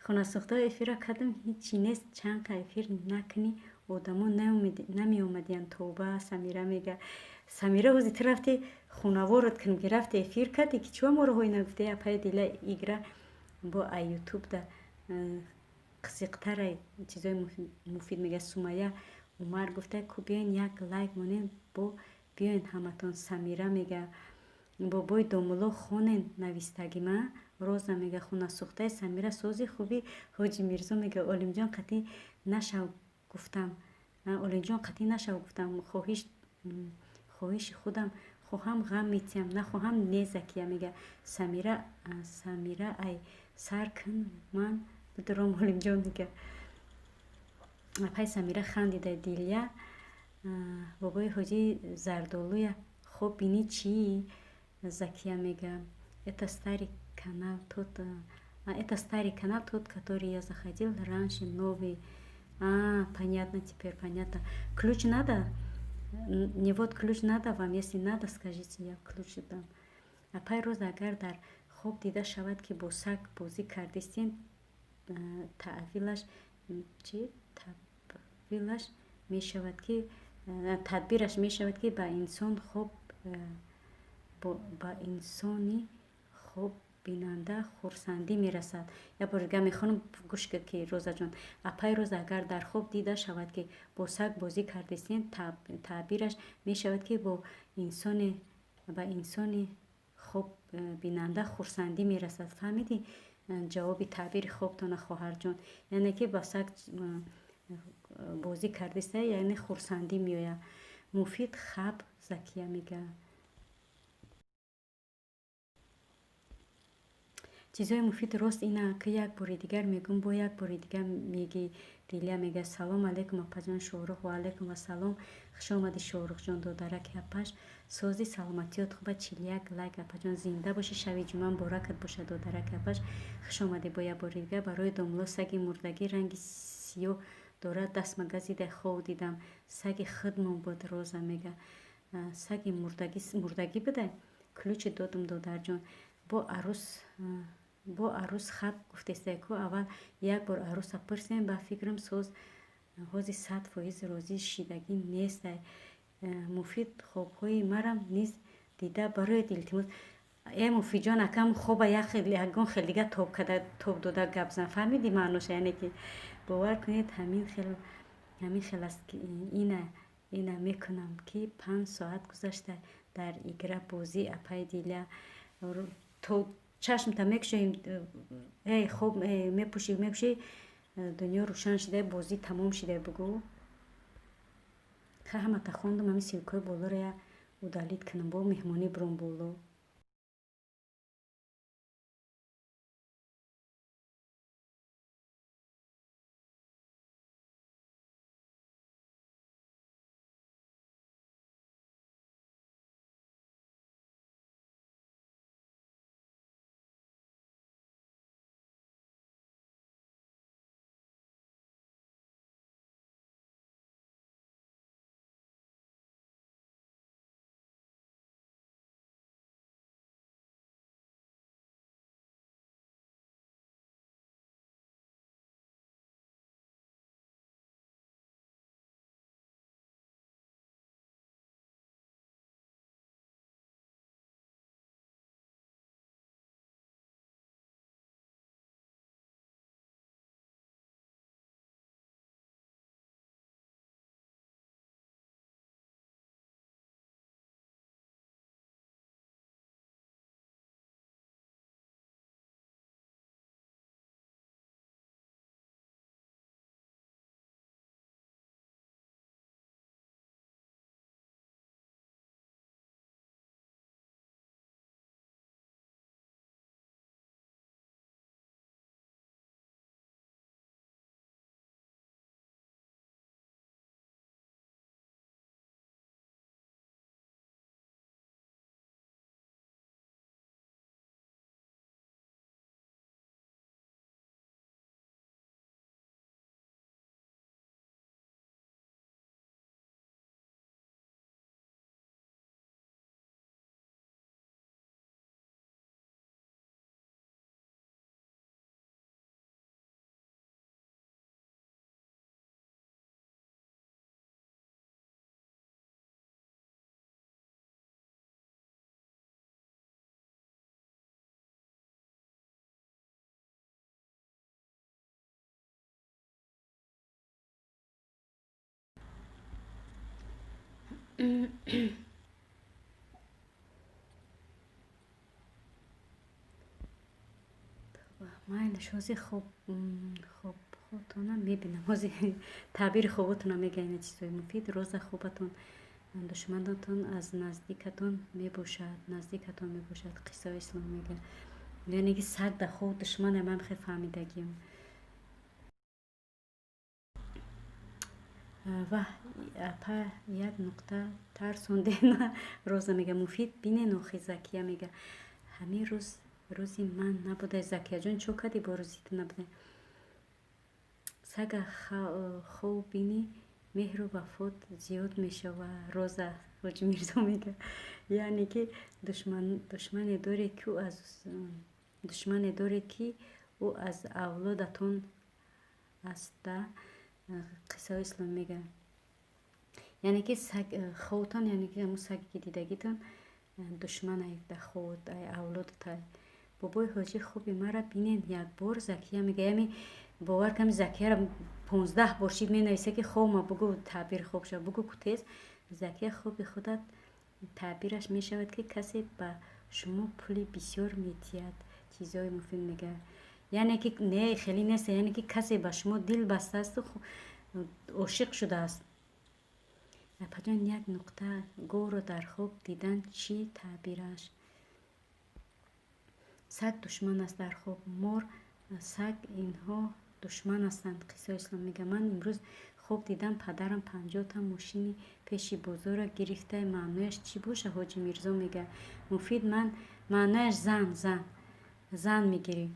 Speaker 1: хунасӯхтаҳо, эфира кадам, ҳичи нест. Чанд қа эфир накунӣ, одамо намеомадиянд. Тоба, Самира мега. Самира, ҳози ту рафти хунаворот кунем, ки рафти эфир кардӣ, ки чива моро ҳой нагуфтӣ? Апаи Дила, игра бо ай ютубда қизиқтарай, чизои муфид мега. Сумая Умар гуфта, ку биёен, як лайк монем, бо биёен ҳаматон. Самира мега, бобои домулло, хонен навистагима. Роза мега, хунасӯхтаи Самира, сози хуби. Ҳоҷи Мирзо мега, Олимҷон қатъӣ нашав гуфтам, Олимҷон қатъӣ нашав гуфтам. Хоҳиши худам, хоҳам ғам метиҳам, нахоҳам не. Закия мега, Самира, Самира, ай сар кун, ман бидуром. Олимҷон мега, апай Самира хандида. Дилия, бобои ҳоҷӣ, зардолуя хоб бинӣ чӣ? Закия мега, это старый канал тот, это старый канал тот, который я заходил раньше, новый. А, понятно, теперь понятно. Ключ надо? Не, вот ключ надо вам? Если надо, скажите, я ключ дам. Апай Роза, агар дар хоб дида шавад, ки бо саг бозӣ кардистен, таъвилаш чи, тавилаш мешавад, ки тадбираш мешавад, ки ба инсон хоб, ба инсони хоб бинанда хурсандӣ мерасад. Як бор дига мехонам, гӯш кар, ки Розаҷон. Апай Роза, агар дар хоб дида шавад, ки бо саг бозӣ кардистен, таъбираш мешавад, ки бо инсони ба инсони хоб бинанда хурсандӣ мерасад. Фаҳмидӣ ҷавоби таъбири хобтона, хоҳарҷон? Яъне ки ба саг бозӣ кардиста, яъне хурсандӣ меояд. Муфид хаб, Закия мега. Чизҳои муфид, рост ина ки як бори дигар мегӯм, бо як бори дигар мегӣ. Дилия мега, салом алейкум, апаҷон Шоҳрух. Ва алейкум ассалом, хуш омадӣ, Шоҳрухҷон, додараки апаш. Сози, саломатиёт хуба? 41 лайк, апаҷон, зинда бошӣ. Шаби ҷумъа муборакат бошад, додараки апаш, хуш омадӣ бо як бори дигар. Барои домулло, саги мурдагӣ ранги сиёҳ дорад, дастма газида хов дидам, саги худмон буд. Роза мега, саги мурдагӣ буда. Ключи додум, додарҷон. Бо арӯс хаб гуфтестай ку, аввал як бор арӯса пурсем, ба фикрам, соз ҳози 100% розӣ шидагӣ нестай. Муфид хобҳои марам низ дида барояд, илтимос. Э, Муфидҷон, акам, хоба ягон хел дига тоб када, тоб дода гап зан, фаҳмидӣ маъноша? Яъне ки бовар кунед, ҳамин хел аст, ки ина мекунам, ки 5 соат гузашта дар игра бозӣ. Апай Диля, то Чашмта мекушоим, эй хоб мепӯшӣ, мекушӣ, дунё рӯшан шуда, бозӣ тамом шуда, бугӯ. Ха, ҳамата хондам, ҳамин ссылкаҳои болоро я удалить кунам, бо меҳмонӣ буром боло. Майлаш, ҳозир хоб хобхотона мебинам. Ҳозир таъбири хоботона мега, ина чизҳои муфид. Роза хобатон душманатон аз наздикатон мебошад, наздикатон мебошад, қиссаҳои ислом мега. Яъне ки саг дар хоб душмане, ман хеле фаҳмидагиам. Ваҳ, апа, як нуқта тарсондена. Роза мега, муфид бинен охи, Закия мега. Ҳамин рӯз рӯзи ман набуда. Закияҷон, чо кардӣ бо рӯзи ту набуда? Сага хоб бинӣ, меҳру вафот зиёд мешава. Роза Ҳоҷи Мирзо мега. Яъне ки душмане доред, ки аз душмане доред, ки ӯ аз авлодатон аста, қиссаҳои ислом мега. Яъне ки саг хобтон, яъне ки ҳамун саге ки дидагитон душман ай дар хобот, ай авлодат ай. Бобои ҳоҷӣ, хоби мара бинен якбор, Закия мега. Яъне бовар кам, Закияро 15 бор шид менависа, ки хобма бугӯ, таъбири хоб шава, бугӯ кутез. Закия, хоби худат таъбираш мешавад, ки касе ба шумо пули бисёр метиҳад. Чизҳои муфид мега. Яъне ки не, хеле нест, яъне ки касе ба шумо дил бастаасту ошиқ шудааст. Апаҷон, як нуқта говро дар хоб дидан чӣ таъбираш? Саг душман аст дар хоб, мор, саг, инҳо душман ҳастанд, қиссаҳои ислом мега. Ман имрӯз хоб дидам, падарам 50 та мошини пеши бозорро гирифта. Маънояш чӣ боша, Ҳоҷи Мирзо мега. Муфид, ман маънояш зан, зан, зан мегирӣ.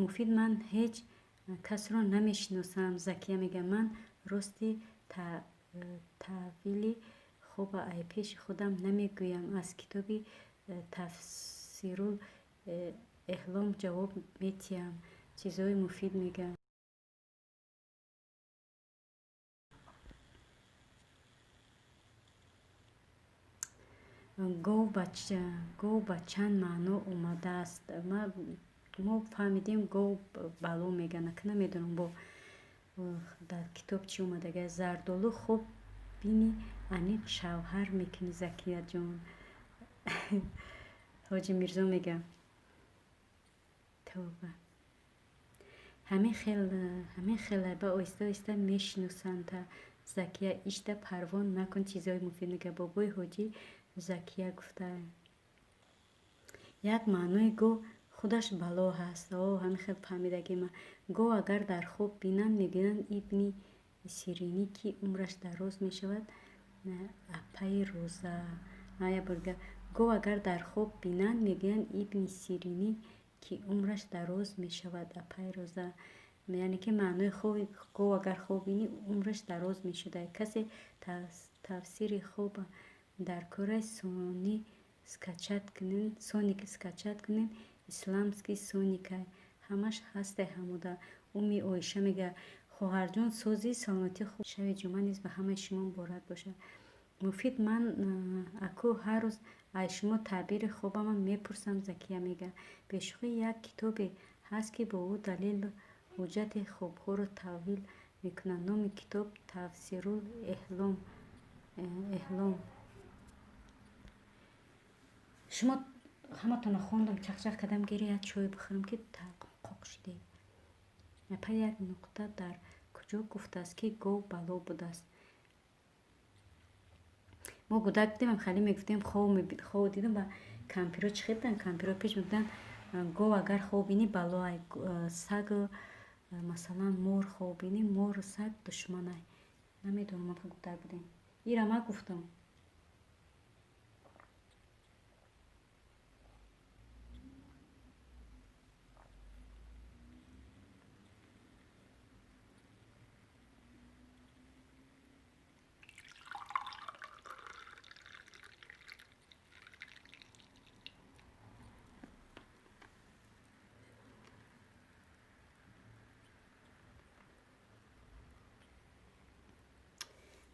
Speaker 1: Муфид, ман ҳеҷ касро намешиносам. Закия мега, ман рости таъвили хоба ай пеши худам намегӯям, аз китоби Тафсирул Эҳлом ҷавоб метиҳам. Чизҳои муфид мега. Гов ба чанд маъно омадааст? Мо фаҳмидем, гов бало мегӯянд, ака намедонам, бо дар китоб чӣ омадага. Зардолу хоб бини, аниқ шавҳар мекунӣ, Закияҷон. Ҳоҷи Мирзо мега. Тавба. Ҳамин хел ба оҳиста оҳиста мешиносанд. Закия, ишта парво накун, чизҳои муфид мега. Бобои ҳоҷӣ Закия гуфта. Як маънои гов худаш бало ҳаст. О, ҳамин хел фаҳмидагӣ ма. Гов агар дар хоб бинанд, мегӯянд Ибни Сиринӣ, ки умраш дароз мешавад, апаи Роза. Я бор дигар. Гов агар дар хоб бинанд, мегӯянд Ибни Сиринӣ, ки умраш дароз мешавад, апаи Роза. Яъне ки маънои хоби гов агар хоб бинӣ, умраш дароз мешуда. Касе тафсири хоб дар кораи сони скачать кунен, соник скачать кунен, исламский соника. Ҳамаш ҳасте ҳамуда. Уми Оиша мега: хоҳарҷон, сози, саломатӣ хуб. Шаби ҷумъа низ ба ҳамаи шумо муборак бошад. Муфид, ман аку ҳар рӯз аз шумо таъбири хобама мепурсам, Закия мега. Бешӯхӣ, як китобе ҳаст, ки бо ӯ далелу ҳуҷҷати хобҳоро таъвил мекунанд. Номи китоб Тафсирул Эҳлом. Шумо ҳаматонро хондам, чақчақ кардам, гири як чой бихӯрам, ки қоқ шудед. Апа, як нуқта дар куҷо гуфтааст, ки гов бало будааст? Мо кӯдак будем, хеле мегуфтем, хоб дидам ва кампиро чӣ хел буданд? Кампиро пеш мегуфтанд, гов агар хоб бинӣ, бало ай, саг, масалан, мор хоб бинӣ, мору саг душманай. Намедонам, мо кӯдак будем. Ира ма гуфтам.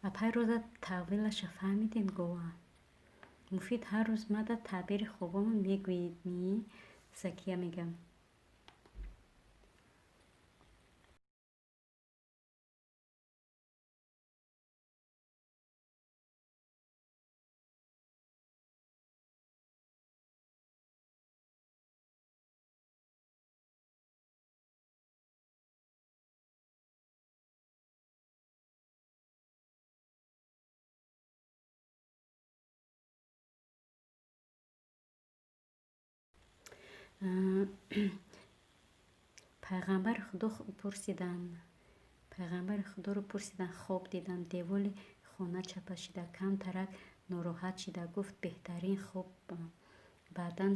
Speaker 1: Апаи Роза, таъвилаша фаҳмидем гова. Муфид, ҳар рӯз мада таъбири хобома мегӯед ми? Закия мега. Пайғамбари Худо пурсиданд. Пайғамбари Худоро пурсиданд, хоб дидам, деволи хона чапа шида, камтарак нороҳат шида, гуфт: беҳтарин хоб. Баъдан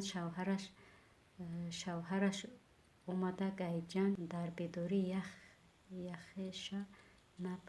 Speaker 1: шавҳараш омада гайҷанг дар бедорӣ яхеша нап